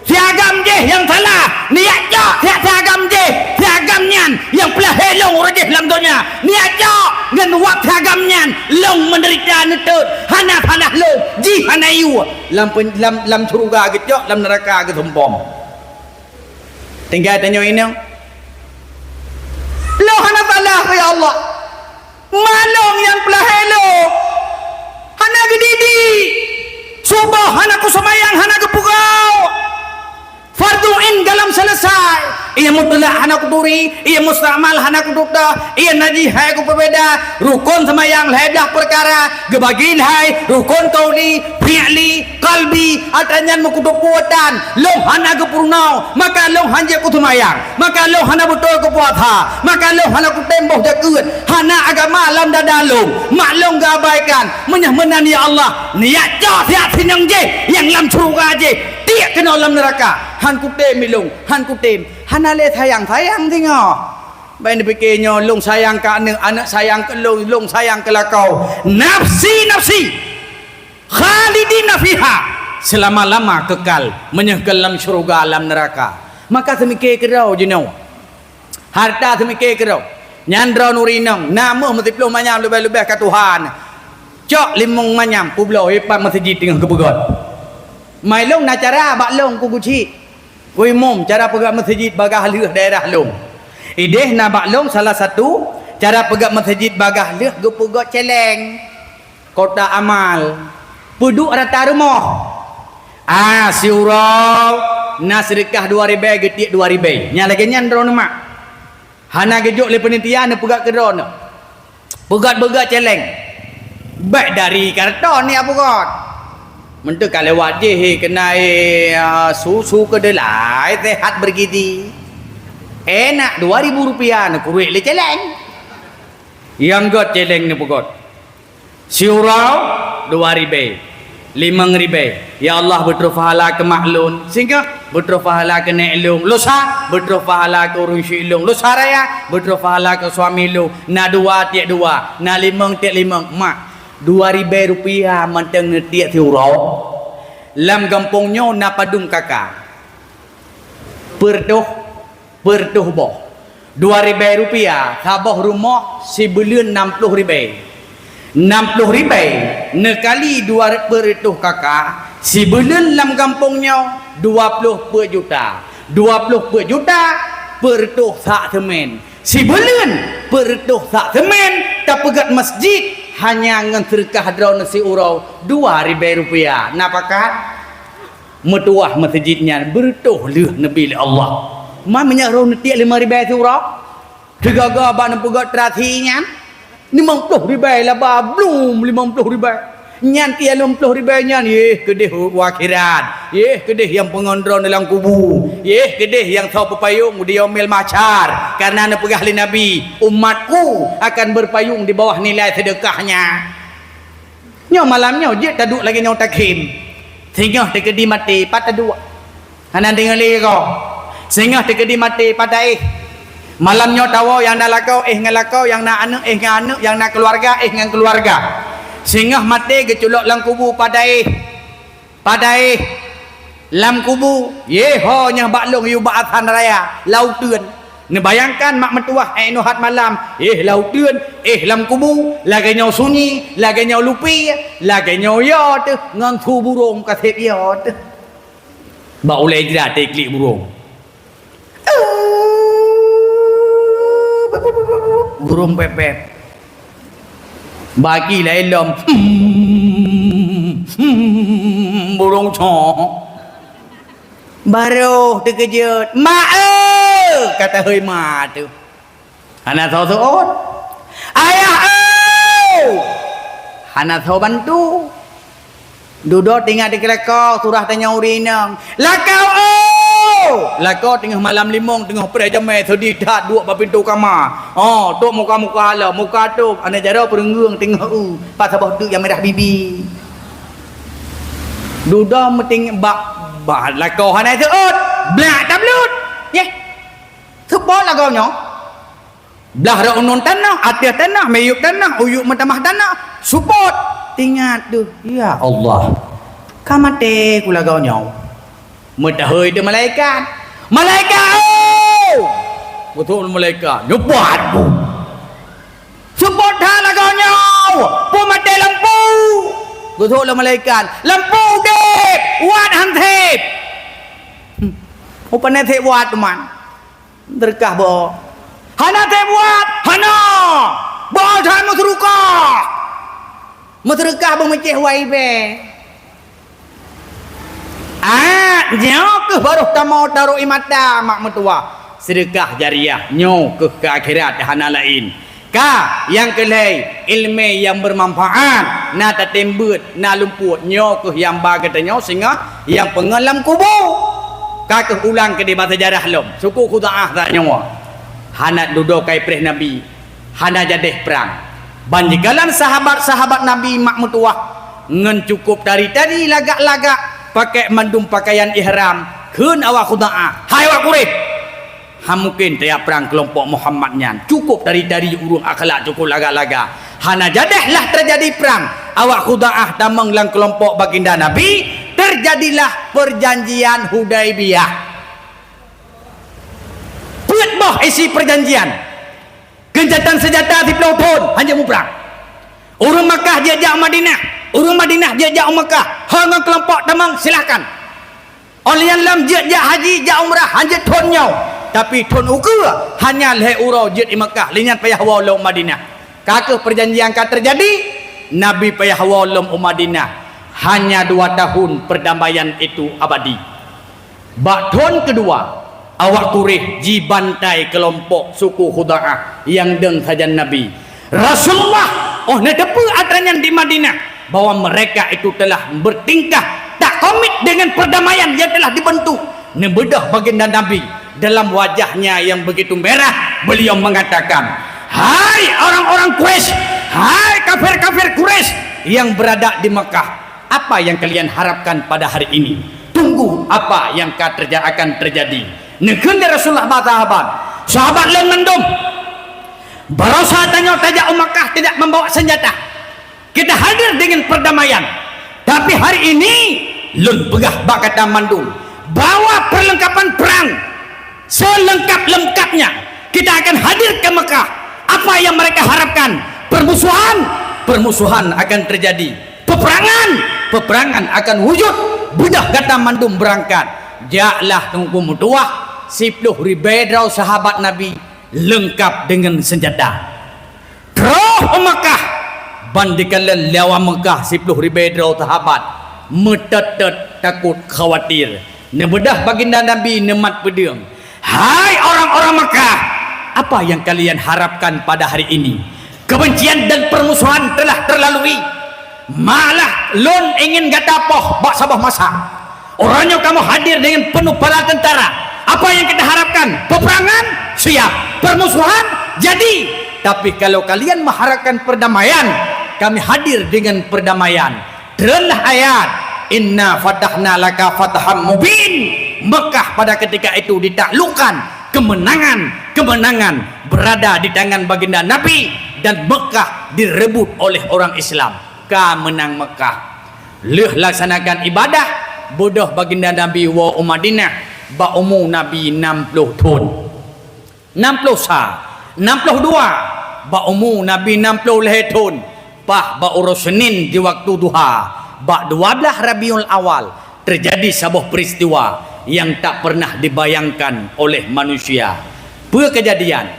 Si agam jih nyang salah, neujak cok siat si agam jih, si agam nyan nyang peulahé lôn uroe jih lam donya. Neujak cok ngon wab si agam nyan, lôn meudeurita neutot, hana salah lôn, jih hana yue. Lam pen-, lam, lam syeuruga geucok, lam neuraka geusumpom. Tinggai tanyoe inong. Lôn hana salah, ya Allah. Mak lôn nyang peulahé lôn hana geudidik. Suboh hana kuseumayang, hana geupeugöt. Fardhu ain gohlom seuleusai. Ie mutlak hana kuturi, ie mustakmal hana kututoh, ie najih hai kupeubeda. Rukon seumayang lhée blah peukara, geubagi lhée, rukon qauli, fi'li, qalbi, atra nyan meukutopuatan, lôn hana geupeurunoe, maka lôn hana jeuet kuseumayang, maka lôn hana beutôi kupuasa, maka lôn hana kutem boh jakeuet, hana agama lam dada lôn, mak lôn geuabaikan. Meunyoe meunan, ya Allah, neujak cok siat si inong jih nyang lam syeuruga jih, tiek keunoe lam neuraka. Han kutem ilôn, han kutem. Hana lé sayang-sayang singoh. Bah neupike nyoe, lôn sayang keu aneuk, aneuk sayang keu lôn, lôn sayang keu lakoe. Nafsi, nafsi. Khalidina fiha. seulama-lama keukal, meunyoe kon lam syeuruga, lam neuraka. Maka seumike keudroe jinoe. Hareuta seumike keudroe. Nyan droeneuh ureueng inong, na meuh meusiplôh manyam leubeh-leubeh ka tuha. Cok limong manyam kubloe i pat meuseujid teungoh geupeugöt. Mai lôn na cara bak lôn ku geuchik. Ku imum, cara peugöt meuseujid bagaih lheueh daerah lôn. Ideh na bak lôn salah satu cara peugöt meuseujid bagaih lheueh geupeugöt celeng. Kotak amal. Peuduek rata rumoh. Ah, siuroe na seudeukah dua ribèe, geutiek dua ribèe. Nyang lagèe nyan droeneuh mak. Hana geujok lé panitia neupeugöt keu droeneuh. Peugöt-peugöt celeng. Bèk dari karton ya peugöt. Meunteuk ka lewat jih keunan, eh, susu kedelai sehat bergizi. Enak, dua ribu rupiah neukuruek lé celeng. Nyang göt celeng neupeugöt. Siuroe dua ribèe, limong ribèe. Ya Allah, beutroh pahala keu mak lôn, singoh beutroh pahala keu nèk lôn, lusa beutroh pahala keu ureueng syik lôn, lusa raya beutroh pahala keu suami lôn, na dua tiek dua, na limong tiek limong, mak, dua ribèe rupiah mantong neutiek siuroe. Lam gampông nyoe na padum kaka. Peureutôh Peureutôh boh. Dua ribèe rupiah, saboh rumoh sibuleuen nam ploh ribèe. Nam ploh ribèe neukali dua peureutôh kaka, sibuleuen lam gampông nyoe dua ploh peuet juta. Dua ploh peuet juta peureutôh sak seumén. Sibuleuen peureutôh sak seumén tapeugöt masjid hanya ngon seudeukah droeneuh siuroe dua ribèe rupiah. Na pakat? Meutuwah meuseujid nyan beureutôh lheueh neubi lé Allah. Ma meunyoe roh neutiek limong ribèe siuroe, sigoe-goe bak neupeugöt terasi nyan, limong ploh ribèe laba blum limong ploh ribèe. Nyan tiek limong ploh ribèe nyan, yeh keudeh u akhirat, yeh keudeh nyang peungon droeneuh lam kubu, yeh keudeh nyang soe peupayong di Yaumil Mahsyar. Kareuna neupeugah lé Nabi, "Umatku akan berpayung di bawah nilai seudeukahnya." Nyoe malam nyoe jeuet taduek lagèe nyoe takhém. Singoh teukeudi maté, pat taduek? Hana deungoe lé ko. Singoh teukeudi maté, pat taéh? Malam nyoe tawoe nyang na lakoe, éh ngon lakoe, nyang na aneuk, éh ngon aneuk, nyang na keuluwarga, éh ngon keuluwarga. Singoh maté geuculok lam kubu, pat taéh? Pat taéh? Lam kubu, yeh ho nyoe bak lôn yue bak asan raya, lam uteuen. Neubayangkan mak meutuwah, éh, nyoe that malam, éh, lam uteuen, éh, lam kubu, lagèe nyoe sunyi, lagèe nyoe lupi, lagèe nyoe yo teuh, ngon su burông kasép yo teuh. Bak ulèe jrat teuh klik burông. Burông pèp-pèp. Bagi laén lom. Burông cok. Barô teukeujot, "Mak eu!" Ka tahôi ma teuh. Hana soe seuôt. "Ayah eu!" Hana soe bantu. Dudoe teuingat di lakoe, surah tanyoe ureueng inong. "Lakoe eu!" Lakoe teungoh malam limong, teungoh preh jamèe, seudeh that duek bak pintoe kama. Oh, tôp muka-muka lom, muka tôp, aneuk jaroe peureunggeueng teungoh eu, pat saboh teuk nyang mirah bibi. Dudoe meuting bak, bak lakoe hana seuôt, blak tablut. Yeh. Seupôt lagoe nyoe. Blah rot uneun tanoh, ateueh tanoh, miyueb tanoh, uyueb meutamah tanoh. Seupôt. Teuingat teuh, "Ya Allah, ka maté ku lagoe nyoe." Meutahôi teuh malaikat. "Malaikat eu!" Geutrôk lé malaikat, "Nyoe pat peue?" "Seupôt that lagoe nyoe, peue maté lampu." Geutrôk lé malaikat, "Lampu udép, wat han sép." Hmm. "Oh, pane sép wat, teuma?" Meuseudeukah beuo. "Hana sép wat?" "Hana. Beuo that meuseudeukah." Meuseudeukah beumeucéh wai bèe. Ah, nyoe keuh barôh tamong taroh ie mata mak meutuwah. Seudeukah jariah nyoe keuh keu akhirat hana laén. Ka, nyang keu lhèe, ileumèe nyang beumanfaat, na tatem beuet, na lumpôt, nyoe keuh nyang ba geutanyoe singoh nyang peungon lam kubu. Ka keuh ulang keudéh bak seujarah lom, suku Khuzaah tanyoe. Hana dudoe ka ipreh Nabi, hana jadeh prang. Ban jikalon sahabat-sahabat Nabi mak meutuwah, ngon cukôp tari-tari lagak-lagak, pakèk mandum pakaian ihram, kheun awak Khuzaah, "Hai awak Quraisy! Han mungken tajak prang keulompok Muhammad nyan, cukôp tari-tari ureueng akhlak cukôp lagak-lagak. Hana jadeh lah teujadi prang, awak Khuzaah tamong lam keulompok baginda Nabi, Terjadilah perjanjian Hudaibiyah. Peuet boh isi perjanjian. Gencatan senjata siplôh thon hanjeuet muprang. Ureuëng Makkah jeuet jak u Madinah, ureuëng Madinah jeuet jak u Makkah. Ho ngon keulompok tamong, silahkan. Óh lheueh nyan lom jeuet jak haji, jak umrah, hanjeuet thon nyoe. Tapi thon ukeue hanya lhée uroe jeuet i Makkah, lheueh nyan payah woe lom u Madinah. Ka kheueh perjanjian ka teujadi, Nabi payah woe lom u Madinah. Hanya dua tahun perdamaian itu abadi. Bak thon keudua, awak Quraisy jibantai keulompok suku Khuza'ah nyang dong sajan Nabi. Rasulullah óh neuteupeue atra nyan di Madinah bahwa mereka itu telah bertingkah tak komit dengan perdamaian yang telah dibentuk, neubeudôh baginda Nabi, dalam wajahnya yang begitu merah, beliau mengatakan, "Hai orang-orang Quraisy, hai kafir-kafir Quraisy yang berada di Mekah, apa yang kalian harapkan pada hari ini? Tunggu apa yang ka terja-, akan terjadi." Neukheun lé Rasulullah bak sahabat, "Sahabat lôn mandum, barosa tanyoe tajak u Makkah tidak membawa senjata. Kita hadir dengan perdamaian. Tapi hari ini, lôn peugah bak gata mandum, bawa perlengkapan perang selengkap-lengkapnya. Kita akan hadir ke Mekah. Apa yang mereka harapkan? Permusuhan, permusuhan akan terjadi. Peperangan, peperangan akan wujud. Beudôh gata mandum beurangkat." Jaklah Teungku meutuwah, siplôh ribée droe sahabat Nabi leungkap deungon seunjata. Troh u Makkah, ban dikalon lé awak Makkah siplôh ribée droe sahabat, meutot-tot takot khawatir. Neubeudôh baginda Nabi neumat peudeueng, "Hai orang-orang Makkah, apa yang kalian harapkan pada hari ini? Kebencian dan permusuhan telah terlalui. Malah lôn ingin gata poh bak saboh masa. Uroe nyoe kamoe hadir dengan penuh bala tentara. Apa yang kita harapkan? Peperangan? Siap. Permusuhan? Jadi. Tapi kalau kalian mengharapkan perdamaian, kami hadir dengan perdamaian." Treunlah ayat, "Inna fatahna laka fatham mubin." Mekah pada ketika itu ditaklukkan, kemenangan, kemenangan berada di tangan baginda Nabi, dan Mekah direbut oleh orang Islam. Ka meunang Mekah. Lheueh laksanakan ibadah, beudôh baginda Nabi woe u Madinah bak umu Nabi nam ploh thon. Nam ploh sa, nam ploh dua, bak umu Nabi nam ploh lhée thon, paih bak uroe Senin di waktu duha, bak dua blaih Rabiul Awal, teujadi saboh peuristiwa nyang tak pernah dibayangkan oleh manusia. Peue keujadian?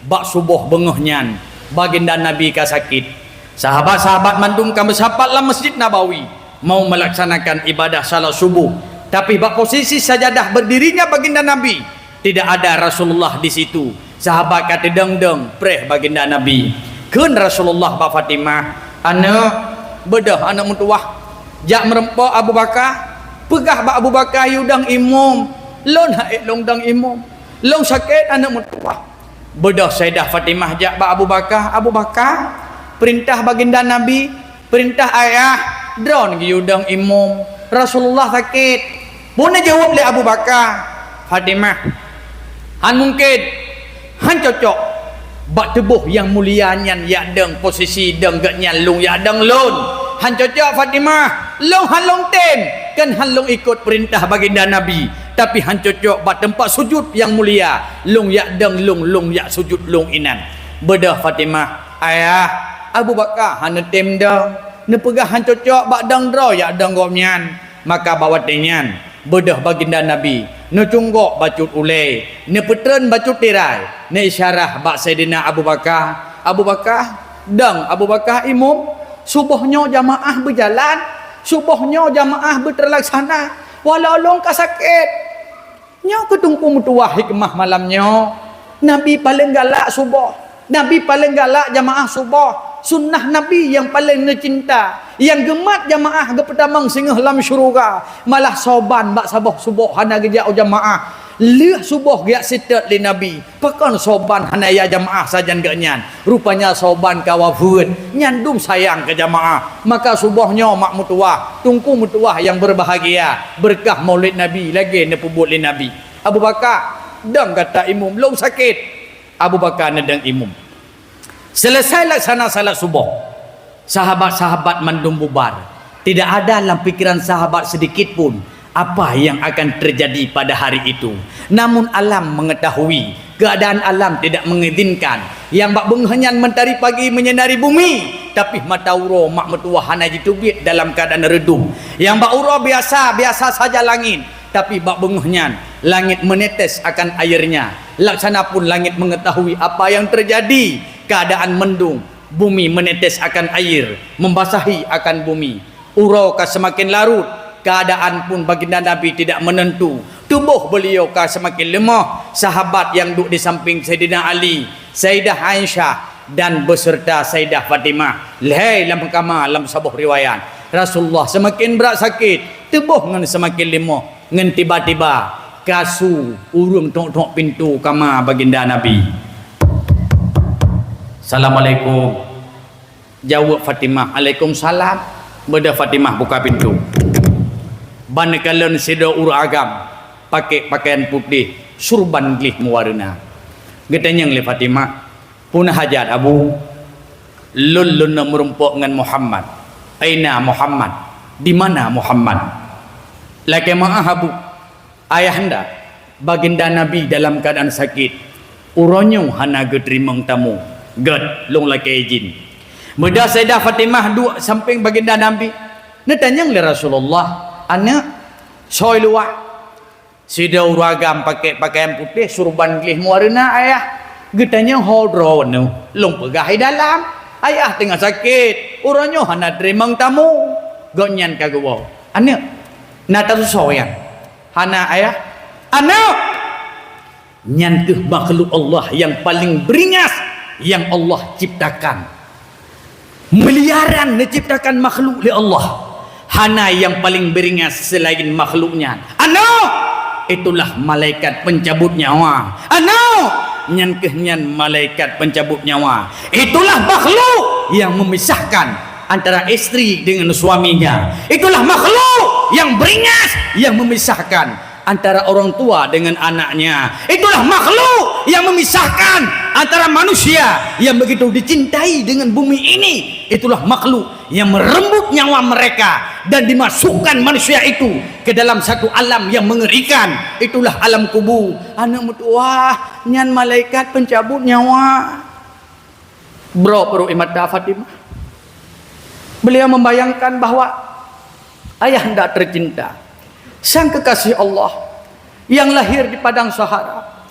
Bak suboh beungoh nyan, baginda Nabi ka sakét. Sahabat-sahabat mandum ka meusapat lam Masjid Nabawi, mau meulaksanakan ibadah salat suboh. Tapi bak posisi sajadah berdirinya baginda Nabi, tidak ada Rasulullah di situ. Sahabat ka teudong-dong preh baginda Nabi. Kheun Rasulullah bak Fatimah, "Aneuëk, beudôh aneuëk meutuwah, jak meureumpok Abu Bakar, peugah bak Abu Bakar yue dong imum, lôn han ék lôn dong imum. Lôn sakét aneuëk meutuwah." Beudôh Saidah Fatimah jak bak Abu Bakar, "Abu Bakar, peurintah baginda Nabi, peurintah ayah, droeneuh geuyue dong imum. Rasulullah sakét." Bunoe jaweueb lé Abu Bakar, "Fatimah, han mungken, han cocok. Bak tuboh nyang mulia nyan jak dong posisi dong geuhnyan lôn jak dong lôn. Han cocok Fatimah, lôn han lôn tem, kon han lôn ikot peurintah baginda Nabi. Tapi han cocok bak teumpat sujut nyang mulia, lôn jak dong lôn, lôn jak sujut lôn inan." Beudôh Fatimah, "Ayah, Abu Bakar han neutem dong. Neupeugah han cocok bak dong droe jak dong gobnyan." Maka bak watée nyan, beudôh baginda Nabi neucunggok bacut ulée, neupeutreun bacut tirai, neuisyarah bak Saidina Abu Bakar, "Abu Bakar, dong Abu Bakar imum. Suboh nyoe jamaah beujalan, suboh nyoe jamaah beuteulaksana, walau lôn ka sakét." Nyoe keuh Teungku meutuwah hikmah malam nyoe. Nabi paleng galak suboh. Nabi paleng galak jamaah suboh. Sunnah Nabi nyang paleng neucinta. Nyang geumat jamaah geupeutamong singoh lam syeuruga. Malah Soban bak saboh suboh hana geujak u jamaah. Lheueh suboh geujak seutôt lé Nabi. Pakon Soban hana jak jamaah sajan geuhnyan? Rupanya Soban ka wafeuet, nyan dum sayang keu jamaah. Maka suboh nyoe mak meutuwah, Teungku meutuwah nyang beubahgia, beureukat Maulid Nabi lagée neupeubuet lé Nabi. "Abu Bakar, dong gata imum, lôn sakét." Abu Bakar neudong imum. Seuleusai laksana salat suboh, sahabat-sahabat mandum bubar. Tidak ada dalam pikiran sahabat sedikit pun apa yang akan terjadi pada hari itu. Namun alam mengetahui, keadaan alam tidak mengizinkan. Nyang bak beungoh nyan mentari pagi menyinari bumi, tapi mata uroe mak meutuwah hana jiteubiet dalam keadaan reudum. Nyang bak uroe biasa, biasa saja langit, tapi bak beungoh nyan langit menetes akan airnya. Laksana pun langit mengetahui apa yang terjadi, keadaan mendung, bumi menetes akan air, membasahi akan bumi. Uroe ka semakin larut, keadaan pun baginda Nabi tidak menentu. Tuboh beliau ka semakin leumoh. Sahabat nyang duek di samping Saidina Ali, Saidah Aisyah, dan beserta Saidah Fatimah, lhèe lam kama. Lam saboh riwayat, Rasulullah semakin brat sakit, tuboh ngon semakin leumoh, ngon tiba-tiba ka su ureueng trok-trok pintoe kama baginda Nabi. "Assalamualaikum." Jaweueb Fatimah, "Alaikumsalam." Beudah Fatimah buka pintoe. Ban neukalon sidroe ureueng agam, pakék pakaian putéh, surban gleh meuwareuna. Geutanyong lé Fatimah, "Peue na hajat, Abu?" "Lôn, lôn na meurumpok ngon Muhammad." "Aina Muhammad?" "Di mana Muhammad?" "Lakèe meu'ah, Abu." "Ayahanda, baginda Nabi dalam keadaan sakit. Uroe nyoe hana geuteurimong tamu. Gèt, lôn lakèe idhin." Beudah Saidah Fatimah duek sampéng baginda Nabi. Neutanyong lé Rasulullah, "Aneuk, soe luwa?" "Sidroe ureueng agam pakék pakaian putéh, surban gleh meuwareuna, Ayah." Geutanyong, "Ho droeneuh?" "Lôn peugah i dalam. Ayah teungoh sakét. Uroe nyoe hana teurimong tamu." Gobnyan ka geuwoe, "Aneuk, na tasusoe nyan?" "Hana, Ayah." "Aneuk!" Nyan keuh makhluk Allah nyang paleng beuringas nyang Allah ciptakan. Miliaran neuciptakan makhluk lé Allah. Hana nyang paleng beuringas seulaén makhluk nyan. "Aneuk!" Itulah malaikat pencabut nyawa. "Aneuk!" Nyan keuh nyan malaikat pencabut nyawa. Itulah makhluk yang memisahkan antara istri dengan suaminya. Itulah makhluk yang beringas, yang memisahkan antara orang tua dengan anaknya. Itulah makhluk yang memisahkan antara manusia yang begitu dicintai dengan bumi ini. Itulah makhluk yang merenggut nyawa mereka dan dimasukkan manusia itu ke dalam satu alam yang mengerikan. Itulah alam kubur. Aneuk meutuwah, nyan malaikat pencabut nyawa. Brok-brok ie mata Fatimah. Beliau membayangkan bahwa ayahanda tercinta, sang kekasih Allah, yang lahir di padang sahara,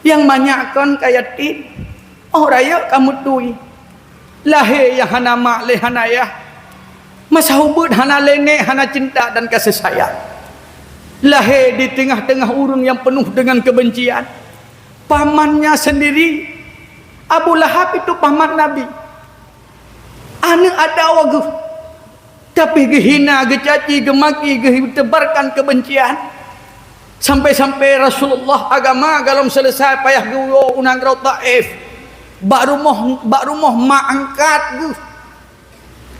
yang manyak kon ka yatim, 'oh rayeuk ka meutui, lahé nyang hana mak lé hana yah, masa ubeut hana lé nék hana cinta dan kasih sayang, lahé di teungoh-teungoh ureuëng nyang peunoh deungon keubencian.' Pamannya sendiri, Abu Lahab itu paman Nabi, aneuëk adoe geuh, tapi geuhina, geucaci, geumaki, geutebarkan keubencian. Sampai-sampai Rasulullah agama golom seuleusai payah geuwoe u nanggroe Taif, bak rumoh, bak rumoh mak angkat geuh,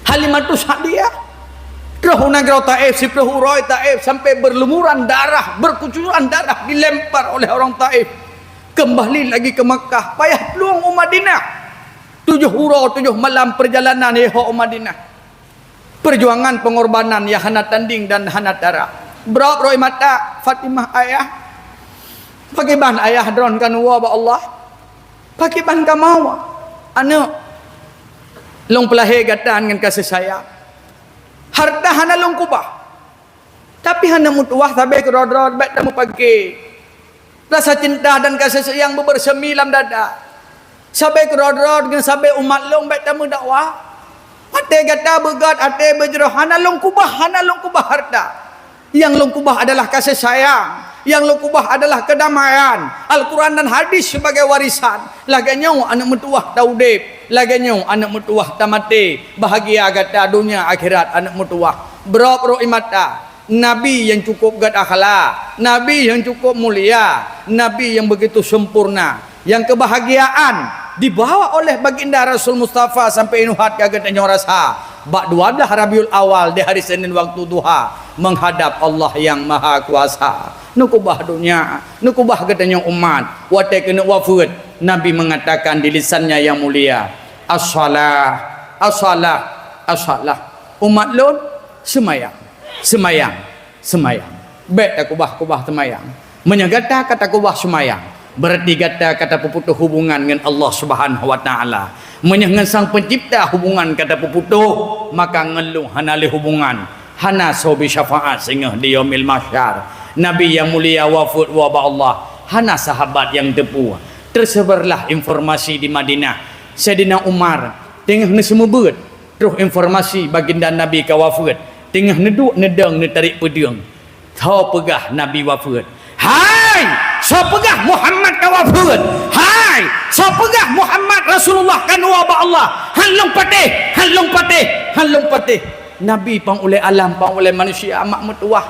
Halimatus Sa'diyah. Troh u nanggroe Taif, siplôh uroe Taif, sampai berlumuran darah, berkucuran darah, dilempar oleh orang Taif. Kembali lagi ke Makkah, payah plueng u Madinah. Tujoh uroe, tujoh malam perjalanan yôh u Madinah. Perjuangan, pengorbanan nyang hana tanding dan hana tara. Brok-brok ie mata Fatimah, "Ayah, pakriban ayah droen ka neuwoe bak Allah? Pakriban kamoe?" "Aneuëk, lôn peulahé gata ngon kasih sayang. Hareuta hana lôn keubah, tapi hana meutuwah sabe keudroe-droe bék tameupaké. Rasa cinta dan kasih sayang beubersemi lam dada. Sabe keudroe-droe deungon sabe umat lôn bék tameudakwah. Watée gata beugét até beujroh, hana lôn keubah, hana lôn keubah hareuta. Nyang lôn keubah adalah kasih sayang. Nyang lôn keubah adalah keudamaian. Al-Quran dan hadis sibagai warisan. Lagée nyoe aneuëk meutuwah taudeb, lagée nyoe aneuëk meutuwah tamaté. Bahagia gata donya akhirat aneuëk meutuwah." Brok-brok ie mata. Nabi nyang cukup gét akhlak, Nabi nyang cukup mulia, Nabi nyang begitu sempurna, nyang keubahgiaan dibawa oleh Baginda Rasul Mustafa sampai nyoe hat ka geutanyoe rasa bak dua blah Rabiul Awal di hari Senin waktu duha menghadap Allah Nyang Maha Kuasa. Neukeubah donya, neukeubah geutanyoe umat. Watée keuneuk wafeuet, Nabi mengatakan di lisan-Nya nyang mulia, "As-shalah, as-shalah, as-shalah." Umat lôn, Seumayang, seumayang, seumayang. Bék takubah-kubah seumayang. Meunyoe gata ka takubah seumayang, beurati gata ka tapeuputôh hubungan ngon Allah Subhanahu wa Taala. Meunyoe ngon Sang Pencipta hubungan ka tapeuputôh, maka ngon lôn hana lé hubungan, hana soe bri syafaat singoh di Yaumil Mahsyar. Nabi nyang mulia wafeuet woe bak Allah, hana sahabat nyang teupeu. Teusebarlah informasi di Madinah. Saidina Umar teungoh neuseumeubeuet, troh informasi baginda Nabi ka wafeuet, teungoh neuduek neudong neutarék peudeueng. Soe peugah Nabi wafeuet? Hai! Soe peugah Muhammad ka wafeuet? Hai! Soe peugah Muhammad Rasulullah ka neuwoe bak Allah? Han lôn patéh, han lôn patéh, han lôn patéh. Nabi pang ulée alam, pang ulée manusia mak meutuwah.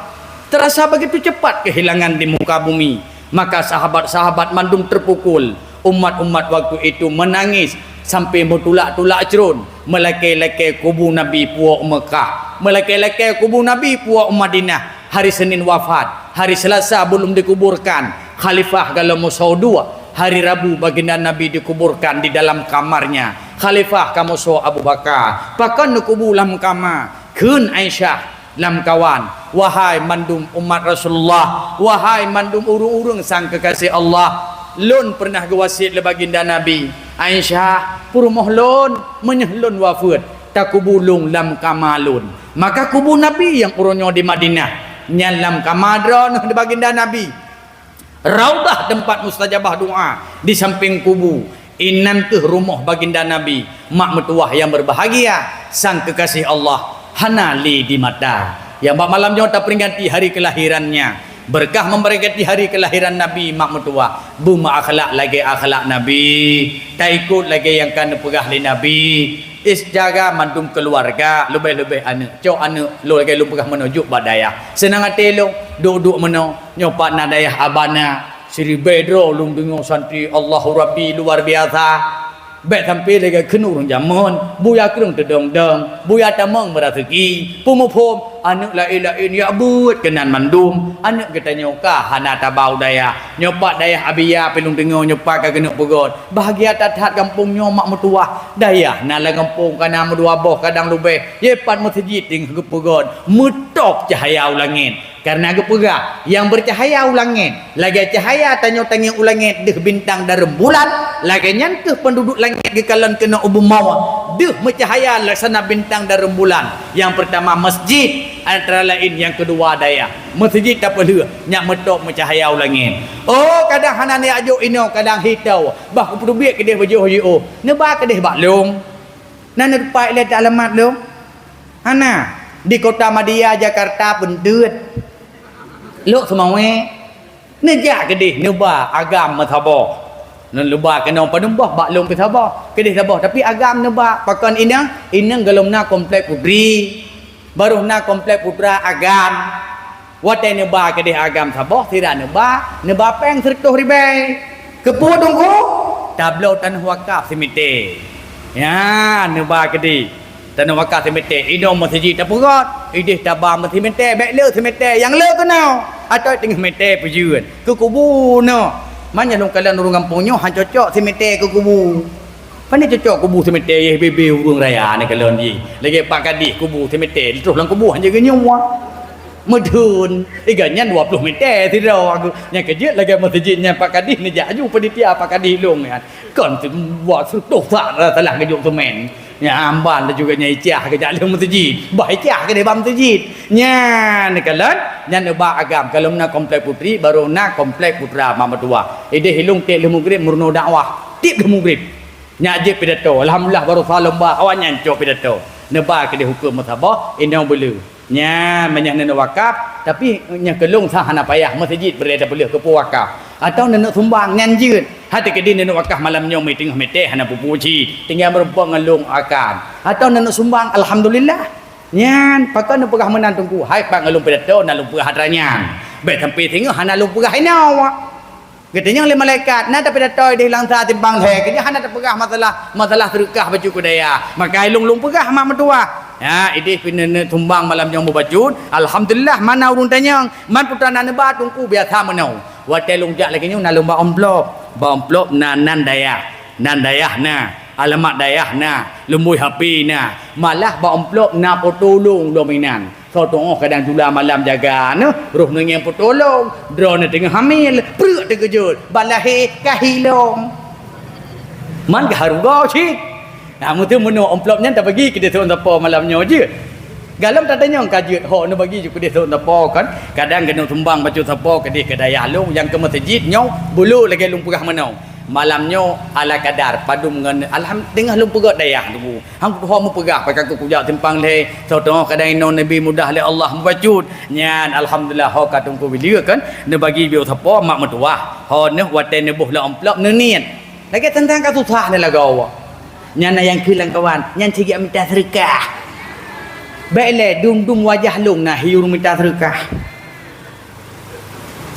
Terasa begitu cepat kehilangan di muka bumi. Maka sahabat-sahabat mandum terpukul. Umat-umat waktu itu menangis sampai meutulak-tulak cron, meulakée-lakée kubu Nabi puwoe u Meukah, meulakée-lakée kubu Nabi puwoe u Madinah. Hari Senin wafat, hari Selasa belum dikuburkan, khalifah galom meusoe dua. Hari Rabu baginda Nabi dikuburkan di dalam kamarnya. Khalifah ka meusoe Abu Bakar, pakon neukubu lam kama? Kheun Aisyah, lamkawan, "Wahai mandum umat Rasulullah, wahai mandum ureuëng-ureuëng sang keukaséh Allah, lôn peureunah geuwasiet lé baginda Nabi, 'Aisyah, peurumoh lôn, meunyoe lôn wafeuet, takubu lôn lam kama lôn.' Maka kubu Nabi nyang uroe nyoe di Madinah, nyan lam kama droeneuh di baginda Nabi." Raudhah, teumpat mustajabah doa, di sampéng kubu. Inan kheueh rumoh baginda Nabi, mak meutuwah nyang berbahagia, sang keukaséh Allah hana lé di mata. Nyang bak malam nyoe taperingati hari kelahirannya. Berkah memperingati hari kelahiran Nabi, mak meutuwah, beumeuakhlak lagée akhlak Nabi, taikot lagée nyang ka neupeugah lé Nabi. Is jaga mandum keuluwarga, leubeh-leubeh aneuëk. Cok aneuëk lôn lagée lôn peugah meunoe, jok bak dayah. Seunang até lôn, duek-duek meunoe. Nyoe pat na dayah Abana, siribée droe lôn deungoe santri Allahu Rabbi luar biasa. Bék sampoe lagée keunoe ureuëng jameun, buya kreueng teudong-dong, buya tamong meuraseuki, peumuphom, aneuëk laén-laén jak beuet keunan mandum. Aneuëk geutanyoe ka hana taba u dayah. Nyoe pat dayah Abia pih lôn deungoe nyoe pat ka keuneuk peugét. Bahagia that-that gampông nyoe mak meutuwah. Dayah na lam gampông ka na meudua boh kadang leubeh. Ye pat meuseujid teungoh geupeugét, meutôb cahya u langét. Kareuna geupeugah, "Nyang beucahya u langét, lagée cahya tanyoe tangieng u langét deuh bintang dan rembulan, lagée nyan kheueh peunduduek langét geukalon keunoe u bumoe, deuh meucahya laksana bintang dan rembulan." Nyang peurtama meuseujid, antara laén nyang keudua dayah. Meuseujid tapeulheueh, nyak meutôb meucahya u langét. Oh, kadang hana neujak jok inoe, kadang hitoe, bah kupeuteubiet keudeh beujoh jiôh, neuba keudeh bak lôn. Na neuteupat ilée alamat lôn? Hana. Di Kota Madya, Jakarta, beunteut. Lhok Seumawé, neujak keudeh neuba agam meusaboh. Neuba keunoe padum boh bak lôn pih saboh. Keudeh saboh, tapi agam neuba. Pakon inong? Inong golom na komplek putri. Barô na komplek putra agam. Watée neuba keudeh agam saboh, sira neuba, neuba péng sireutôh ribée. Keupeue Teungku? Tabloe tanoh wakaf simité. Ya, neuba keudeh tanoh wakaf simité. Inoe meuseujid tapeugét, ideh taba meusimité, bék le simité nyang le keunoe. Atawa teungoh mité peujeuet keu kubu nyoe. Manyang lôn kalon ureuëng gampông nyoe han cocok simité keu kubu. Pane cocok kubu simité yeh bebe ureuëng raya neukalon jih. Lagée Pak Kadis kubu simité, troh lam kubu hana geunyum. Meudhun, iga nyan dua ploh mité sidroe aku. Nyang keujeuet lagée meuseujid nyan Pak Kadis neujak aju panitia Pak Kadis lôn nyan. Kon buat seutoh sak salah geujok seumén. Nyan amban laju geuh nyan icah geujak lé meuseujid. Bah icah keudeh bak meuseujid. Nyan neukalon, nyan neuba agam. Kalau na komplek putri, baru na komplek putra mak meutuwah. Ideh ilong tiep lheueh mugrib meurunoe dakwah. Tiep lheueh mugrib. Nyak jeuet pidato. Alhamdulillah, baroesa lomba awaknyan cok pidato. Neuba keudeh huköm meusaboh, inong beuleu. Nyan meunyoe neuneuk wakaf, tapi nyoe keu lôn sa hana payah, meuseujid beurée tapeuleueh keupeue wakaf. Atawa neuneuk sumbang, nyan jeuet. Hati keudeh neuneuk wakaf malam nyoe meuteungoh mité hana peue-peue cit. Tinggai meurumpok ngon lôn akan. Atawa neuneuk sumbang, alhamdulillah. Nyan, pakon neupeugah meunan Teungku, hai pat ngon lôn pidato, na lôn peugah atra nyan. Bék sampoe singoh hana lôn peugah inoe. Geutanyong lé malaikat, "Na tapidato ideh lam sa timbang lhée, keujeuet hana tapeugah masalah, masalah seudeukah bacut keu dayah." Maka ilong lôn peugah mak meutuwah. Ya, ideh pih neuneuk sumbang malam nyoe meubacut. Alhamdulillah, mana ureuëng tanyong. Man putra na neuba Teungku biasa meunoe. Watée lôn jak lagée nyoe na lôn ba amplop. Ba amplop na nan dayah. Nan dayah na. Alamat dayah na. Lumbôi H P na. Malah ba amplop na poto lôn lom inan. Soe teungoh kadang jula malam jaga neuh, roh neuh ngieng peutulông, droeneuh teungoh hamil, pruet teukeujot, ban lahé ka hilông. Man ka harugoe cit. Nah, meuteumeunoe amplop nyan tabagi keudeh sapo malam nyoe jeuet. Galom tatanyong ka jeuet ho neubagi ju keudeh sapo kan. Kadang keuneuk sumbang bacut sapo keudeh keu dayah lông nyang keu meuseujid nyoe, bulu lagèe lôn peugah meunoe. Malam nyoe ala kadar padum ngon alham-, teungoh lôn peugah dayah dulu. Hang kutuho meupeugah pakai ku kujak simpang lhèe, soe teungoh kadang inoe neubi mudah lé Allah meubacut. Nyan alhamdulillah ho ka teungku bileu kan, neubagi biôh sapo mak meutuwah. Ho neuh watèe neuboh lam amplop neuniet. Lagèe teuntang ka susah neuh lagoe. Nyan na nyang keu lam kawan, nyan cit jak mita seudeukah. Bèk lé dum-dum wajah lôn na hiur mita seudeukah.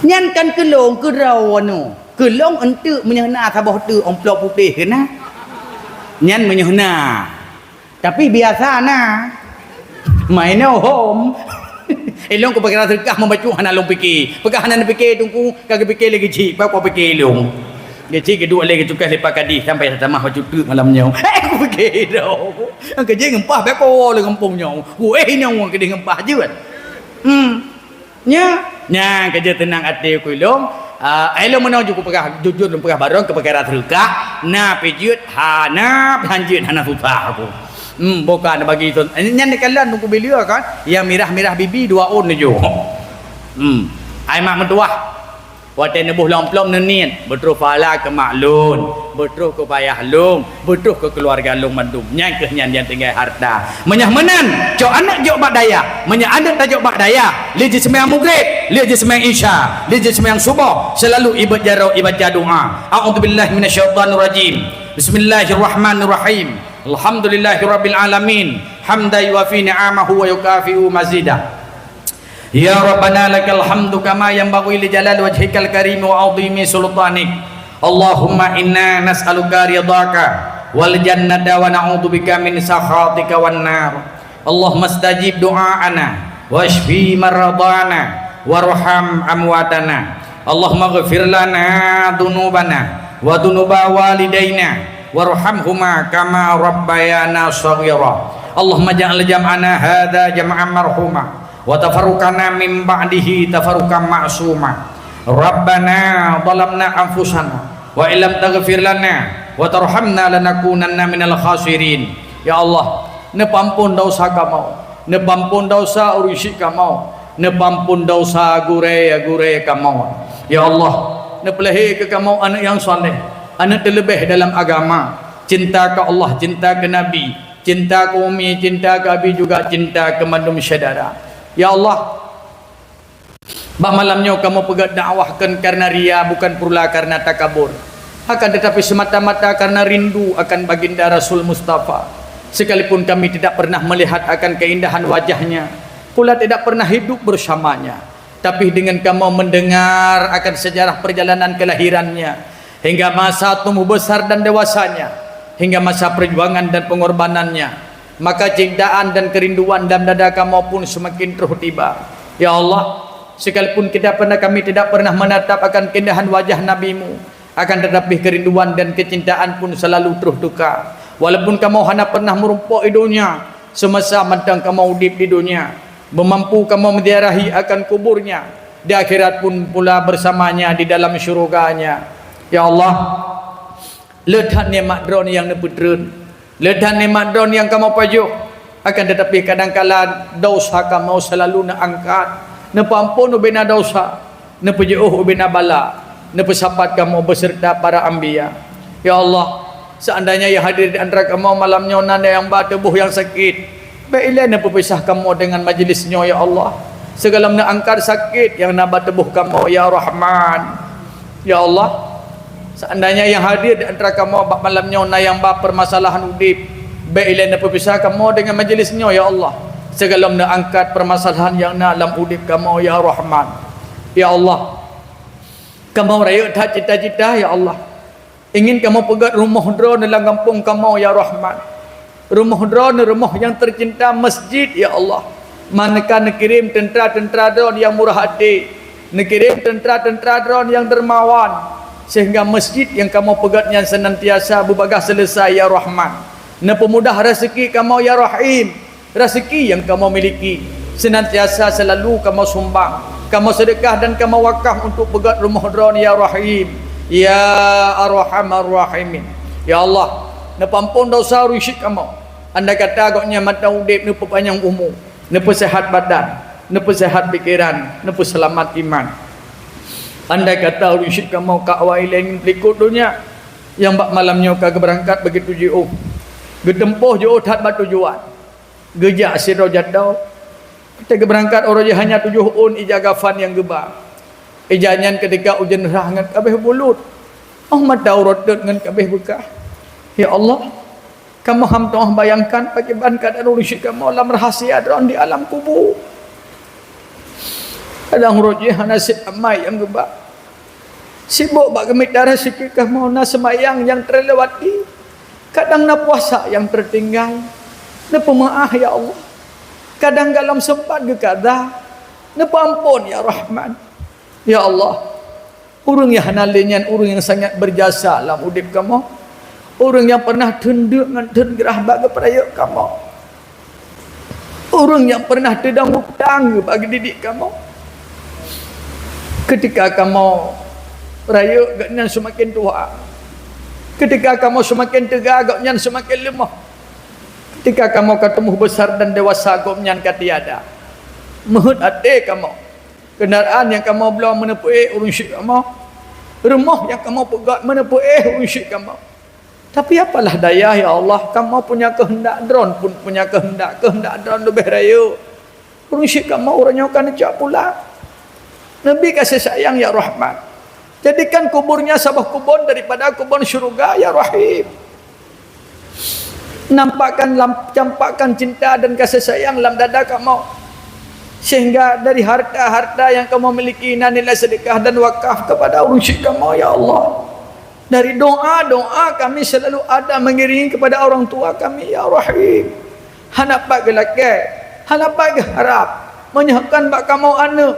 Nyan kan keu lôn, keu droeneuh. Keu lôn eunteuk meunyoe na saboh teuk amplop putéh keu na. Nyan meunyoe na. Tapi biasa na. Main home. Ilông ku peugah seudeukah meubacut hana lôn pike. Peugah hana neupike teungku, ka geupike lé geuchik, peue kupeugah lé ilông. Geuchik geuduek lé geucukai lé Pak Kadi sampai tatamah bacut teuk malam nyoe. Eh, kupeugah dong. Nyang keujeuet ngeumpah bèk kawoe lé gampông nyoe. Kuéh nyoe keudeh ngeumpah jeuet. Hmm. Nya, nyan keujeuet teunang até ku ilông. Ah, ilông meunoe ju kupeugah, jujur lôn peugah barô keu peukara seudeukah, na pih jeuet, hana pih han jeuet, hana susah aku. Hmm, bukan bagi tu. Nyan dikalon teungku bileu kan, nyang mirah-mirah bibi dua ôn neujok. Hmm. Ai mak meutuwah. Watèe neuboh lam amplop neuniet, beutroh pahala keu mak lôn, beutroh keu payah lôn, beutroh keu keuluwarga lôn mandum. Nyan kheueh nyan nyang tinggai harta. Meunyoe meunan, cok aneuk jok bak dayah. Meunyoe aneuk tajok bak dayah, lé jiseumayang Maghrib, lé jiseumayang Isya, lé jiseumayang Suboh, seulalu ibeuet jaroe ibaca doa. A'udzubillahi minasyaitonirrajim. Bismillahirrahmanirrahim. Alhamdulillahirabbil alamin. Hamdan yuwafi ni'amahu wa yukafi'u mazidah. Ya Rabbana lakal hamdu kama yanbaghi li jalali wajhikal karimi wa 'azimi sultanik. Allahumma inna nas'aluka ridhaka wal jannata wa na'udzubika min sakhatika wan nar. Allahumma stajib du'aana wasyfi maradhana warham amwatana. Allahumma ghfir lana dzunubana wa dzunuba walidaina warhamhuma kama rabbayana shaghira. Allahumma ja'al jam'ana hadza jam'an marhuma. Wa tafarruqana min ba'dihi tafarruqan ma'suma. Rabbana zalamna anfusana wa illam taghfir lana wa tarhamna lanakunanna minal khasirin. Ya Allah, neupeuampon desya kamoe, neupeuampon desya ureuëng syik kamoe, neupeuampon desya gurée-gurée kamoe. Ya Allah, neupeulahé keu kamoe aneuk nyang saleh, aneuk teuleubeh dalam agama, cinta keu Allah, cinta keu Nabi, cinta keu umi, cinta keu abi juga cinta keu mandum syedara. Ya Allah, bak malam nyoe kamoe peugét dakwah kon karena ria, bukan pula karena takabur, akan tetapi semata-mata karena rindu akan baginda Rasul Mustafa. Sekalipun kami tidak pernah melihat akan keindahan wajahnya, pula tidak pernah hidup bersamanya, tapi dengan kamoe mendengar akan sejarah perjalanan kelahirannya, hingga masa tumbuh besar dan dewasanya, hingga masa perjuangan dan pengorbanannya, maka cintaan dan kerinduan dalam dada kamoe pun semakin troh tiba. Ya Allah, sekalipun kita pernah, kami tidak pernah menatap akan keindahan wajah Nabimu, akan tetapi kerinduan dan kecintaan pun selalu troh teuka. Walaupun kamoe hana pernah meurumpok di dunia, semasa mantong kamoe udeb di dunia, meumampu kamoe meuziarahi akan kuburnya, di akhirat pun pula bersamanya di dalam syurganya. Ya Allah, le that nikmat Droeneuh nyang neupeutreun, le that nikmat Droeneuh nyang kamoe pajoh, akan tetapi kadangkala desya kamoe selalu neuangkat, neupeuampon ubena desya, neupeujiôh ubena bala, neupeusapat kamoe beserta para anbiya. Ya Allah, seandainya nyang hadir di antara kamoe malam nyoe na nyang ba tuboh nyang sakét, bék ilée neupeupisah kamoe deungon majlis nyoe, ya Allah. Sigohlom neuangkat sakét nyang na ba tuboh kamoe, ya Rahman. Ya Allah, seandainya nyang hadir di antara kamoe bak malam nyoe na nyang ba peumasalahan udeb, bék ilée neupeupisah kamoe deungon majlis nyoe, ya Allah. Sigohlom neuangkat peumasalahan nyang na lam udeb kamoe, ya Rahman. Ya Allah, kamoe rayeuk that cita-cita, ya Allah. Ingin kamoe peugét rumoh Droeneuh lam gampông kamoe, ya Rahman. Rumoh Droeneuh, rumoh nyang teucinta, masjid, ya Allah. Maneuka neukirém teuntra-teuntra Droeneuh nyang murah até, neukirém teuntra-teuntra Droeneuh nyang dermawan, sehingga masjid nyang kamoe peugét nyan seunantiasa beubagaih seuleusai, ya Rahman. Neupeumudah raseuki kamoe, ya Rahim. Raseuki nyang kamoe miliki, Senantiasa selalu kamoe sumbang, kamoe seudeukah dan kamoe wakaf untuk peugöt rumoh Droeneuh, ya Rahim, ya Arhamar Rahimin. Ya Allah, neupeuamphon desya ureuëng syik kamoe. Andai kata Gobnyan mantong udeb, neupeupanyang umu, neupeusehat badan, neupeusehat pikeran, neupeuseulamat iman. Andai kata ureuëng syik kamoe ka awai lé ngon peulikot donya, nyang bak malam nyoe ka geubeurangkat begitu jiôh, geuteumpôh jiôh that bak tujuan, geujak sidroe jadoe, watée geubeurangkat uroe jih hana tujoh ôn ija kafan nyang geuba. Ija nyan keudika ujeuen rhah ngon kabeh bulut, óh mata uroe teuet ngon kabeh beukah. Ya Allah, kamoe hana meuteumé bayangkan pakriban keuadaan ureuëng syik kamoe lam rahsia Droeneuh di alam kubu. Kadang uroe jih hana sép amai nyang geuba. Sibok bak geumita raseuki kamoe, na seumayang nyang teulewati, kadang na puasa nyang teutinggai. Neupeumeuáh, ya Allah. Kadang gohlom seumpat geukada, neupeuamphon, ya Rahman. Ya Allah, ureuëng nyang hana lé nyan ureuëng nyang sangat beujasa lam udeb kamoe. Ureuëng nyang pernah theun deuk ngon theun grah bak geupeurayeuk kamoe. Ureuëng nyang pernah teudong utang bak geudidik kamoe. Keutika kamoe rayeuk, gobnyan seumaken tuha. Keutika kamoe seumaken teuga, gobnyan seumaken leumoh. Keutika kamoe ka teumuh beusar dan dewasa, gobnyan ka tiada. Meuheuét até kamoe. Keundaraan nyang kamoe bloe meuneupeuék ureuëng syik kamoe. Rumoh nyang kamoe peugöt meuneupeuék ureuëng syik kamoe. Tapi apalah daya, ya Allah, kamoe punya keuheundak, Droeneuh pun punya keuheundak, keuheundak Droeneuh leubeh rayeuk. Ureuëng syik kamoe uroe nyoe ka neucok pulang. Neubi kasih sayang, ya Rahman. Jadikan kuburnya saboh kubon daripada kubon syeuruga, ya Rahim. Nampakkan lam, campakkan cinta dan kasih sayang lam dada kamoe. Sehingga dari harta-harta nyang kamoe miliki na nilai seudeukah dan wakaf kepada ureuëng syik kamoe, ya Allah. Dari doa-doa kami selalu ada mengiringi kepada orang tua kami, ya Rahim. Hana pat geulakée, hana pat geuharab, meunyoe kon bak kamoe aneuëk,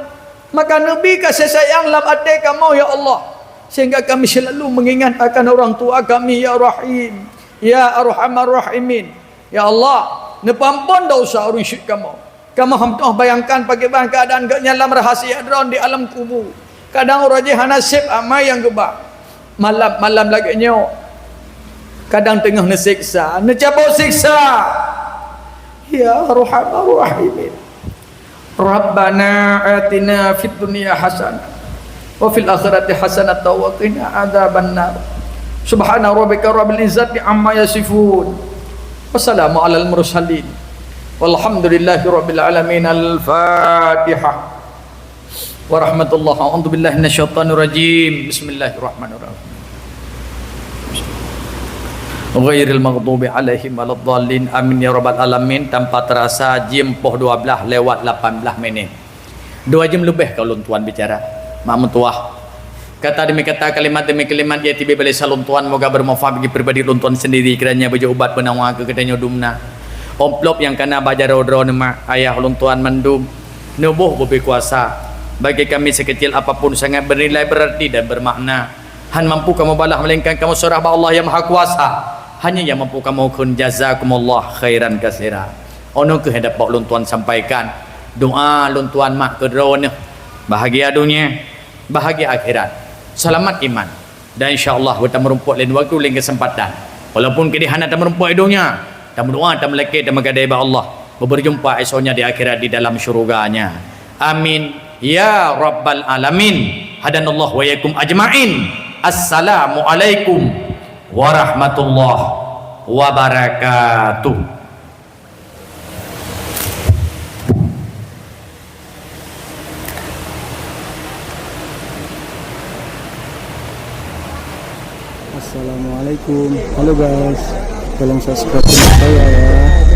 maka neubi kasih sayang lam até kamoe, ya Allah, sehingga kami selalu mengingat akan orang tua kami, ya Rahim, ya Arhamar Rahimin. Ya Allah, neupeuamphon desya ureuëng syik kamoe. Kamoe hana meuteumé bayangkan pakriban keuadaan gobnyan lam rahsia Droeneuh di alam kubu. Kadang uroe jih hana sép amai nyang geuba. Malam-malam lagée nyoe, kadang teungoh neuseksa, neucabok seksa. Ya Arhamar Rahimin. Rabbana atina fid dunya hasanah wa fil akhirati hasanah wa qina adzabannar. Subhana rabbika rabbil izzati amma yasifun. Wassalamu alal mursalin. Walhamdulillahi rabbil alamin. Al-Fatihah. Warahmatullahi, a'udzubillahi minasyaitonirrajim. Bismillahirrahmanirrahim. Ghairil maghdubi alaihim waladdallin. Amin ya rabbal alamin. Tanpa terasa jeuem poh dua belas lewat lapan belas minit. Dua jeuem leubeh ka ulôn tuan bicara. Mak meutuah. Kata demi kata, kalimat demi kalimat, ya tibi balik salom tuan, moga bermanfaat bagi pribadi ulôn tuan sendiri, kiranya beujeuet ubat peunawa keu geutanyoe dumna. Amplop nyang kana bak jaroe droeneuh mak ayah ulôn tuan mandum, neuboh bubé kuasa. Bagi kami sekecil apapun sangat bernilai berarti dan bermakna. Han mampu kamoe balah melainkan kamoe seurah bak Allah Yang Maha Kuasa. Hanya nyang mampu kamoe kheun jazakumullah khairan katsira. Ono keuh nyang dapat ulôn tuan sampaikan. Doa ulôn tuan mak keu droeneuh. Bahagia dunia, bahagia akhirat. Selamat iman. Dan insya Allah, beutameureumpok lain waktu, lain kesempatan. Walaupun keudeh hana tameureumpok di dunia, tameudoa, tameulakée, tameugadai bak Allah. Beubeurjumpa esok nyan di akhirat di dalam syurga-Nya. Amin. Ya Rabbal Alamin. Hadanallah wa iyyakum ajma'in. Assalamualaikum warahmatullahi wabarakatuh. Assalamualaikum. Halo guys, tolong subscribe channel saya ya.